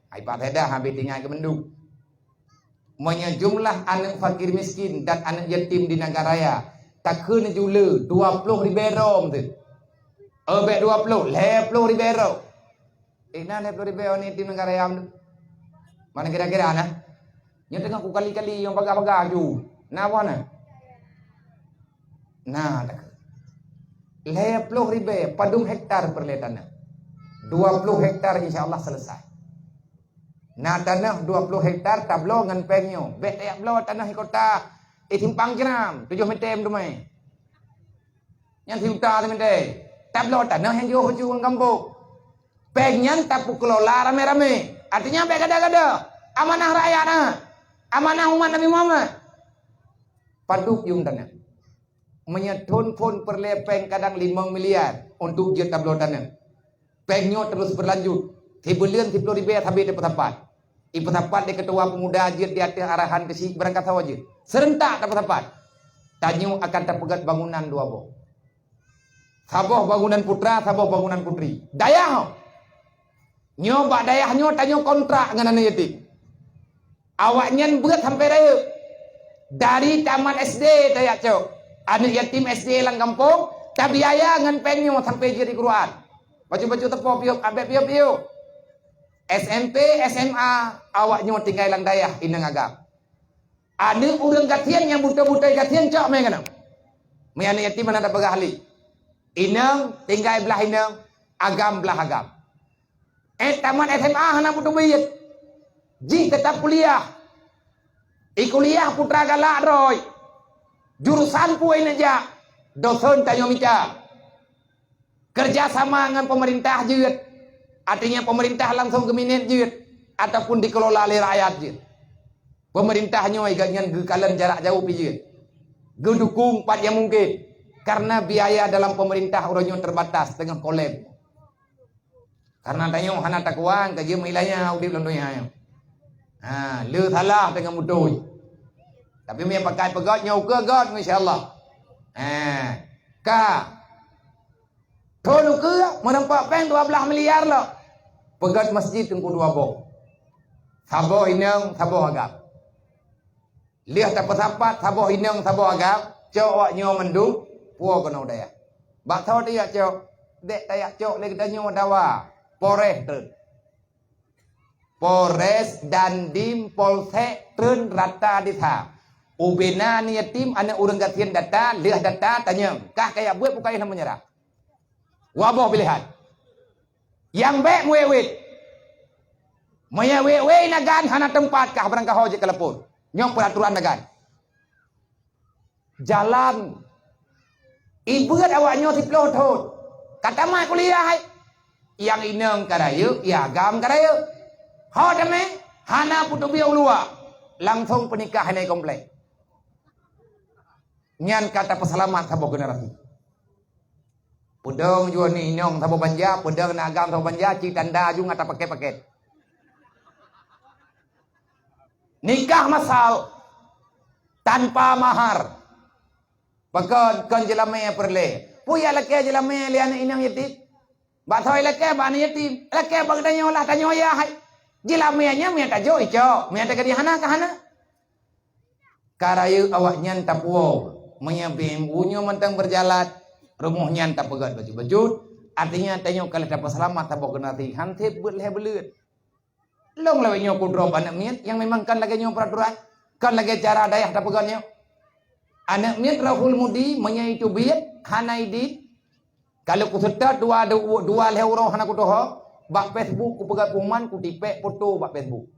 Ai, pat sadah habéh tinggai keu mandum. Meunyoe jumlah aneuëk fakir miskin dan aneuëk yatim di nagara nyan, takheun jule dua ploh ribèe droe teuh. Oh, bék dua ploh, lhèe ploh ribèe droe. Eh, na lhèe ploh ribèe droe yatim nagara nyan teuh. Mana kira-kira na? Nyoe teungoh kukali-kali nyang bagah-bagah ju. Na boh na? Na, takheun. Lhèe ploh ribèe, padum hektar peureulèe tanoh? Dua ploh hektar, insya Allah selesai. Na tanoh dua ploh hektar tabloe ngon péng nyoe. Bék tajak bloe tanoh di kota, eh, Simpang Jeram, tujoh meter meuteumé. Nyan sijuta simeter. Tabloe tanoh nyang jiôh bacut ngon gampông. Péng nyan tapeukelola ramé-ramé. Artinya bék gada-gada. Amanah rakyat na. Amanah umat Nabi Muhammad. Padub yuem tanoh. Meunyoe thon phon peureulèe péng kadang limong miliar untuk jeuet tabloe tanoh. Péng nyoe terus berlanjut. Sibuleuen siploh ribèe sabe tapeusapat. Ipeusapat lé keutua pemuda jeuet di ateueh arahan keuchik barangkasoe jeuet. Seurentak tapeusapat. Tanyoe akan tapeugöt bangunan dua boh. Saboh bangunan putra, saboh bangunan putri. Dayah nyoe. Nyoe bak dayah nyoe tanyoe kontrak ngon aneuk yatim. Awaknyan beuet sampoe rayeuk. Dari tamat S D tajak cok. Aneuk yatim S D lam gampông, tabiaya ngon péng nyoe sampoe jeuet di Quran. Bacut-bacut teupeu piôh, abék piôh-piôh. S M P, S M A, awaknyoe tinggai lam dayah inong agam. Aneuk ureuëng gasien nyang beutôi-beutôi gasien cok mé keunoe. Mé aneuk yatim hana tapeugah lé. Inong tinggai blah inong, agam blah agam. Eh, tamat S M A hana beuteubiet. Jih teutap kuliah. I kuliah putra galak droe. Jurusan peue neujak, dosen tanyoe mita. Kerja sama ngon pemerintah jeuet. Artinya pemerintah langsung geuminét jeuet ataupun dikelola lé rakyat jeuet. Pemerintah nyoe gobnyan geukalon jarak jauh pi jeuet. Geudukong pat nyang mungken. Karena biaya dalam pemerintah uroe nyoe terbatas teungoh kolab. Karena tanyoe hana takuang ka jeuet meulanya udeb lam donya nyoe. Ha, le salah teungoh beutôi. Tapi meupakat peugöt nyoe ukeue göt insya Allah. Ha, ka Thon ukeue meureumpok péng dua blaih miliar lom. Peugöt masjid teungku dua boh. Saboh inong, saboh agam. Lheueh tapeusapat saboh inong, saboh agam, cok awak nyoe mandum, puwoe keunoe dayah. Bak soe tajak cok? Bék tajak cok lé geutanyoe dawa, Polres treun. Polres, Dandim, Polsek treun rata desa. Ubena aneuk yatim, aneuk ureuëng gasien data, lheueh data tanyong. Kah kajak buet bukai hana meunyeurah. Waboh piléhan. Nyang bék meuwét-wét. Meunyoe wét-wét nagan hana teumpat kah barangkaho jeuet keu lapor. Nyoe peuraturan nagan. Jalan. Ibeuet awak nyoe siplôh thon. Ka tamat kuliah hai. Nyang inong ka rayeuk, nyang agam ka rayeuk. Ho tamè, hana peuteubiet u luwa. Langsong peunikah hana i komplek. Nyan ka tapeuseulamat saboh generasi. Peudong jua ni inong saboh banja, peudong na agam saboh banja, ci tanda aju ngat tapakét-pakét. Nikah masal tanpa mahar. Pakon kon jeulamè peureulèe. Peue jak lakèe jeulamè lé aneuk inong yatim? Bak soe lakèe bak aneuk yatim. Lakèe bak geutanyoe lah, tanyoe ayah hai. Jeulamè nyan meunyo tajok icok, meunyo tagadih hana ka hana. Ka rayeuk awak nyan tapuwoe. Meunyo B M U nyoe mantong beujalan, rumoh nyan tapeugöt bacut-bacut. Artinya tanyoe ka lheueh tapeuseulamat saboh generasi, han sép beuet lhèe buleuen. Lôn lawét nyoe kudrob aneuk miet nyang memang kon lagèe nyoe peuraturan, kon lagèe cara dayah tapeugöt nyoe. Aneuk miet Rohul Mudi meunyo iteubiet hana idin. Ka lheueh kuseutôt dua, dua lhèe uroe hana kutohö, bak Facebook kupeugöt pengumuman, kutipék foto bak Facebook.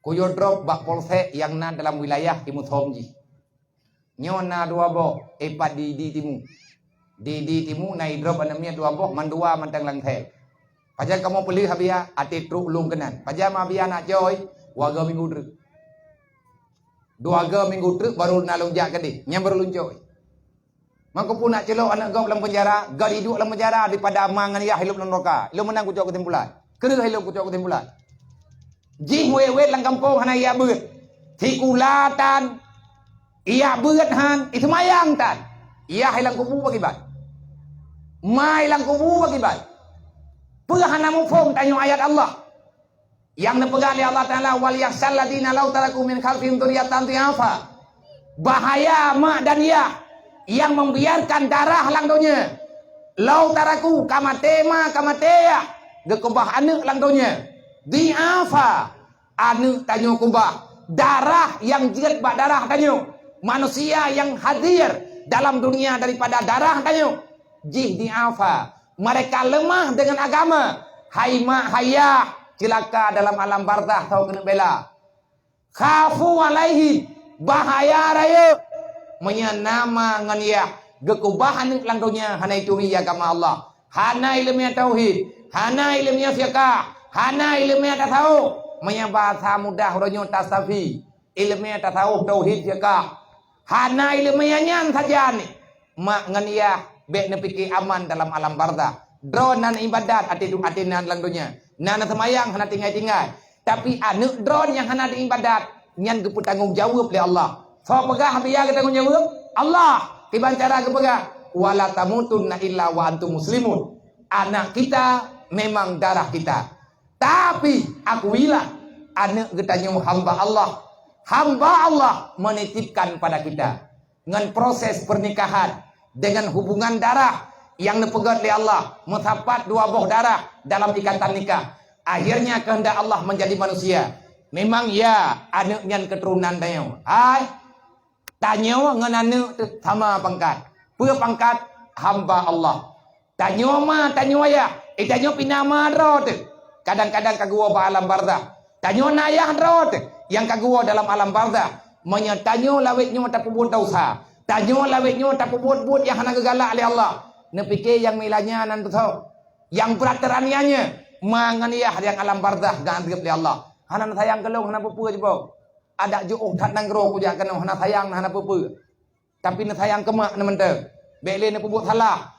Kuyue drob bak polsek nyang na dalam wilayah imusom jih. Nyoe na dua boh, eh, pat di, di timu. Di, di timu na idrob aneuk miet dua boh, mandua mantong lam sel. Pajan kamoe peuleueh Abiya, até trok lôn keunan. Pajan Abiya nak coi, dua go minggu treuk. Dua go minggu treuk baru na lôn jak keudeh. Nyan baru lôn coi. Maka peue nak celok aneuk gob lam penjara, gob iduek lam penjara daripada ma ngon yah ilop lam neraka. Ilôn meunan kucok keusimpulan. Kreueh ilôn kucok keusimpulan. Jih wét-wét lam gampông hana iyak beuet. Sikula tan, iyak beuet han, iseumayang tan. Yah ilang kubu pakriban. Ma ilang kubu pakriban. Peue hana muphom tanyoe ayat Allah? Nyang neupeugah lé Allah Taala, "Wal yakhsyal ladzina law taraku min khalfihim dzurriyyatan dhi'afa." Bahaya mak dan yah nyang membiarkan darah lam donya. Law taraku, ka maté ma, ka maté yah, geukeubah aneuk lam donya. Dhi'afa, aneuk tanyoe keubah. Darah nyang jeuet bak darah tanyoe. Manusia nyang hadir dalam dunia daripada darah tanyoe. Jih dhi'afa. Mereka lemah dengan agama. Hai mak, hai yah, ceulaka dalam alam barzakh, soe keuneuk bela. Khafu alaihim, bahaya rayeuk. Meunyoe na ma ngon yah geukeubah aneuk lam donya hana ituri agama Allah, hana ileumèe tauhid, hana ileumèe fiqah, hana ileumèe tasawuf. Meunyoe bahasa mudah uroe nyoe tasafi, ileumèe tasawuf, tauhid, fiqah. Hana ileumèe nyan sajan. Mak ngon yah bèk neupike aman dalam alam barzakh. Droe na ibadat até du-, até na lam donya. Na neuseumayang hana tinggai-tinggai. Tapi aneuk droe nyang hana ibadat, nyan geupeutanggong jaweueb lé Allah. Soe peugah Abiya geutanggong jaweueb? Allah. Kiban cara geupeugah, "Wala tamutunna illa wa antum muslimun." Anak kita memang darah kita. Tapi akuilah, aneuk geutanyoe hamba Allah. Hamba Allah menitipkan pada kita. Ngon proses pernikahan, dengan hubungan darah nyang neupeugöt lé Allah, meusapat dua boh darah dalam ikatan nikah. Akhirnya kehendak Allah menjadi manusia. Memang ya, aneuk nyan keuturonan tanyoe. Hai, tanyoe ngon aneuk teuh sama pangkat. Peue pangkat? Hamba Allah. Tanyoe ma, tanyoe ayah, eh, tanyoe pih na ma droe teuh. Kadang-kadang ka geuwoe bak alam barzakh. Tanyoe na ayah droe teuh nyang ka geuwoe dalam alam barzakh. Meunyoe tanyoe lawét nyoe tapeubuet desya, tanyoe lawét nyoe tapeubuet buet nyang hana geugalak lé Allah, neupike nyang mila nyan nan teusoe. Nyang brat teuraniaya, ma ngon yah nyang alam barzakh geuadeueb lé Allah. Hana neusayang keu lôn, hana peue-peue jiboh. Adak jiôh that nanggroe kujak keunoe, hana sayang, hana peue-peue. Tapi neusayang keu mak neuh mantong. Bèk lé neupeubuet salah.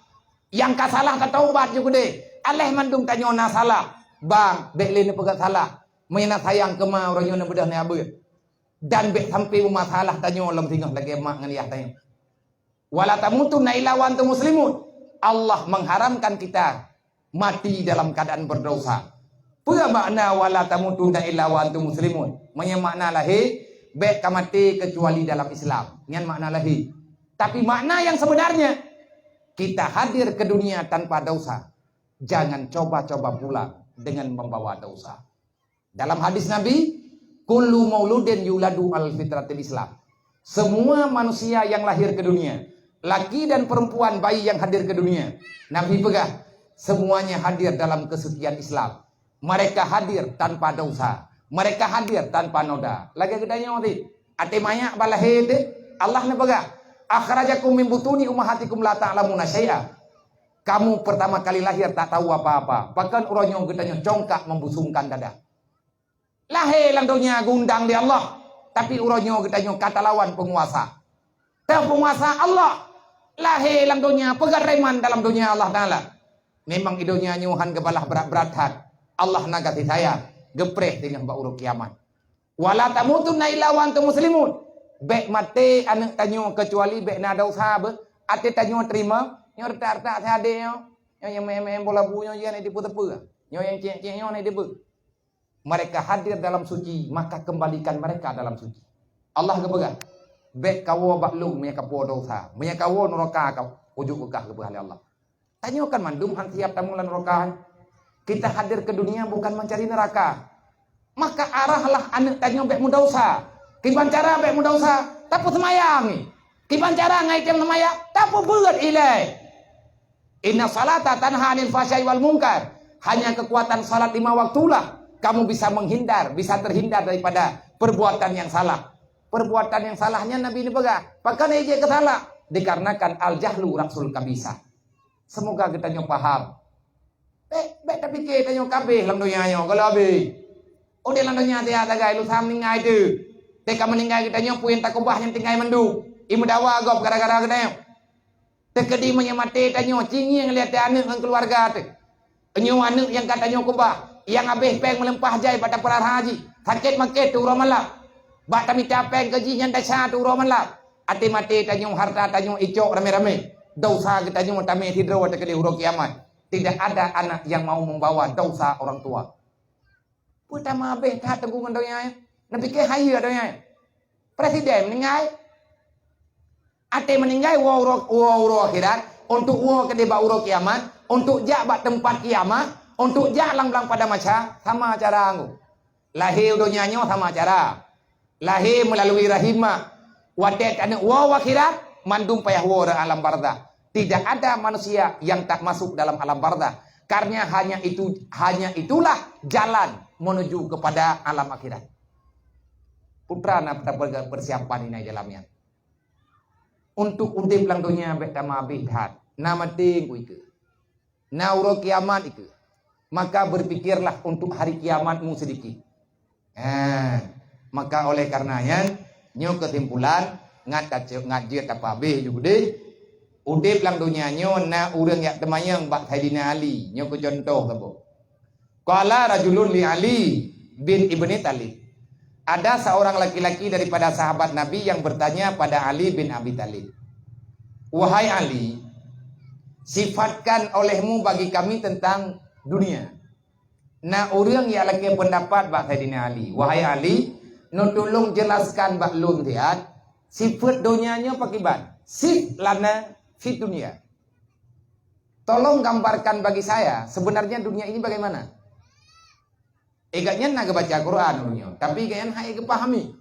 Nyang ka salah tataubat ju keudeh. Aléh mandum tanyoe na salah. Bang, bèk lé neupeugah salah. Meunyoe na sayang keu ma, uroe nyoe neubeudôh neuabeuet. Dan bèk sampai beumasalah tanyoe lom singoh lagèe mak ngon yah tanyoe. "Wala tamutunna illa wa antum muslimun." Allah mengharamkan kita mati dalam keadaan berdosa. Peue makna "Wala tamutunna illa wa antum muslimun"? Meunyoe makna lahé, bèk ka maté keucuali dalam Islam. Nyan makna lahé. Tapi makna yang sebenarnya, kita hadir ke dunia tanpa dosa. Jangan coba-coba pulang dengan membawa dosa. Dalam hadis Nabi, "Kullu mauludin yuladu al fitratil Islam." Semua manusia yang lahir ke dunia, laki dan perempuan bayi yang hadir ke dunia, Nabi peugah, semuanya hadir dalam kesucian Islam. Mereka hadir tanpa dosa. Mereka hadir tanpa noda. Lagèe geutanyoe tadi, até manyak bak lahé teuh, Allah neupeugah, "Akhrajakum min butuni ummahatikum la ta'lamuna syai'a." Kamu pertama kali lahir tak tahu apa-apa. Bahkan uroe nyoe geutanyoe congkak membusungkan dada. Lahé lam donya geundang lé Allah, tapi uroe nyoe geutanyoe ka talawan peunguasa. Teuh peunguasa Allah, lahé lam donya peugah reman dalam donya Allah Taala. Memang i donya nyoe han geubalah brat-brat that. Allah na gaséh sayang, geupreh teungoh bak uroe kiamat. "Wala tamutunna illa wa antum muslimun." Bék maté aneuk tanyoe keucuali bék na desya beuh. Até tanyoe teurimong, nyoe reutak-reutak si adé nyoe. Nyoe nyang maén-maén bola bu nyoe, nyan dipeue-teupeu. Nyoe nyang cék-cék nyoe, nyan dipeue. Mereka hadir dalam suci, maka kembalikan mereka dalam suci. Allah geupeugah, "Bék kawoe bak Lôn meunyoe kapuwoe desya, meunyoe kawoe nuraka ka ujok keuh," geupeugah lé Allah. Tanyoe kan mandum han siap tamong lam nuraka. Kita hadir ke dunia bukan mencari neraka. Maka arahlah aneuk tanyoe bék meudesya. Kiban cara bék meudesya? Tapeuseumayang. Kiban cara ngai tem seumayang? Tapeubeuet ilée. "Inna salata tanha 'anil fahsya'i wal munkar." Hanya kekuatan salat lima waktulah kamu bisa menghindar, bisa terhindar daripada perbuatan yang salah. Perbuatan yang salah nyan Nabi neupeugah, pakon jeuet keu salah? Dikarenakan al-jahlu ra'sul khabithah. Semoga geutanyoe paham. Bék, bék tapike tanyoe ka abéh lam donya nyoe, goh lom abéh. Udeb lam donya tiep sagai, lusa meuninggai teuh. Teuka meuninggai geutanyoe peue nyang takeubah nyan tinggai mandum. Imeudawa gob gara-gara geutanyoe. Teukeudi meunyoe maté tanyoe, cingieng lé até aneuk ngon keuluwarga teuh. Nyoe aneuk nyang ka tanyoe keubah, nyang abéh péng meuleumpah jai bak tapeurara jih, sakét maké teuh uroe malam. Bak tamita péng keu jih nyan desya teuh uroe malam. Até maté tanyoe, hareuta tanyoe icok ramé-ramé. Desya geutanyoe tamé sidroe teukeudi uroe kiamat. Tidak ada anak yang mau membawa desya orang tua. Peue tamah abéh that teungku ngon donya nyoe? Neupike hayeue donya nyoe. Presiden meuninggai. Até meuninggai woe uroe, woe uroe akhirat, untuk woe keudeh bak uroe kiamat, untuk jak bak teumpat kiamat, untuk jak lam blang padang mahsyar, sama cara anggô. Lahé u donya nyoe sama cara. Lahé meulalui rahim mak. Watée taneuk woe u akhirat, mandum payah woe rot alam barzakh. Tidak ada manusia yang tak masuk dalam alam barzakh. Karena hanya itu, hanya itulah jalan menuju kepada alam akhirat. Peue teuma na persiapan inan dalam nyan. Untuk udeb lam donya bék tamah abéh that. Na maté ngon ikeu. Na uroe kiamat ikeu. Maka berpikirlah untuk hari kiamatmu sedikit. Ha, maka oleh karena nyan, nyoe keusimpulan, ngat tace-, ngat jeuet tapeuabéh ju udeb. Udeb lam donya nyoe na ureuëng jak teumanyong bak Saidina Ali. Nyoe keu contoh saboh. Qala rajulun li Ali bin Ibni Thalib. Ada seorang laki-laki daripada sahabat Nabi yang bertanya pada Ali bin Abi Thalib, "Wahai Ali, sifatkan olehmu bagi kami tentang dunia." Na ureuëng nyang lakée peundapat bak Saidina Ali, "Wahai Ali, neutulông jeulaskan bak lôn siat, sifeuet donya nyoe pakriban? Sif lana fid dunya." Tolong gambarkan bagi saya, sebenarnya dunia ini bagaimana? Gobnyan na geubaca Quran ureuëng nyoe, tapi gobnyan hana geupahami.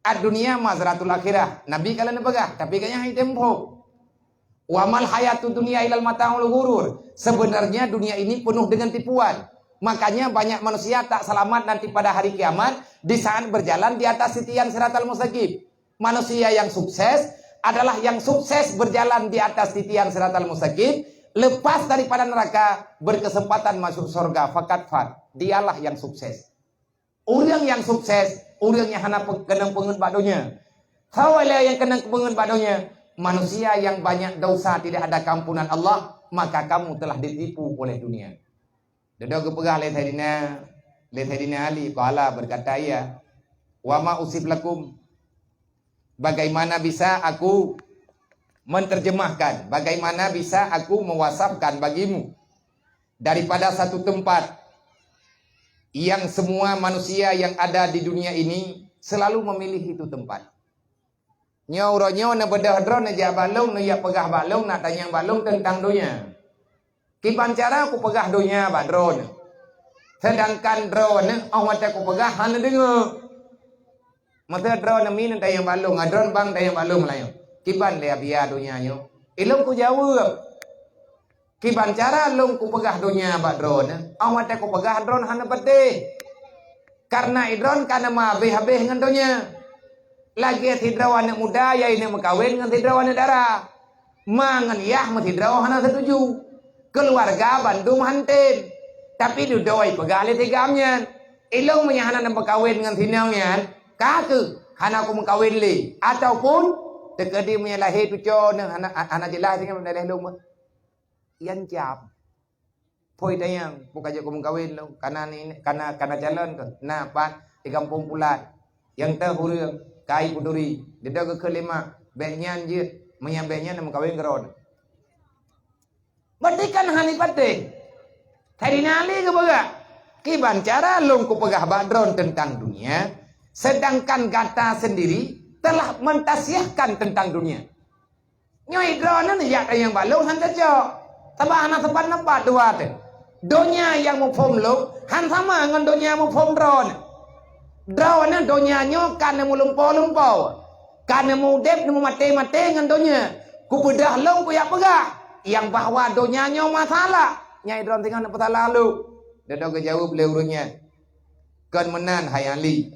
"Ad-dunya mazratul akhirah," Nabi ka lheueh neupeugah, tapi gobnyan hana jitem phon. "Wa mal hayatud dunya illa mata'ul ghurur." Sebenarnya dunia ini penuh dengan tipuan. Makanya banyak manusia tak selamat nanti pada hari kiamat di saat berjalan di atas titian siratal mustaqim. Manusia yang sukses adalah yang sukses berjalan di atas titian siratal mustaqim, lepas daripada neraka, berkesempatan masuk surga, fakat fat. Dialah yang sukses. Ureuëng nyang sukses, ureuëng nyang hana pe-, keunong peungeut bak donya. Soe lé nyang keunong peungeut bak donya? Manusia yang banyak dosa, tidak ada keampunan Allah, maka kamu telah ditipu oleh dunia. Dudoe geupeugah lé Saidina, lé Saidina Ali, qala, berkata ia, "Wa ma usif lakum? Bagaimana bisa aku menterjemahkan, bagaimana bisa aku mewasafkan bagimu daripada satu tempat yang semua manusia yang ada di dunia ini selalu memilih itu tempat?" Nyoe uroe nyoe neubeudôh droeneuh jak bak lôn, neujak peugah bak lôn, nak tanyong bak lôn teuntang donya. Kiban cara kupeugah donya bak droeneuh, seudangkan droeneuh óh watée kupeugah hana neudeungoe. Masa droeneuh mi neutanyong bak lôn, ngon droeneuh bang tanyong bak lôn meulayeue, "Kiban lé Abiya donya nyoe?" Ilôn kujaweueb, "Kiban cara lôn kupeugah donya bak droeneuh, óh watée kupeugah droeneuh hana patéh. Kareuna droeneuh ka na meuhabéh-habéh ngon donya." Lagée sidroe aneuëk muda nyang meukawen ngon sidroe aneuëk dara. Ma ngon yah meusidroe hana seutuju. Keuluwarga bandum han tem. Tapi dudoe peugah lé si Gam nyan, "Ilong meunyo hana neumeukawen ngon si Nong nyan, ka kheueh hana kumeukawen lé." Ataupun teukeudi meunyo lahé tuco neuh hana, hana jeulaih singoh meunyo lahé lôn. Yan jam. Phôi tanyong, "Peue ka jeuet kumeukawen lôn? Kana ni, kana, kana calon keuh?" "Na pat, di gampông Pulat." "Nyang teuh ureuëng, kai peuturi." Dudoe geukheun lé mak, "Bék nyan jeuet, meunyo bék nyan neumeukawen keu droeneuh." Berarti kan hana patéh. Saidina Ali geupeugah, "Kiban cara lôn kupeugah bak droeneuh teuntang dunia, sedangkan gata sendiri telah mentausiahkan teuntang dunia." Nyoe droeneuh neujak tanyong bak lôn han cocok. Sabab hana sapat-sapat dua teuh. Donya nyang muphom lôn han sama ngon donya muphom droeneuh. Droeneuh donya nyoe ka neumulumpo-lumpo, ka neumuudeb neumumaté-maté ngon donya. Kubeudôh lôn kujak peugah nyang bahwa donya nyoe masalah. Nyai droeneuh singoh neupeusalah lôn. Dudoe geujaweueb lé ureuëng nyan, "Kon meunan hai Ali,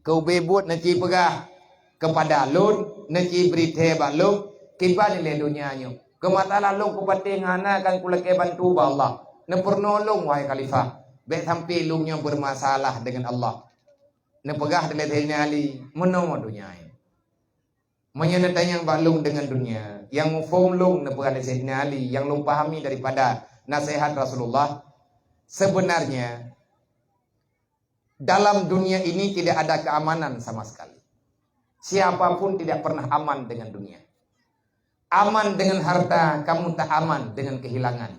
keu ubé buet neuci peugah keupada lôn, neuci bri thée bak lôn, kiban ilée donya nyoe. Keu masalah lôn kupatéh ngon hana akan kulakée bantu bak Allah. Neupeurunoe lôn, wahai khalifah, bék sampoe lôn nyoe beureumasalah deungon Allah." Neupeugah lé Saidina Ali, "Meunoe donya nyoe. Meunyoe neutanyong bak lôn deungon dunia, nyang muphom lôn," neupeugah lé Saidina Ali, "nyang lôn pahami daripada naseuhat Rasulullah, seubeunarnya dalam dunia ini tidak ada keamanan sama sekali. Siapa pun tidak pernah aman dengan dunia. Aman dengan harta, kamu tak aman dengan kehilangan.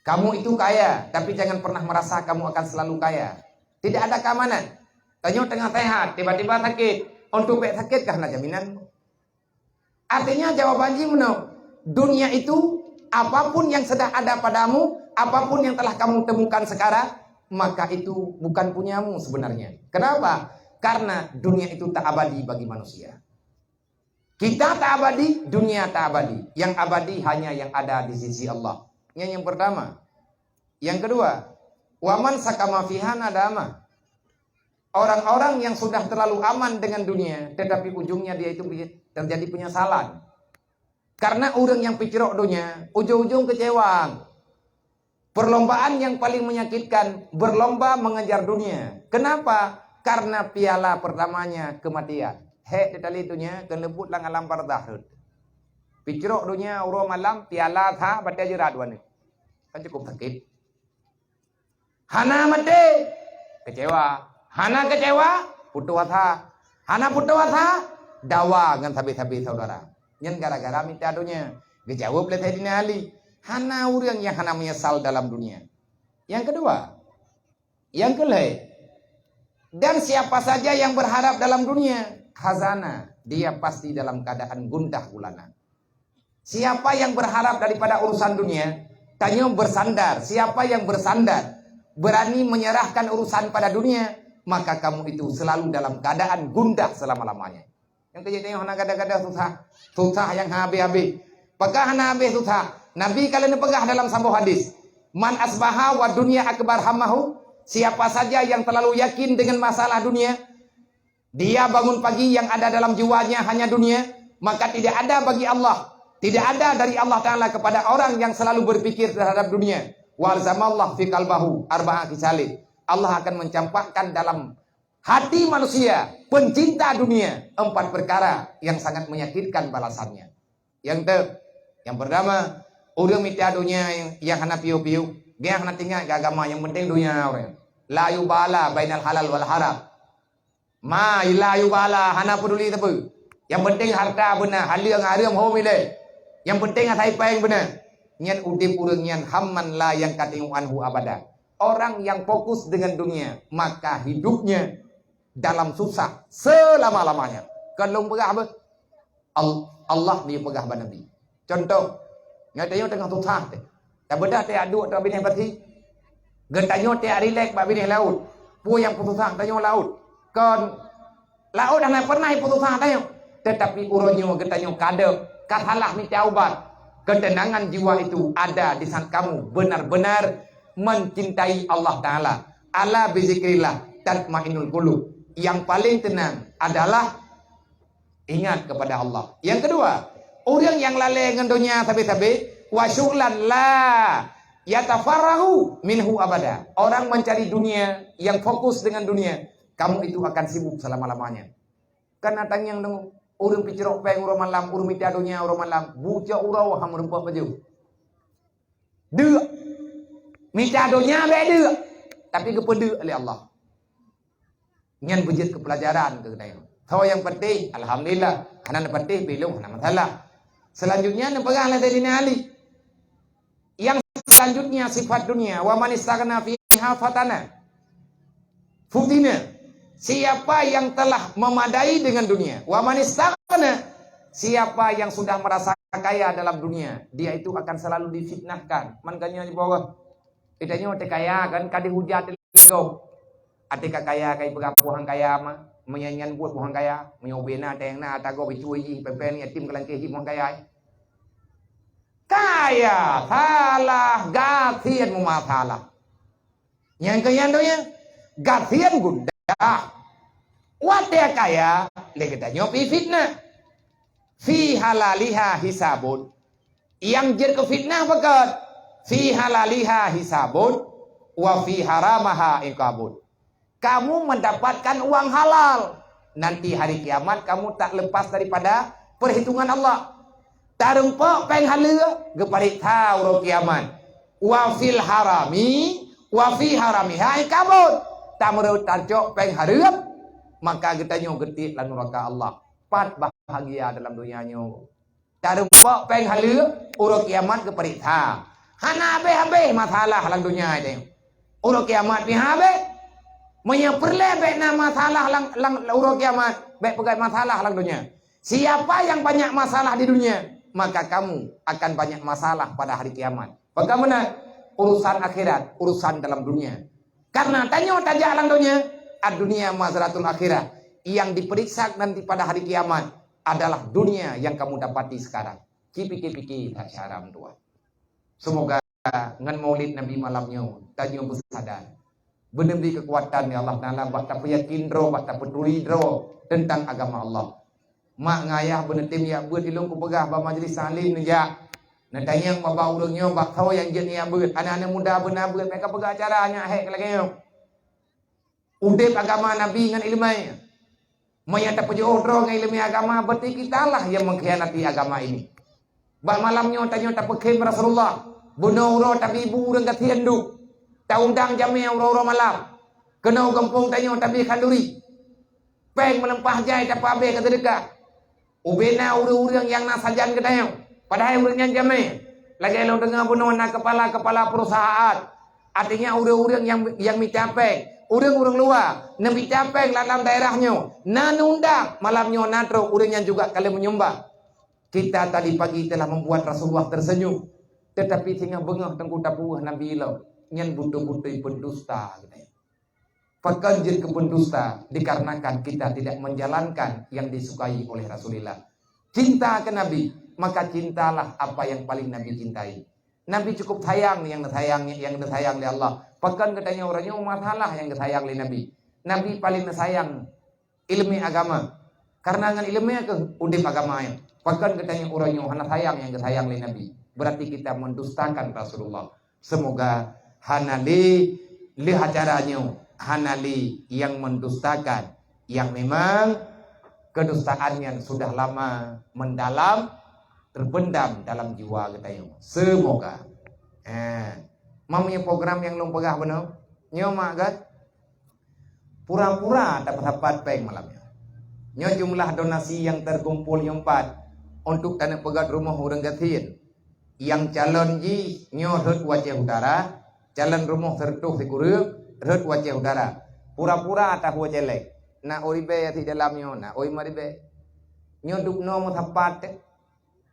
Kamu itu kaya, tapi jangan pernah merasa kamu akan selalu kaya. Tidak ada keamanan. Tanyoe teungoh sehat, tiba-tiba sakét. Untuk bék sakét kah na jaminan?" Artinya jawaban jih meunoe, dunia itu, apapun yang sedang ada padamu, apapun yang telah kamu temukan sekarang, maka itu bukan punyamu sebenarnya. Kenapa? Karena dunia itu tak abadi bagi manusia. Kita tak abadi, dunia tak abadi. Yang abadi hanya yang ada di sisi Allah. Ini yang pertama. Yang kedua, "Waman sakama fiha nadama." Orang-orang yang sudah terlalu aman dengan dunia, tetapi ujungnya dia itu terjadi penyesalan. Karena ureuëng nyang picrok donya, ujung-ujung kecewa. Perlombaan yang paling menyakitkan, berlomba mengejar dunia. Kenapa? Karena piala pertamanya kematian. Hék teutalé donya, keuneubeuet lam alam barzakh rhot. Picrok donya uroe malam, piala that batée jeurat waneuk. Kan cukup sakét. Hana maté, kecewa. Hana kecewa, putus asa. Hana putus asa, dawa ngon sabe-sabe saudara. Nyan gara-gara mita donya. Geujaweueb lé Saidina Ali, "Hana ureuëng nyang hana menyesal dalam dunia." Yang kedua, yang keulhée, dan siapa saja yang berharap dalam dunia, khazana, dia pasti dalam keadaan gundah gulana. Siapa yang berharap daripada urusan dunia, tanyoe bersandar. Siapa yang bersandar, berani menyerahkan urusan pada dunia, maka kamu itu selalu dalam keadaan gundah selama-lamanya. Nyang keujeuet tanyoe hana gada-gada susah. Susah nyang habéh-habéh. Pakon hana habéh susah? Nabi ka lheueh neupeugah dalam saboh hadis, "Man asbaha wa dunya akbar hammahu." Siapa saja yang terlalu yakin dengan masalah dunia, dia bangun pagi yang ada dalam jiwanya hanya dunia, maka tidak ada bagi Allah, tidak ada dari Allah Taala kepada orang yang selalu berpikir terhadap dunia. "Wa alzamallah fi qalbahu arba'a khisalin." Allah akan mencampakkan dalam hati manusia pencinta dunia empat perkara yang sangat menyakitkan balasannya. Nyang teu, nyang pertama, ureuëng mita donya nyang, nyang hana piôh-piôh, nyang hana teuingat keu agama, nyang penting donya ureuëng. La yubala bainal halal wal haram. Ma la yubala, hana peduli sapeue. Nyang penting harta beuna, haleueng hareuem hom ilée. Nyang penting asai péng beuna. Nyan udeb ureuëng nyan hamman la yanqati'u anhu abada. Orang yang fokus dengan dunia, maka hidupnya dalam susah selama-lamanya. Kon lôn peugah beuh. Al-, Allah ni peugah bak Nabi. Contoh, nyoe tanyoe teungoh susah teuh. Tabeudôh teuh duek teuh binéh basi. Geutanyoe teuh rilek bak binéh laôt. Peue nyang peususah tanyoe laôt? Kon laôt hana pernah peususah tanyoe. Tetapi uroe nyoe geutanyoe kadeup, ka salah mita ubat. Ketenangan jiwa itu ada di saat kamu benar-benar mencintai Allah Taala. Ala bizikrillah tatmainnul qulub. Yang paling tenang adalah Ingat kepada Allah. Yang kedua, orang yang lalai ngon dunia sabe-sabe, wa syughlan la yatafarragu minhu abada. Orang mencari dunia yang fokus dengan dunia, kamu itu akan sibuk selama-lamanya. Kan na tangiang deungoe, ureuëng peucrok péng uroe malam, ureuëng mita donya uroe malam, bucok uroe hana meureumpok baju. Deuk. Mita donya bék deuk, tapi geupeudeuk lé Allah. Nyan beujeuet keu peulajaran keu geutanyoe. Soe nyang patéh, alhamdulillah. Hana patéh, bilong hana masalah. Selanjutnya neupeugah lé Saidina Ali. Yang selanjutnya sifat dunia, wa man istaghna fiha fatana. Futina. Siapa yang telah memadai dengan dunia, wa man istaghna, siapa yang sudah merasa kaya dalam dunia, dia itu akan selalu difitnahkan. Man ganya di bawah. Kita nyoe teu kaya kan, ka dihujat lé gob. Até ka kaya, ka ipeugah puhang kaya mah, meunyan nyan buet puhang kaya, meunyoe ubena teng na ata gob itu jih, pempeng yatim keulangkeh jih puhang kaya. Kaya, salah, gasien meumasalah. Nyang keu nyan donya, gasien gundah. Watée kaya, lé geutanyoe pi fitnah. Fi halaliha hisabun. Nyang jeuet keu fitnah pakon? Fi halaliha hisabun, wa fi haramaha iqabun. Kamu mendapatkan uang halal. Nanti hari kiamat kamu tak lepas daripada perhitungan Allah. Tarumpok péng haleue geupareksa uroe kiamat. Wa fil harami, wa fi haramiha iqabun. Tameureuet tacok péng hareuem, maka geutanyoe geutiek lam nuraka Allah. Pat bahagia dalam dunia nyoe. Tarumpok péng haleue, uroe kiamat geupareksa. Hana habéh-habéh masalah lam dunia nyoe. Uroe kiamat pih habéh. Meunyoe peureulée bék na masalah lam, lam uroe kiamat, bék peugah masalah lam dunia. Siapa yang banyak masalah di dunia, maka kamu akan banyak masalah pada hari kiamat. Bagaimana? Urusan akhirat, urusan dalam dunia. Karena tanyoe tajak lam dunia, ad-dunya mazratul akhirah. Yang diperiksa nanti pada hari kiamat adalah dunia yang kamu dapati sekarang. Ci pike-pike that cara meutuah. Semoga ngon Maulid Nabi malam nyoe tanyoe beusadar. Beuneubri keukuatan ya Allah Taala bak tapeuyakin droe, bak tapeuturi droe teuntang agama Allah. Mak ngon ayah beuneutem jak beuet ilong kupeugah bak majlis taklim neujak. Neutanyong bak ureuëng nyoe bak soe nyang jeuet neujak beuet. Aneuk-aneuk muda beuna beuet, meuka peugah acara nyak hék lagée nyoe. Udeb agama Nabi ngon iéleumé. Meunyoe tapeujiôh droe ngon iéleumé agama, berarti kitalah nyang mengkhianati agama ini. Bak malam nyoe tanyoe tapeukhem Rasulullah, bunoe uroe tabi bu ureuëng gasien duek, taundang jamé uroe-uroe malam. Keunoe gampông tanyoe tabi khanduri. Péng meulimpah jai tapeuabéh keu seudeukah. Ubena ureuëng-ureuëng nyang na sajan geutanyoe, padahai ureuëng nyan jamé. Lagée lôn deungoe bunoe na keupala-keupala peurusahaan, artinya ureuëng-ureuëng nyang, nyang mita péng, ureuëng-ureuëng luwa neumita péng lam daerah nyoe, na neundang, malam nyoe na trok ureuëng nyan juga ka lheueh meunyumbang. Kita tadi pagi telah membuat Rasulullah tersenyum, tetapi singoh beungoh teungku tapuweuh Nabi ilong, nyan beutôi-beutôi pendusta geutanyoe. Pakon jeuet keu pendusta? Dikarenakan kita tidak menjalankan yang disukai oleh Rasulullah. Cinta ke Nabi, maka cintalah apa yang paling Nabi cintai. Nabi cukup sayang yang disayang, yang disayang oleh Allah. Pakon geutanyoe uroe nyoe masalah yang disayang oleh Nabi. Nabi paling disayang iéleumé agama. Karena ngon iéleumé keuh udeb agama nyan. Pakon geutanyoe uroe nyoe hana sayang nyang geusayang lé Nabi. Berarti kita mendustakan Rasulullah. Semoga hana lé lheueh acara nyoe, hana lé nyang mendustakan, yang memang kedustaan nyan sudah lama mendalam, terpendam dalam jiwa geutanyoe. Semoga. Eh, ma meunyoe program nyang lôn peugah bunoe, nyoe mak gét. Pura-pura tapeusapat péng malam nyoe. Nyoe jumlah donasi nyang terkumpul nyoe pat untuk taneuk peugét rumoh ureuëng gasien. Nyang calon jih nyoe rhot u Aceh Utara, calon rumoh seureutôh sikureueng rhot u Aceh Utara. Pura-pura tahue célék. Na oi ribée di dalam nyoe, na oi lima ribée. Nyoe dubnoe meusapat teuh.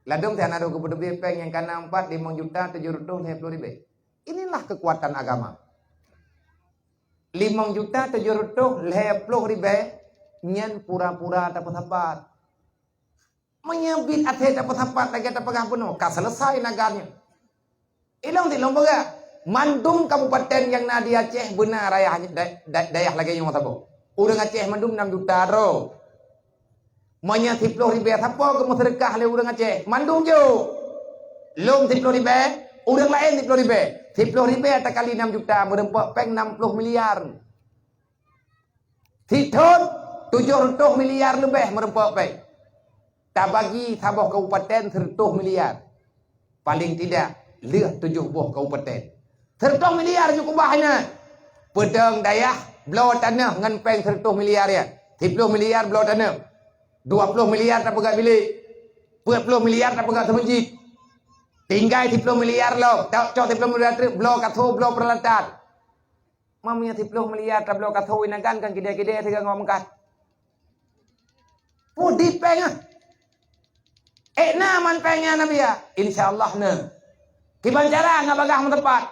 Ladôm teuh na dua peuleubeh péng nyang kana empat, limong juta tujoh reutôh lhée ploh ribée. Inilah kekuatan agama. Limong juta tujoh reutôh lhée ploh ribée nyan pura-pura tapeusapat. Meunyoe biet até tapeusapat lagée tapeugah bunoe, ka selesai naga nyoe. Ilong silong peugah, mandum kabupaten nyang na di Aceh beuna rayah da-, da-, dayah lagée nyoe saboh. Ureuëng Aceh mandum enam juta droe. Meunyoe siploh ribèe, sapeue keu meuseudeukah lé ureuëng Aceh? Mandum jok. Lôn siploh ribèe, ureuëng laén siploh ribèe. Siploh ribèe takali nam juta, meureumpok péng nam ploh miliar. Sithon tujoh reutôh miliar leubeh meureumpok péng. Tabagi saboh kabupaten seureutôh miliar. Paléng tidak, lheueh tujoh boh kabupaten. Seureutôh miliar jukubah inan. Peudong dayah bloe tanoh ngon péng seureutôh miliar nyan. Siploh miliar bloe tanoh. Dua ploh miliar tapeugah bilék. Peuet ploh miliar tapeugah seumeujid. Tinggai siploh miliar lom. Cok siploh miliar treuk bloe kasô, bloe peuralatan. Meunyoe siploh miliar tabloe kasô inan kan, kan kidée-kidée sigoe ngon meukat. Pudi péng ah. Ék na man péng nyan Nabi ya? Insya Allah na. Kiban cara ngat bagah meutepat.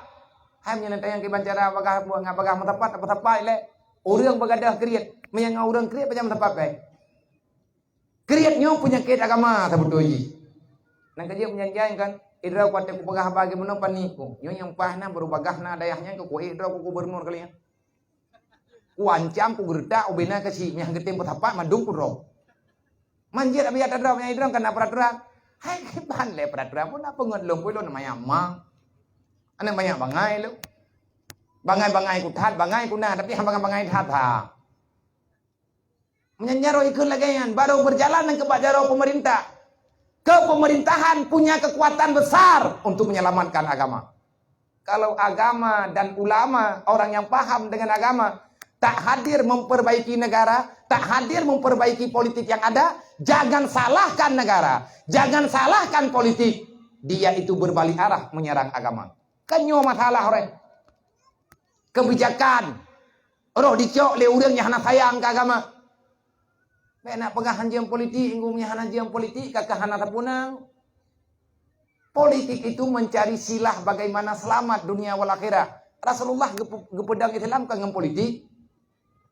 Hai meunyoe tanyong kiban cara bagah, ngat bagah meutepat, apa tepat lé? Ureuëng beugadôh kriet. Meunyoe ngon ureuëng kriet, pajan meutepat péng? Kriet nyoe peunyakét agama sabeutôi jih. Nang ka jeuet meujanjai kan, idroe kuaté kupeugah haba geumeunyoe paniku. Nyoe nyang paih na baru bagah na dayah nyan keu kuék droe keu gubernur kali nyan. Kuancam kugeureutak ubena keuchik nyang geutem peusapat mandum kudroe. Manjeuet abi ata droe nyang idroe kana peraturan. Hai kiban lé peraturan pun apa ngon lôn pun lôn manyang ma. Aneuk banyak bangai lôn. Bangai-bangai kuthat, bangai kuna tapi hang bangai-bangai that ha. Meunyan jaroe ikheun lagée nyan, baru berjalan nyang keubak jaroe pemerintah. Kepemerintahan punya kekuatan besar untuk menyelamatkan agama. Kalau agama dan ulama, orang yang paham dengan agama, tak hadir memperbaiki negara, tak hadir memperbaiki politik yang ada, jangan salahkan negara, jangan salahkan politik. Dia itu berbalik arah menyerang agama. Kan nyoe masalah orang. Kebijakan roh dicok lé ureuëng nyang hana sayang keu agama. Bék nak peugah hanjeum politik, ureuëng nyang hana hanjeum politik ka keuh hana sapeue na. Politik itu mencari silah bagaimana selamat dunia wal akhirah. Rasulullah geupe-, geupeudong Islam kan ngon politik.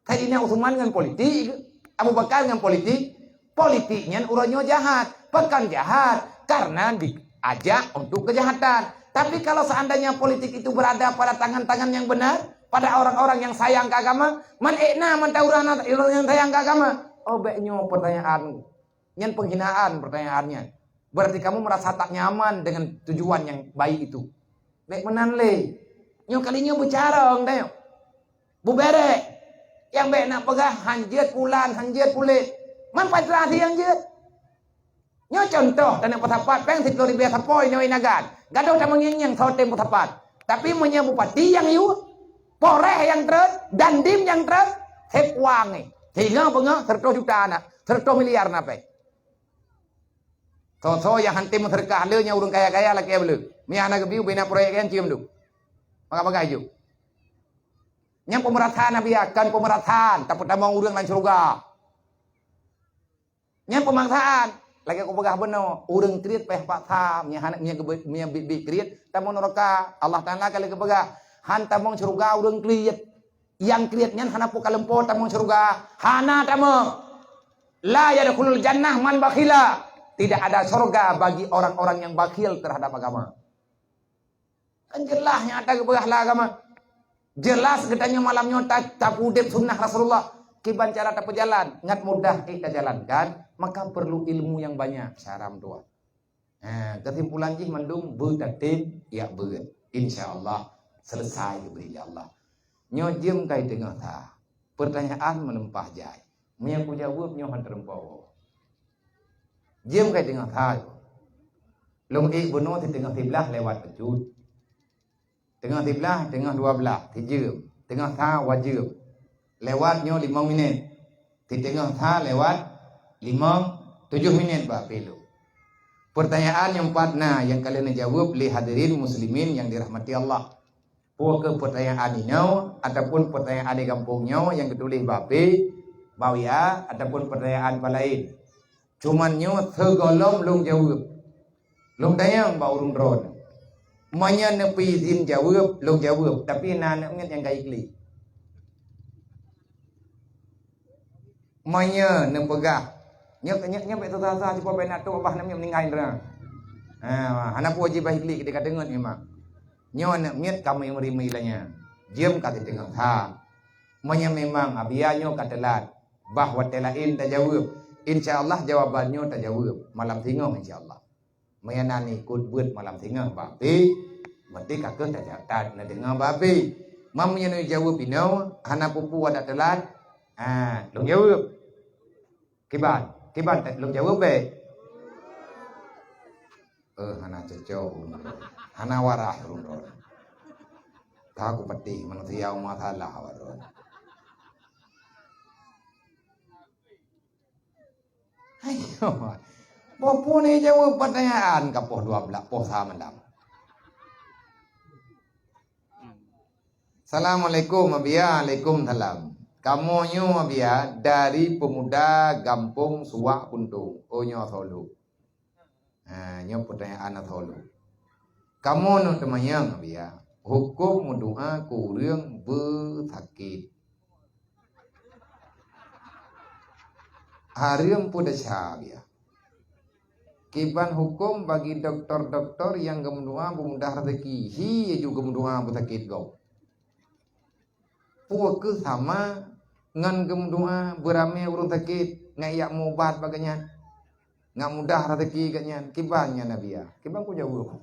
Saidina Utsman ngon politik, Abu Bakar ngon politik. Politik nyan uroe nyoe jahat. Pakon jahat? Karena diajak untuk kejahatan. Tapi kalau seandainya politik itu berada pada tangan-tangan yang benar, pada orang-orang yang sayang ke agama, man ék na man ta ureuëng nyang sayang ke agama. Oh, bék nyoe pertanyaan. Nyan penghinaan pertanyaan nyan. Berarti kamu merasa tak nyaman dengan tujuan yang baik itu. Bék meunan lé. Nyoe kali nyoe beucarông tanyoe. Bubérék. Nyang bék nak peugah hanjeuet pulan, hanjeuet puléh. Man patrasi hanjeuet. Nyoe contoh, tanyoe peusapat péng siploh ribèe sapoe nyoe inagan. Gadoh tameungieng-ngieng soe tem peusapat. Tapi meunyoe bupati nyang yue, polres nyang treun, dandim nyang treun, sép uang nyoe. Singoh beungoh seratus juta na, seratus miliar na péng. Soe-soe nyang hantom meuseudeukah le nyan ureuëng kaya-kaya lakée beu le. Meunyo hana geubri ubena proyek nyan cium du. Maka bagah ju. Nyan pemerataan Nabi akan pemerataan, tapeutamong ureuëng lam syeuruga. Nyan pemaksaan. Lagée kupeugah bunoe, ureuëng kriet payah paksa, meunyo hana, meunyo geube-, meunyo biet-biet kriet, tamong neuraka. Allah Taala ka lheueh geupeugah, han tamong syeuruga ureuëng kriet. Nyang kriet nyan hana peue ka lumpoe tamong syeuruga. Hana tamong. La yadkhulul jannah man bakhila. Tidak ada syurga bagi orang-orang yang bakhil terhadap agama. Kan jeulaih nyang ata geupeugah lam agama. Jeulaih geutanyoe malam nyoe ta-, tapeudeb sunnah Rasulullah. Kiban cara tapeujalan, ngat mudah ék tajalankan, maka perlu ilmu yang banyak. Syaram dua. Ha, kesimpulan jih mandum beutatem yak beuet. Insya Allah selesai geubri lé Allah. Nyoe jeuem kai teungoh sa. Pertanyaan meuleumpah jai. Meunyo kujaweueb nyoe han teureumpoe. Jeuem kai teungoh sa. Lôn ék bunoe siteungoh siblaih lewat bacut. Teungoh siblaih, teungoh dua blaih, sijeuem. Teungoh sa wajeuem. Lewat nyoe limong minét. Siteungoh sa lewat limong, tujoh minét bak pilu. Pertanyaan nyang pat na nyang ka lheueh neujaweueb lé hadirin muslimin nyang dirahmati Allah. Peue keuh pertanyaan inoe ataupun pertanyaan di gampông nyoe nyang geutuléh bak P, bak W A ataupun pertanyaan bak laén. Cuman nyoe sigohlom lôn jaweueb. Lôn tanyong bak ureuëng droeneuh. Meunyoe neupeuizin jaweueb, lôn jaweueb, tapi na aneuk miet nyang ka iklik. Meunyoe neupeugah, nyoe, nyoe, nyoe bék susah-susah, sipa bék na trok babah aneuk miet meuninggai droe. Ha, hana peue jibah iklik keudeh ka teungeut memang. Nyoe aneuk miet ka meuri-meuri lagée nyan. Jeuem ka siteungoh sa. Meunyoe memang Abia nyoe ka teulat, bah watée laén tajaweueb. Insya Allah jawaban nyoe tajaweueb malam singoh insya Allah. Meunyoe na ikot beuet malam singoh bak abéh, berarti ka kheueh taja-, ta-, neudeungoe bak abéh. Meunyoe neujaweueb inoe, hana peue-peue adak teulat, ha, lôn jaweueb. Kiban, kiban lôn jaweueb bèk. Eh, hana cocok ulôn. Hana waras ulôn. Ka kupeuteh manusia masalah awak droe. Ayo. Peue-peue neujaweueb pertanyaan ka poh dua belas, poh sa malam. Assalamualaikum, Abiya. Waalaikumsalam. Kamoe nyoe, Abiya, dari pemuda gampông Suwak Puntông. Oh, nyoe Solo. Ha, nyoe pertanyaan Solo. Kamoe nyoe teumanyong, Abiya. Huköm meudoa keu ureuëng beusakét. Hareuem peue desya, Abiya. Kiban huköm bagi doktor-doktor nyang geumeudoa beumudah rezeki, hi laju geumeudoa beusakét gob. Peue kheueh sama ngon geumeudoa beuramé ureuëng sakét ngon jak meuubat bak gobnyan? Ngon mudah rezeki gobnyan, kiban nyan Abiya? Kiban kujaweueb?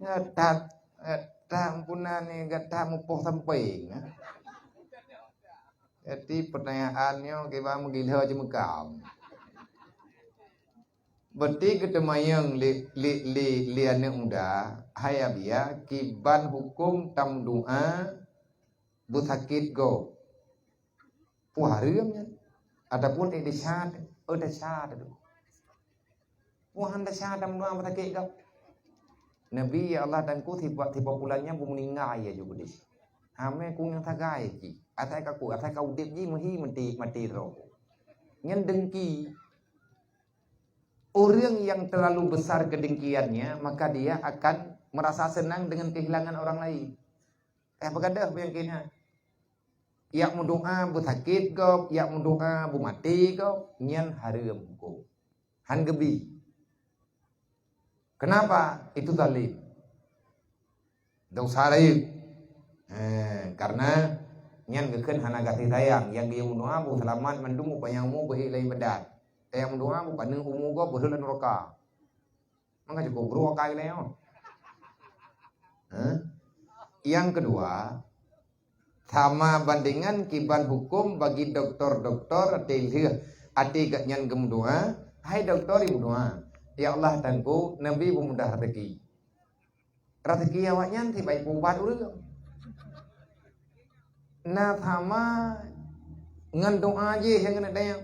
Gata, gata ampunan ni, gata mupoh sampéng, eh? Jadi pertanyaan nyoe kiban meugila jeumeukam. Berarti geuteumanyong lé, lé, lé, lé aneuëk muda, hai Abiya, kiban huköm tameudoa beusakét gob? Peue hareuem nyan? Ataupun eh desya, eh desya teuh. Peue han desya tameudoa beusakét gob? Nabi, ya Allah, Tuhanku, sifat-sifat pulan nyan beumeuninggai ya ju keudeh. Amé ku nyang sagai cit. Asai ka ku, asai ka udeb jih meuhi meuti, mati droe. Nyan dengki. Orang yang terlalu besar kedengkiannya, maka dia akan merasa senang dengan kehilangan orang lain. Eh, beugadoh penyakit nyan. Jak meudoa beusakét gob, jak meudoa beumaté gob, nyan hareuem huköm. Han geubi. Kenapa? Itu zalim. Desya rayeuk. Eh, karena nyan geukheun hana gaséh sayang. Nyang geuyue meudoa beuseulamat mandum beupanjang umu beuék lam iébadat. Nyang meudoa beupaneuk umu gob beuheuet lam nuraka. Maka cukup brok kai lé nyoe. Hah? Yang kedua, sama bandengan kiban huköm bagi doktor-doktor até lheueh até gobnyan geumeudoa, hai doktor nyang meudoa, "Ya Allah, Tuhanku, neubi beumudah rezeki." Rezeki awaknyan sibaik peuubat ureuëng. Na sama ngon doa jih nyang keuneuk dayang.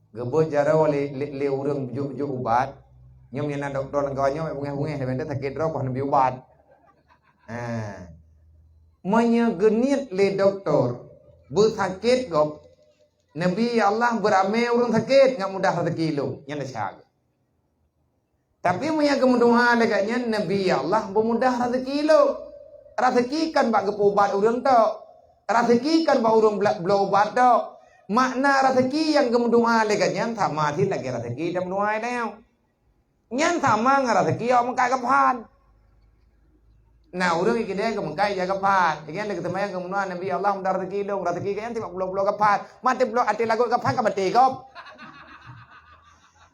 Geubeuet jaroe lé, lé, lé ureuëng jok-jok ubat. Nyoe nyang na dokto lam kawan nyoe bungéh-bungéh, leubeh sakét droe, bah neubi ubat. Ha. Meunyoe geuniet lé dokto beusakét gob, neubi, "Ya Allah, beuramé ureuëng sakét ngon mudah rezeki lôn." Nyan desya. Tapi meunyoe geumeudoa lagée nyan, "Neubi, ya Allah, beumudah rezeki lôn." Rezeki kon bak geupeuubat ureuëng tok. Rezeki kon bak ureuëng bla-, bloe ubat tok. Makna rezeki nyang geumeudoa lagée nyan sama cit lagée rezeki tameudoa ilée nyoe. Nyan sama ngon rezeki awak meukat gaphan. Na ureuëng ikidée geumeukat ija gaphan. Ikidée lé geuteumayang geumeudoa, "Neubi, ya Allah, mudah rezeki lôn." Rezeki gobnyan tieb bloe-bloe gaphan. Maté bloe até lagot gaphan ka maté gob.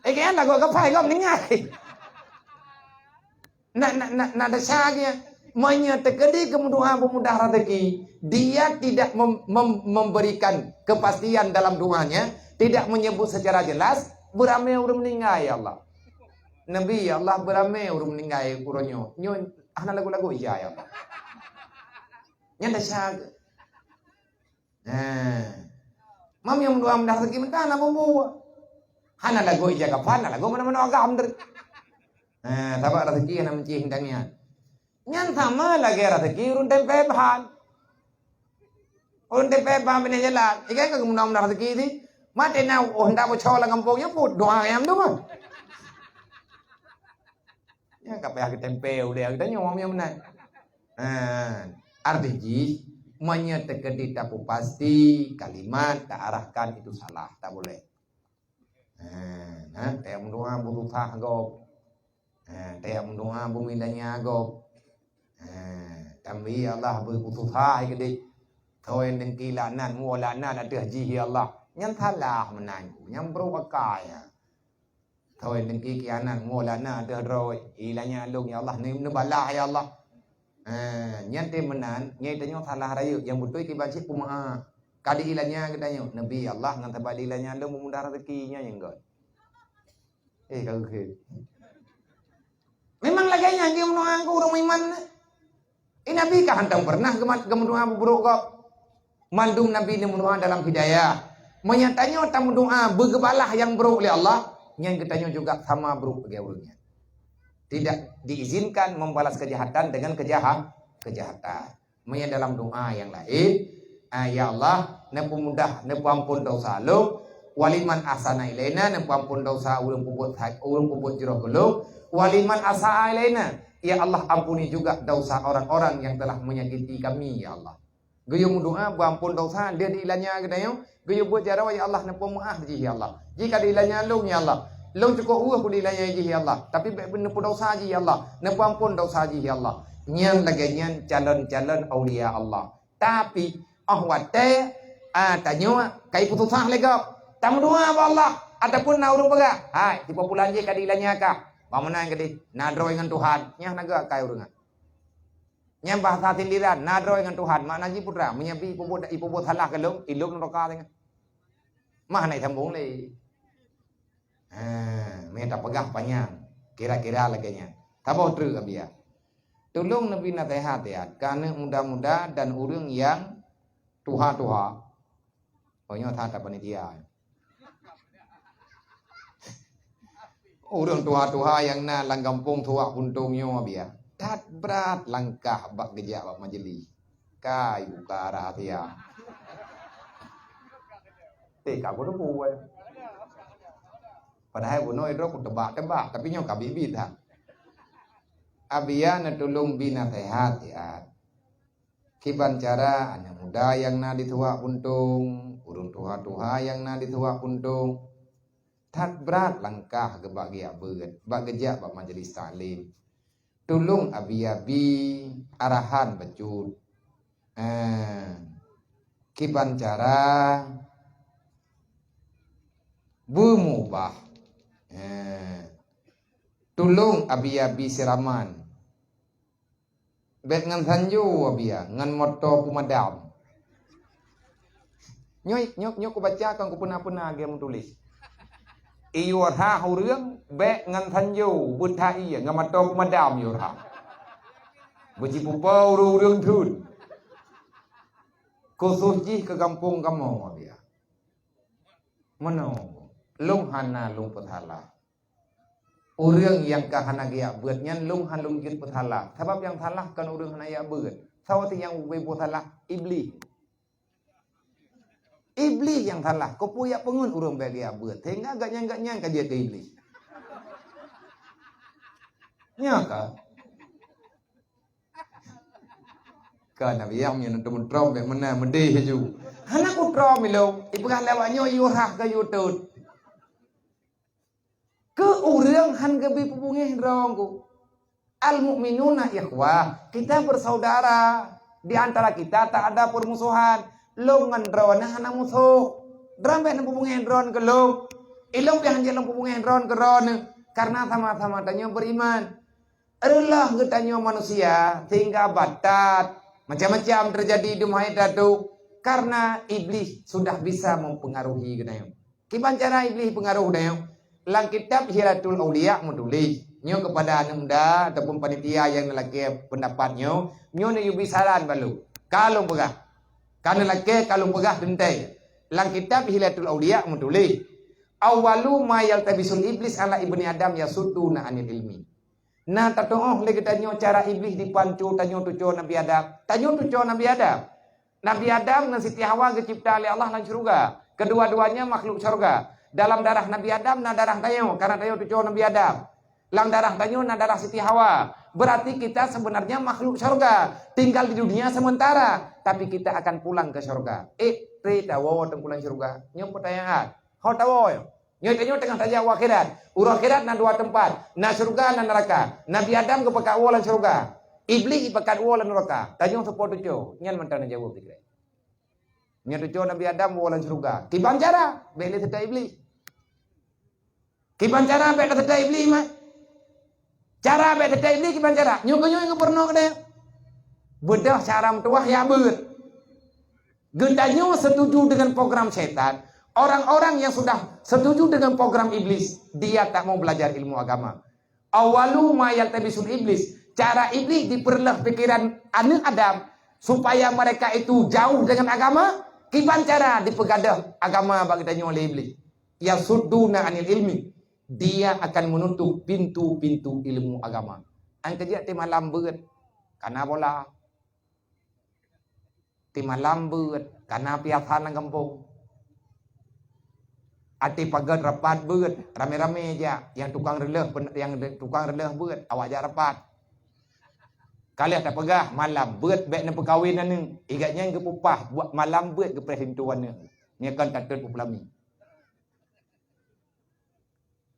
Ikidée lagot gaphan gob ninggai. Na, na, na, na desya geuh. Meunyoe teukeudi geumeudoa beumudah rezeki, dia tidak mem-, mem-, memberikan kepastian dalam doanya, tidak menyebut secara jelas, beuramé ureuëng meuninggai, ya Allah. Neubi, ya Allah, beuramé ureuëng meuninggai uroe nyoe. Nyoe hana lagot-lagot ija, ya Allah. Nyan desya geuh. Nah. Mam nyang meudoa mudah rezeki meuntah na bumbu. Hana lagot ija gaphan, na lagot meunan-meunan agam teuh. Nah, sabab rezeki hana meucih indang nyan. Nyan sama lagée rezeki ureuëng teumpée ban. Ureuëng teumpée ban binéh jalan. Ikei ka geumeudoa mudah rezeki sih. Maté na oh ndak beucok lam gampông nyan pun doa nyang tu mah. Nyan ka payah geuteumpée ulée geutanyoe nyang meunan. Ha, arti jih, meunyoe teukeudi tapeupasti kalimat taarahkan itu salah, tak boleh. Ha, nah, tayang meudoa beususah gob. Ha, tayang meudoa beumilanya gob. Ha, tambi Allah beususah keudeh. Thon dengki laknat, mu laknat ateueh jih ya Allah. Nyan salah meunan, nyan brok akai. Thoi dengki kianat, mo lana deuh droe, ilanya lôn ya Allah, ni neubalah ya Allah. Eh, nyan teuh meunan, nyan tanyoe salah rayeuk, nyang beutôi kiban cit peumeu'ah. Ka diilanya geutanyoe, Nabi Allah ngon saban diilanya lôn meumudah rezeki nyan nyang göt. Eh, ka geukhé. Memang lagèe nyan geuh meudoa keu ureueng iman. Eh, Nabi ka hantom pernah geuma-, geumeudoa beubrok gob. Mandum Nabi neumeudoa dalam hidayah. Meunyo tanyoe tameudoa beugeubalah nyang brok lé Allah, nyan geutanyoe juga sama brok lagèe ureueng nyan. Tidak diizinkan membalas kejahatan dengan kejaha-, kejahatan. Meunyo dalam doa nyang laén, ah, "Ya Allah, neupeumudah, neupeuampon desya lôn. Waliman ahsana ilaina, neupeuampon desya ureueng peubuet sa-, ureueng peubuet jroh keu lôn. Waliman asaa ilaina, ya Allah, ampuni juga desya orang-orang yang telah menyakiti kami, ya Allah." Geuyue meudoa beuampon desya, lheueh diilanya geutanyoe, geuyue buet jaroe, "Ya Allah, neupeumeu'ah jih, ya Allah. Jih ka diilanya lôn, ya Allah. Lôn cukôp weueh ku diilanya jih, ya Allah. Tapi bèk neupeudesya jih, ya Allah. Neupeuampon desya jih, ya Allah." Nyan lagèe nyan calon-calon aulia Allah. Tapi, 'oh watèe, ah, tanyoe ka ipeususah lé gob, tameudoa bak Allah, ataupun na ureueng peugah, "Hai, si pulan jih ka diilanya kah. Bak meunan keudéh, na droe ngon Tuhan." Nyan na geuakai ureueng nyan. Nyan bahasa sindiran, "Na droe ngon Tuhan." Makna jih peue treuk, meunyo bi ipeubuet, ipeubuet salah keu lôn, ilôn neuraka teungoh. Mah na sambong lé. Ha, meunan tapeugah panyang, kira-kira lagèe nyan. Saboh treuk, Abiya. Tulông neubi naseuhat, ya, keu aneuk muda-muda dan ureueng nyang tuha-tuha. Oh, nyoe that panitia. Ureueng tuha-tuha nyang na lam gampông Tuak Puntông nyoe, Abiya. That brat langkah bak geujak bak majlis. Kai buka rahasia. Eh, ka kuteupeu, eh. Padahai bunoe droe kuteuba-teuba, tapi nyoe ka biet-biet that. Abiya neutulông bi naseuhat, ya. Kiban cara aneuk muda nyang na di Tuak Puntông, ureueng tuha-tuha nyang na di Tuak Puntông, that brat langkah geuh bak geujak beuet, bak geujak bak majlis taklim. Tulông Abiya bi arahan bacut. Eh, kiban cara beumubah. Eh, tulông Abiya bi seuraman. Bèk ngon sanjo, Abiya, ngon moto peumadam. Nyoe, nyoe, nyoe kubaca kon kupeuna-peuna lagèe meutuléh. Iyue rhah ureueng bèk ngon sanjo, beuthai ngon moto peumadam iyue rhah. Beujipupo ureueng-ureueng thon. Khusos jih keu gampông kamoe, Abiya. Meunoe, lôn hana lôn peusalah. Ureueng nyang ka hana geujak beuet nyan lôn hana lôn jeuet peusalah. Sabab nyang salah kon ureueng hana jak beuet. Soe nyang ubé buet salah? Iblih. Iblih nyang salah. Keupeue jak peungeut ureueng bèk geujak beuet? Sehingga gobnyan-gobnyan ka jeuet keu Iblih. Nyo ka. Ka Nabi Yahya meunyoe neuteumeutrom bèk meunan meudeh laju. Hana kutrom ilông, ipeugah lé awak nyoe yue rhah ka yue tôt. Keu ureueng han geubi peubungéh droe ku. Al-mu'minuna ikhwah, kita bersaudara. Di antara kita tak ada permusuhan. Lôn ngon droeneuh hana musoh. Droeneuh bèk neupeubungéh droeneuh keu lôn. Ilông pih han jeuet lôn peubungéh droeneuh keu droeneuh. Karena sama-sama tanyoe beriman. Reuloh geutanyoe manusia sehingga batat macam-macam terjadi di mahé tatu karena Iblih sudah bisa mempengaruhi geutanyoe. Kiban cara Iblih pengaruh geutanyoe? Lam kitab Hilatul Auliya meutuléh, nyoe kepada aneuk muda ataupun panitia nyang neulakèe pendapat nyoe, nyoe neuyubi saran balu. Ka lôn peugah. Ka neulakèe ka lôn peugah teuntèe. Lam kitab Hilatul Auliya meutuléh, "Awwalu ma yaltabisul iblis ala ibni Adam yasudduna anil ilmi." Na tatu'oh lé geutanyoe cara Iblih dipanco tanyoe tucoe Nabi Adam. Tanyoe tucoe Nabi Adam. Nabi Adam ngon Siti Hawa geucipta lé Allah lam syeuruga. Kedua-duanya makhluk syeuruga. Dalam darah Nabi Adam na darah tanyoe, karena tanyoe tucoe Nabi Adam. Lam darah tanyoe na darah Siti Hawa. Berarti kita sebenarnya makhluk syeuruga. Tinggal di dunia sementara, tapi kita akan pulang ke syeuruga. Eh, tré tawoe teupulang syeuruga. Nyoe peutanyaan. Ho tawoe nyoe. Nyoe tanyoe teungoh tajak u akhirat. Uroe akhirat na dua teumpat, na syeuruga, na neuraka. Nabi Adam geupakat woe lam syeuruga. Iblih ipakat woe lam neuraka. Tanyoe soe po tucoe? Nyan mantong neujaweueb sikrek. Nyoe tucok Nabi Adam woe lam syeuruga. Kiban cara? Bék lé teutai Iblih. Kiban cara bék teutai Iblih, mak? Cara bék teutai Iblih kiban cara? Nyoe keuh nyoe nyang geupeurunoe keudeh. Beudôh cara meutuwah ya beuet. Geutanyoe setuju dengan program syaitan. Orang-orang yang sudah setuju dengan program iblis, dia tak mau belajar ilmu agama. Awalu ma yaltabisul iblis. Cara iblis dipeureuloh pikiran aneuk Adam supaya mereka itu jauh dengan agama. Kiban cara dipeugadôh agama bak geutanyoe lé iblis? Yasudduna anil ilmi. Dia akan menutup pintu-pintu ilmu agama. An keujeuet ti malam beuet kana bola. Ti malam beuet kana piasan lam gampông. Até paget rapat beuet, ramé-ramé jak. Nyang tukang reuleuh pen-, nyang de-, tukang reuleuh beuet, awak jak rapat. Ka lheueh tapeugah malam beuet bék neupeukawen aneuk. Igat nyan geupeupah buet malam beuet geupreh pintoe aneuk. Nyoe kan tatot peupulami.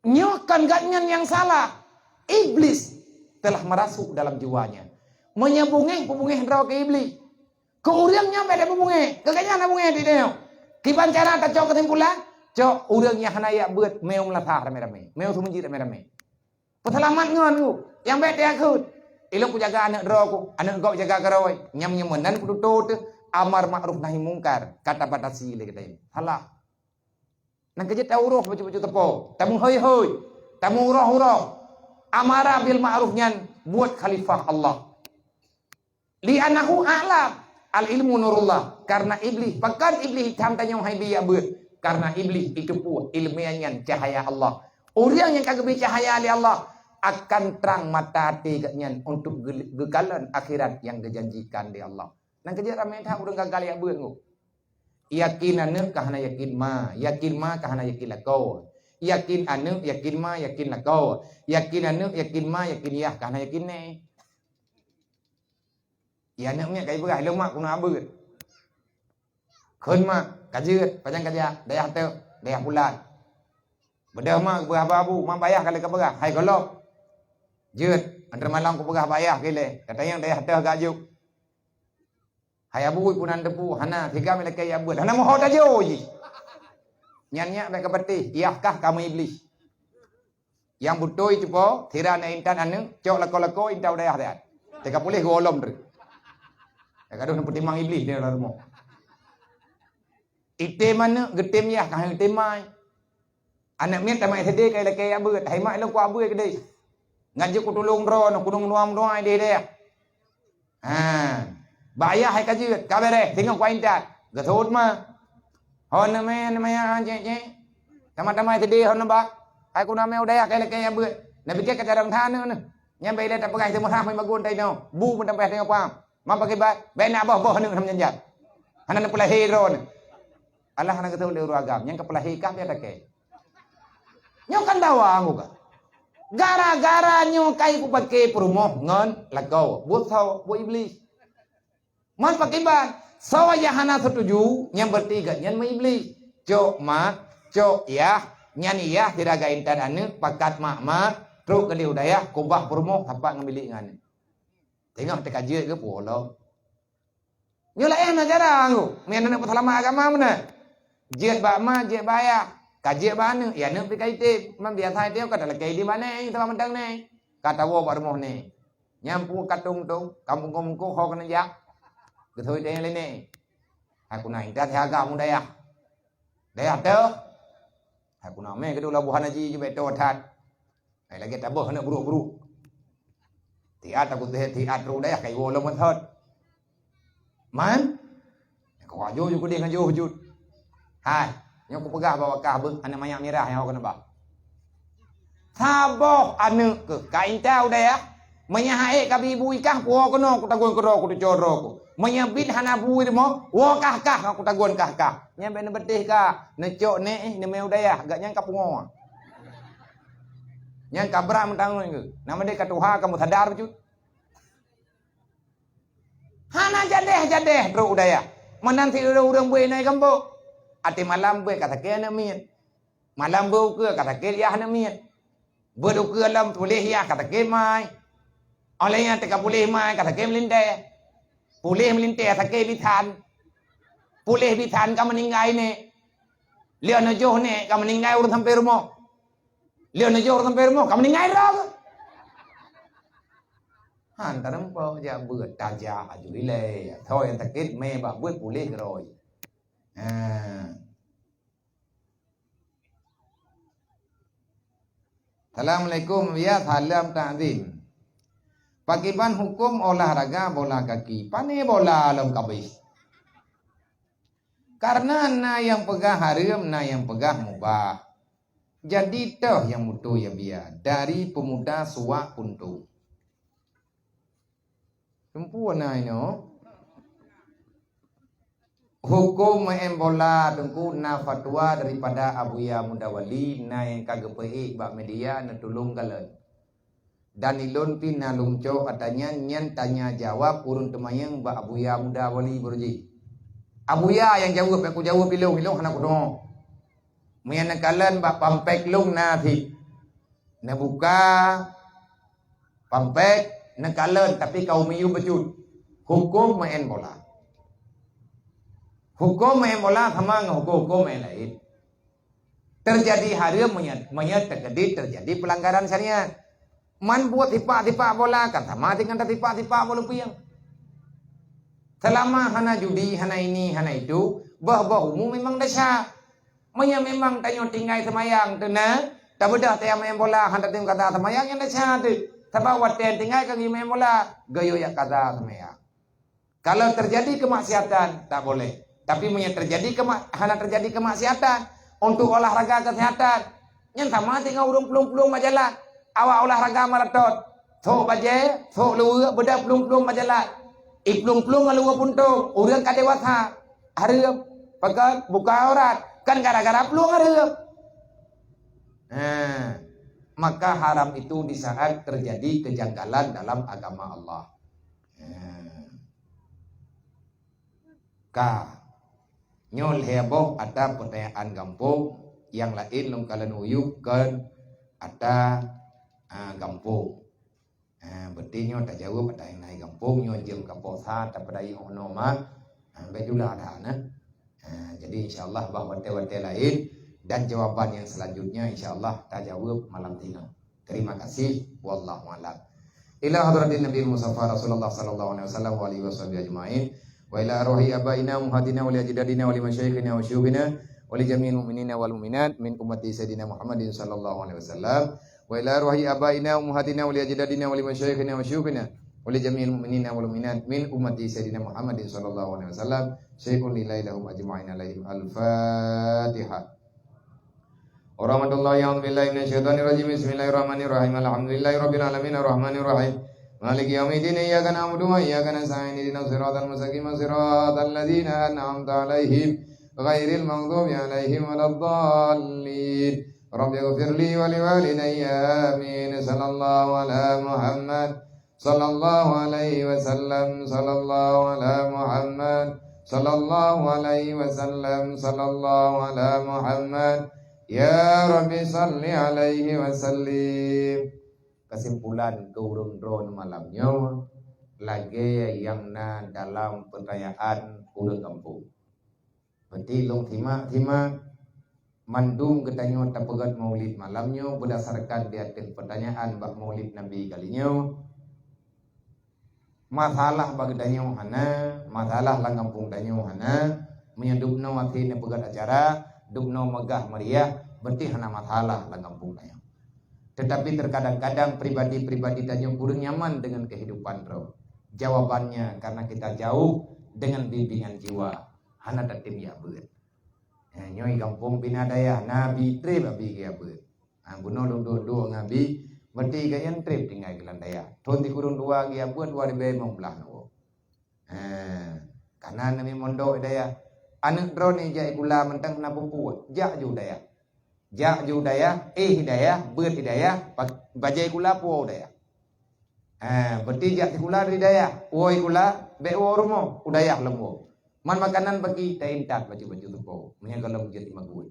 Nyoe kan gobnyan nyang salah. Iblis telah merasuk dalam jiwanya. Meunyoe beungéh, beungéh droe keu iblis. Keu ureuëng nyan bék beungéh, keu gobnyan na beungéh di tanyoe. Kiban cara tacok keusimpulan, cok ureuëng nyang hana jak beuet, meu meulasah ramé-ramé, meu seumeujid ramé-ramé. Peuseulamat ngon ku, nyang bék teuakheut. Ilôn kujaga aneuk droe ku, aneuk gob jaga keurôi. Nyang meunyoe meunan peututoe teuh amar makruf nahi mungkar, ka tabatasi lé geutanyoe. Salah. Nyang keujeuet tauroh bacut-bacut teupeu, tameuhôi-hôi, tameuuroh-uroh. Amara bil ma'ruf nyan buet khalifah Allah. Li'annahu a'lam, al ilmu nurullah. Karena iblih, pakon iblih itam tanyoe hai biya beuet? Karena iblih itu pun ilmu nyan cahaya Allah. Ureuëng nyang ka geubri cahaya lé Allah akan trang mata até geuh nyan untuk geu-, geukalon akhirat nyang geujanjikan lé Allah. Nyang keujeuet ramé that ureuëng gagal jak beuet ngon. Yakin aneuk ka hana yakin ma, yakin ma ka hana yakin lakoe. Yakin aneuk, yakin ma, yakin lakoe. Yakin aneuk, yakin ma, yakin yah ka hana yakin nèe. Ya aneuk miet ka ipeugah, "Lôn mak keunoe abeuet." "Kheun mak, ka jeuet, pajan ka jak?" "Dayah teuh, dayah pulan." "Beudôh mak," geupeugah bak abu, "mak bak yah ka lheueh kapeugah." "Hai gohlom." "Jeuet, antre malam kupeugah bak yah keu ilèe, katanyong dayah teuh gak jok." "Hai abu, peue nan teupeu?" "Hana, sigam ilakèe jak beuet." "Hana meuho tajo jih." Nyan nyak bèk kapatéh, yah kah kamoe iblih. Nyang beutôi cupo, sira na intat aneuk, cok lakoe-lakoe intat u dayah that. Teuka puléh gohlom treuk. Ka gadôh neupeutimang iblih di dalam rumoh. Item aneuk, geutem yah, ka geutem mai. Aneuk miet tamat S D ka ilakèe jak beuet, hai mak lôn kuabeuet keudéh. Ngat jeuet kutulông droeneuh, kudong nuam-nuai di dayah. Ha. Bak yah hai ka jeuet, ka bèrèh, singoh kuintat. Geusut ma. Hon neumè, neumè, ah, cék, cék. Tamah-tamah S D hon neubak. Hai keunoe mè u dayah ka ilakèe jak beuet. Neupike ka carông that aneuk neuh. Nyan bèk ilèe tapeugah teuma hah mai magun tainoe. Bu meutampai taingoe paham. Ma pakiban, bèk na boh-boh aneuk nam nyan jak. Hana neupeulahé droeneuh. Allah hana geutôh lé ureueng agam, nyang ka peulahé kah piah takée. Nyoe kan dawa anggô kah. Gara-gara nyoe kai kupaké peurumoh ngon lakoe. Buet soe? Buet Iblih. Man pakiban, soe nyang hana seutuju, nyan berarti gobnyan meu-Iblih. Cok mak, cok yah, nyan yah sira geuintat aneuk, pakat mak-mak, trok keudéh u dayah, kubah peurumoh, sapat ngon bilék ngon aneuk. Teungoh teuka jeuet geupuwoe lom. Nyoe laén na cara anggô, meunan aneuk peuseulamat agama meunan. Jeuet bak ma, jeuet bak ayah, ka jeuet bak aneuk, ya aneuk pih ka item. Man biasa item ka talakée di bak nèe, teuma mantong nèe. Ka tawoe bak rumoh nèe. Nyan pu katong-tong, ka mungkong-mungkong ho keuneuk jak. Geutôi teuh lé nèe. Hai keunoe intat hai agam u dayah. Dayah teuh. Hai keunoe mè keudua laboh hana ji jubek to that. Hai lagèe taböh aneuk brôk-brôk. Tiat aku teuh tiat trok dayah kai woe lom thot. Man? Kau ajo ju kudeh ngan jôh jut. Hai, nyoe kupeugah bahwa kah beuh aneuk manyak mirah nyang awak keuneuk bah. Saboh aneuk keuh ka intat u dayah, meunyo ha'ék ka bi bu ikah, puwoe keunoe kutagun keudroe kuteucok droe ku. Meunyo bit hana bu i rumoh, woe kah-kah ngon kutagun kah-kah. Nyan bèk neubeudeh ka, neucok nèe, neumè u dayah, gak nyan ka pungoe. Nyan ka brat meutanggong keuh. Nama deh ka tuha ka meusadar bacut. Hana jadeh-jadeh trok u dayah. Meunan si ureueng-ureueng beuet inong gampông. Até malam beuet ka sakét aneuk miet. Malam beuet ukeue ka sakét yah aneuk miet. Beuet ukeue lom puléh yah ka sakét mai. Óh lheueh nyan teuka puléh mai ka sakét meulintèe. Puléh meulintèe sakét bisan. Puléh bisan ka meuninggai nèk. Lheueh neujoh nèk ka meuninggai ureueng sampai rumoh. Lheueh neujoh ureueng sampai rumoh ka meuninggai droe. Han tareumpok jak beuet tajak aju ilèe. Soe nyang sakét mé bak beuet puléh keudroe. Ha. Assalamualaikum, ya, salam takzim. Pakriban huköm olahraga bola kaki? Pané bola lom kabéh. Karena na nyang peugah hareuem, na nyang peugah mubah. Jadi toh nyang mutoh ya biya dari pemuda suwak puntung. Teumpu na inoe. Huköm maén bola, Teungku, na fatwa daripada Abuya Muda Wali, na nyang ka geupeuék bak media, neutulông kalon. Dan ilôn pih na lôn cok ata nyan, nyan tanya jawab ureueng teumanyong bak Abuya Muda Wali baroe jih. Abuya nyang jaweueb, bék kujaweueb ilôn, ilôn hana kudeungoe. Meunyan neukalon bak pampék lôn na cit. Neubuka pampék, neukalon, tapi ka u miyueb bacut. Huköm maén bola. Huköm maén bola sama ngon huköm-huköm nyang laén. Teujadi hareuem meunyo, meunyo teukeudi teujadi peulanggaran syariat. Man buet sipak-sipak bola kan sama dengan tasipak-sipak bola pieng. Seulama hana judi, hana ini, hana itu, boh-boh umu memang desya. Meunyo memang tanyoe tinggai seumayang teuna, tabeudôh tayang maén bola hana tatem kata seumayang nyang desya teuh. Sabab watée tinggai ka maén bola, geuyue jak kata seumayang. Kalau terjadi kemaksiatan, tak boleh. Tapi meunyo terjadi kema-, hana terjadi kemaksiatan, untuk olahraga kesehatan, nyan sama deungon ureueng plueng-plueng bak jalan. Awak olahraga maraton, sok bajée, sok luweue, beudôh plueng-plueng bak jalan. I plueng-plueng ngon luweue puntông, ureueng ka dewasa, hareuem, pakon, buka aurat, kan gara-gara plueng hareuem. Nah, maka haram itu di saat terjadi kejanggalan dalam agama Allah. Nah. Ka. Nyoe lhée boh ata peutanyaan gampông, nyang laén lôn kalon uyueb kon ata, a, gampông. A, berarti nyoe tajaweueb ata nyang na i gampông, nyoe jeuem ka posa, tapeudayeueng unoe mak, a, bék jula that na. A, jadi insya Allah bah watée-watée laén dan jawaban nyang selanjutnya insya Allah tajaweueb malam tinoe. Terima kasih. Wallahu a'lam. Ila hadratin Nabi Mustafa Rasulullah sallallahu alaihi wasallam wa alihi wasahbihi ajma'in. Wa ila arwahi abaina wa ummahatina wa li ajdadina wa li masyayikhina wa syuyukhina wa li jami'il mu'minina wal mu'minat min ummati Sayyidina Muhammadin sallallahu alaihi wasallam. Wa ila arwahi abaina wa ummahatina wa li ajdadina wa li masyayikhina wa syuyukhina wa li jami'il mu'minina wal mu'minat min ummati Sayyidina Muhammadin sallallahu alaihi wasallam. Syai'un lillahi lahum ajma'in alaihim. Al-Fatihah. Warahmatullahi, a'udzubillahi minasyaitonirrajim. Bismillahirrahmanirrahim. Alhamdulillahirabbil alamin, arrahmanirrahim, maliki yaumiddin. Iyyaka na'budu wa iyyaka nasta'in. Ihdinas siratal mustaqim, siratal ladzina an'amta 'alaihim, ghairil maghdubi 'alaihim waladdallin. Rabbighfirli wa liwalidayya. Amin. Sallallahu ala Muhammad. Sallallahu alaihi wasallam, sallallahu ala Muhammad, sallallahu alaihi wasallam, sallallahu ala Muhammad. Ya Rabbi, salli alaihi wasallim. Kesimpulan keu ureueng droeneuh malam nyoe, lagée nyang na dalam peutanyaan ureueng gampông. Berarti lôn simak-simak, mandum geutanyoe tapeugét maulid malam nyoe beudasarkan di ateueh peutanyaan bak maulid Nabi kali nyoe. Masalah bak geutanyoe hana, masalah lam gampông tanyoe hana, meunyoe dubnoe até neupeugét acara, dubnoe meugah meuriah, berarti hana masalah lam gampông tanyoe. Tetapi terkadang-kadang pribadi-pribadi tanyoe kureueng nyaman dengan kehidupan droe. Jawabannya karena kita jauh dengan bimbingan jiwa. Hana tatem jak beuet. Eh, nyoe gampông pih na dayah, na bi trép abi geujak beuet. Ha, bunoe lôn duek-duek ngon abi, meuti gobnyan trép tinggai keu lam dayah. Thon sikureueng dua geujak beuet dua ribèe limong blah nyoe. Ha, kana neumi mondok dayah. Aneuk droeneuh jak sikula mantong hana peue-peue, jak ju dayah. Jak ju dayah, éh dayah, beuet dayah, pa-, bajèe sikula puwoe dayah. Ha, berarti jak sikula di dayah, woe sikula, bèk woe rumoh, u dayah lom woe. Man makanan bagi taintat baju-baju tupo, meunyo gohlom jeuet magui.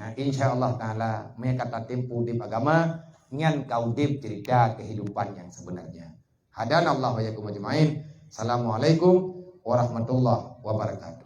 Ha, insya Allah Taala, meunyo ka tatimpu udép agama, nyan ka udép cerita kehidupan yang sebenarnya. Hadanallahu wa iyyakum ajma'in. Assalamualaikum warahmatullahi wabarakatuh.